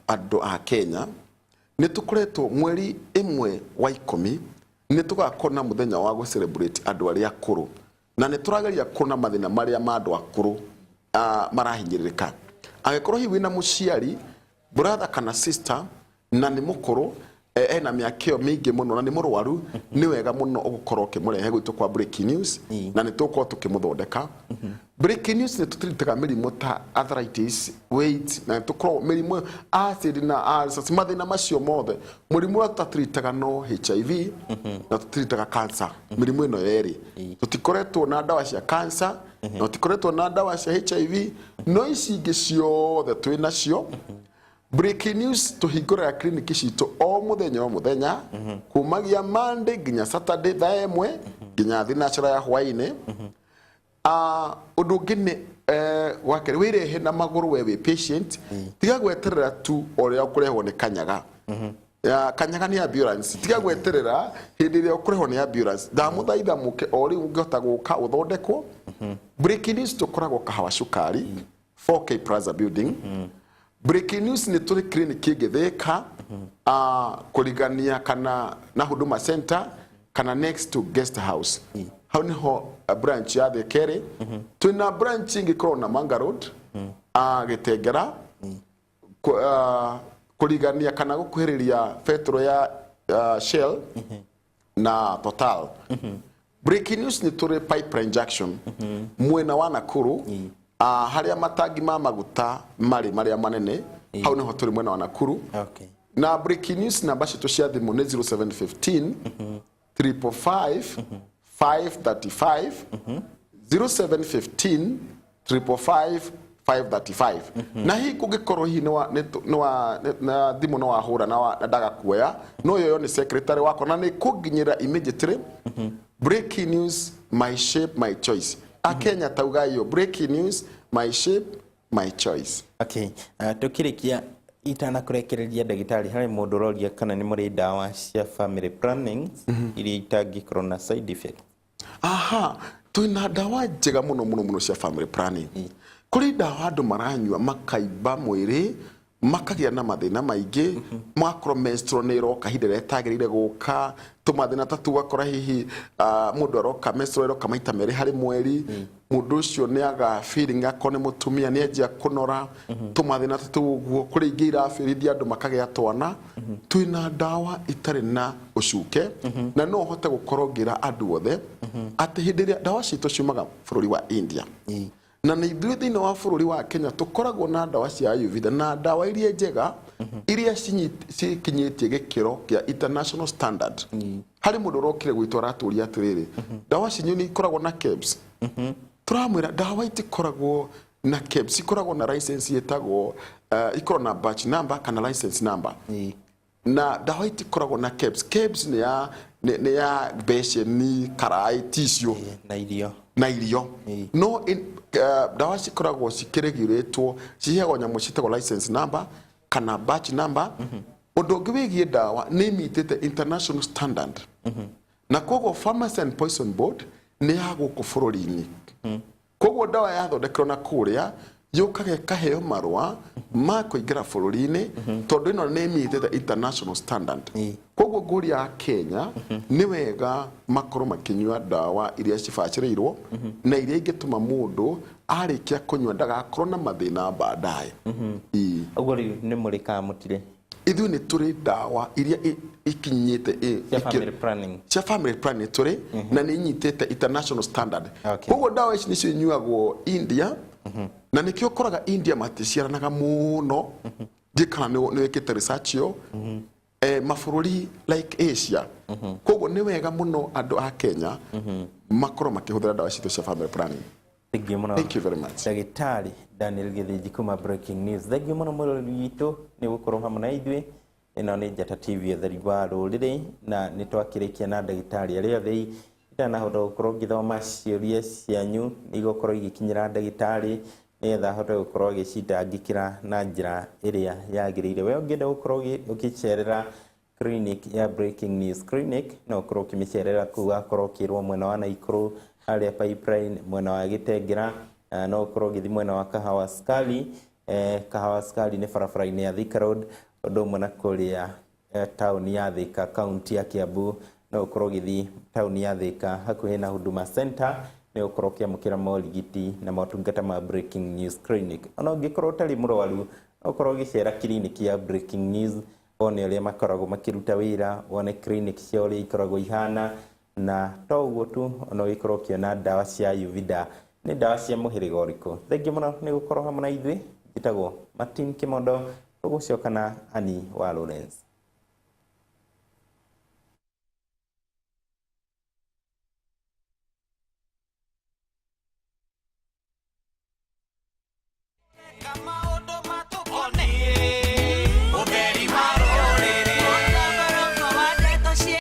andũ a Kenya nĩ tũkoretwo mweri 1 wa 10. Nĩ tũgakorwo na mũthenya wa gũ celebrate andũ arĩa akũrũ, na nĩ tũrageria kuona mathĩna marĩa ma andũ akũrũ marahinyĩrĩrĩka. Angĩkorwo hihi wĩna mũciari, brother kana sister, na nĩ mũkũrũ, ena mĩaka ĩyo mĩingĩ mũno na nĩ mũrwaru, nĩ wega mũno ũgũkorwo ũkĩmũrehe gwitũ kwa Breaking News, na nĩ tũgũkorwo tũkĩmũthondeka. Breaking News nĩ tũtiritaga mĩrimũ ta arthritis, weight, na nĩ tũkoragwo mĩrimũ acid na ulcers, mathĩna macio mothe. Mũrimũ ũrĩa tũtatiritaga no HIV na tũtiritaga cancer. Mĩrimũ ĩno yerĩ tũtikoretwo na ndawa cia cancer na tũtikoretwo na ndawa cia HIV, no ici ingĩ ciothe twĩ nacio. Breaking News tũhingũraga kliniki citũ o mũthenya o mũthenya, kumagia Monday nginya Saturday, thaa 1 nginya thinacara ya hwainĩ. Ũndũ ũngĩ nĩ wakerĩ, wĩrehe na magũrũ we wĩ patient, tiga gweterera tu ũrĩa ũkũrehwo nĩ kanyaga. Ya, kanyaga nĩ ambulance. Tiga gweterera hĩndĩ ĩrĩa ũkũrehwo nĩ ambulance. Ndamũthaitha mũke o rĩu ũngĩhota gũka ũthondekwo. Breaking News tũkoragwo Kahawa Cukari, 4K Plaza Building. Breaking News nĩ tũrĩ clinic ĩngĩ Thĩka, kũrigania kana na Huduma Center kana next to guest house. Hau niho branch ya Thĩka ĩrĩ. Twĩna branch ĩngĩ ĩkoragwo na Manga Road, Gĩtengera, kũrigania kana gũkuhĩrĩria betũrũ ya Shell na Total. Breaking News nĩ tũrĩ Pipeline Junction mwena wa Nakuru, harĩa matangi ma maguta marĩ marĩa manene, hau niho tũrĩ mwena wa Nakuru. Na Breaking News namba citũ cia thimũ nĩ 0715 555 535, 0715 555 535. Na hihi kũngĩkorwo hihi nĩ wa na thimũ nĩ wahũra na ndagakuoya, no yoyo nĩ secretary wakwa na nĩ kũnginyĩra immediately. Breaking News, my shape, my choice. Akenya taugayo, Breaking News, my shape, my choice. Okay, tukirikia itanakũrekereria ndagĩtarĩ, harĩ mũndũ ũroria kana nĩ mũrĩ ndawa cia family planning iria itangĩkorwo na side effect. Aha, twĩna ndawa njega mũno mũno mũno cia family planning. Kũrĩ ndawa andũ maranyua makaimba mwĩrĩ, makagĩa na mathĩna maingĩ, magakorwo menstrual nĩ ĩroka ihinda rĩrĩa ĩtagĩrĩire gũka, tũmathĩna ta tu. Ũgakora hihi mũndũ aroka menstrual ĩroka maita merĩ harĩ mweri, mũndũ ũcio nĩ aga feeling akorwo nĩ mũtumia nĩ anjia kũnora, tũmathĩna ta tũu ũguo. Kũrĩ ingĩ irabĩrithia andũ makagĩa twana. Twĩna ndawa itarĩ na ũcuke, na no ũhote gũkorwo ngĩra andũ othe atĩ hĩndĩ ĩrĩa ndawa citũ ciumaga bũrũri wa India, na nĩ ithuĩ thĩinĩ wa bũrũri wa Kenya tũkoragwo na ndawa cia Ayurveda na ndawa iria njega iria cikinyĩtie gĩkĩro kĩa international standard. Harĩ mũndũ ũrokire gwitũ aratũria atĩrĩrĩ, ndawa cinyu nĩ ikoragwo na KEBS? Tũramwĩra ndawa itikoragwo na KEBS, ikoragwo na license ĩtagwo ikoragwo na batch number kana license number, na ndawa itikoragwo na KEBS. KEBS nĩ ya beceni, karaĩ ticio na irio. Na irio. No ndawa cikoragwo cikĩregurĩtwo, ciheagwo nyamũ ciĩtagwo license number kana batch number. Ũndũ ũngĩ wĩgiĩ ndawa nĩ imitĩte international standard, na koguo Pharmacy and Poison Board nĩ ya gũkũ bũrũri-inĩ. Koguo ndawa yathondekerwo na kũrĩa yũkaga ĩkaheo marũa ma kũingĩra bũrũri-inĩ, tondũ ĩno nĩ ĩmitĩte international standard. Koguo ngũria ya Kenya nĩ wega makorwo makĩnyua ndawa iria cibacĩrĩirwo na iria ingĩtũma mũndũ arĩkia kũnyua ndagakorwo na mathĩna baadaye. Ĩĩ. Ũguo rĩu nĩ mũrĩ kana mũtirĩ? Ithuĩ nĩ tũrĩ ndawa iria ikinyĩte cia family planning. Cia family planning tũrĩ na nĩ inyitĩte international standard. Koguo ndawa ici nĩcio inyuagwo India, na nĩkĩo ũkoraga India maticiaranaga mũno. Ndiĩ kana nĩ wĩkĩte research ĩyo. Mabũrũri like Asia. Koguo nĩ wega mũno andũ a Kenya makorwo makĩhũthĩra ndawa citũ cia family planning. Thank you mũno. Thank you very much. Ndagĩtarĩ Daniel Gĩthĩnji kuma Breaking News, thank you mũno mũrori witũ nĩ gũkorwo hamwe na ithuĩ. Ĩno nĩ Njata TV, ũtheri wa rũrĩrĩ, na nĩ twakĩrĩkia na ndagĩtarĩ arĩa othe. Itanahota gũkorwo ngĩthoma ciũria cianyu, nĩ igũkorwo igĩkinyĩra ndagĩtarĩ nĩgetha ahote gũkorwo agĩcitangĩkĩra na njĩra ĩrĩa yagĩrĩire. We ũngĩenda gũkorwo ũgĩcerera clinic ya Breaking News Clinic, no ũkorwo ũkĩmĩcerera kũu, wakorwo ũkĩrwo mwena wa Naikuru harĩa Pipeline, mwena wa Gĩtengera, no ũkorwo ũgĩthiĩ mwena wa Kahawa Skali. Kahawa Skali nĩ barabara-inĩ ya Thika Road, ũndũ ũmwe na kũrĩa taũni ya Thika, kaunti ya Kiambu. No ũkorwo ũgĩthiĩ taũni ya Thika hakuhĩ na Huduma Center, nĩ ũkorwo ũkĩamũkĩra morigiti na motungata ma Breaking News Clinic. Ona ũngĩkorwo ũtarĩ mũrwaru, no ũkorwo ũgĩcera kiriniki ya Breaking News, wone ũrĩa makoragwo makĩruta wĩra, wone clinic cia ũrĩa ikoragwo ihana. Na to ũguo tu, ona ũgĩkorwo ũkĩona ndawa cia Ayurveda nĩ ndawa cia mũhĩrĩga ũrĩkũ. Thengiũ mũno nĩ gũkorwo hamwe na ithuĩ. Njĩtagwo Martin Kimondo, tũgũcoka na Annie wa Lawrence.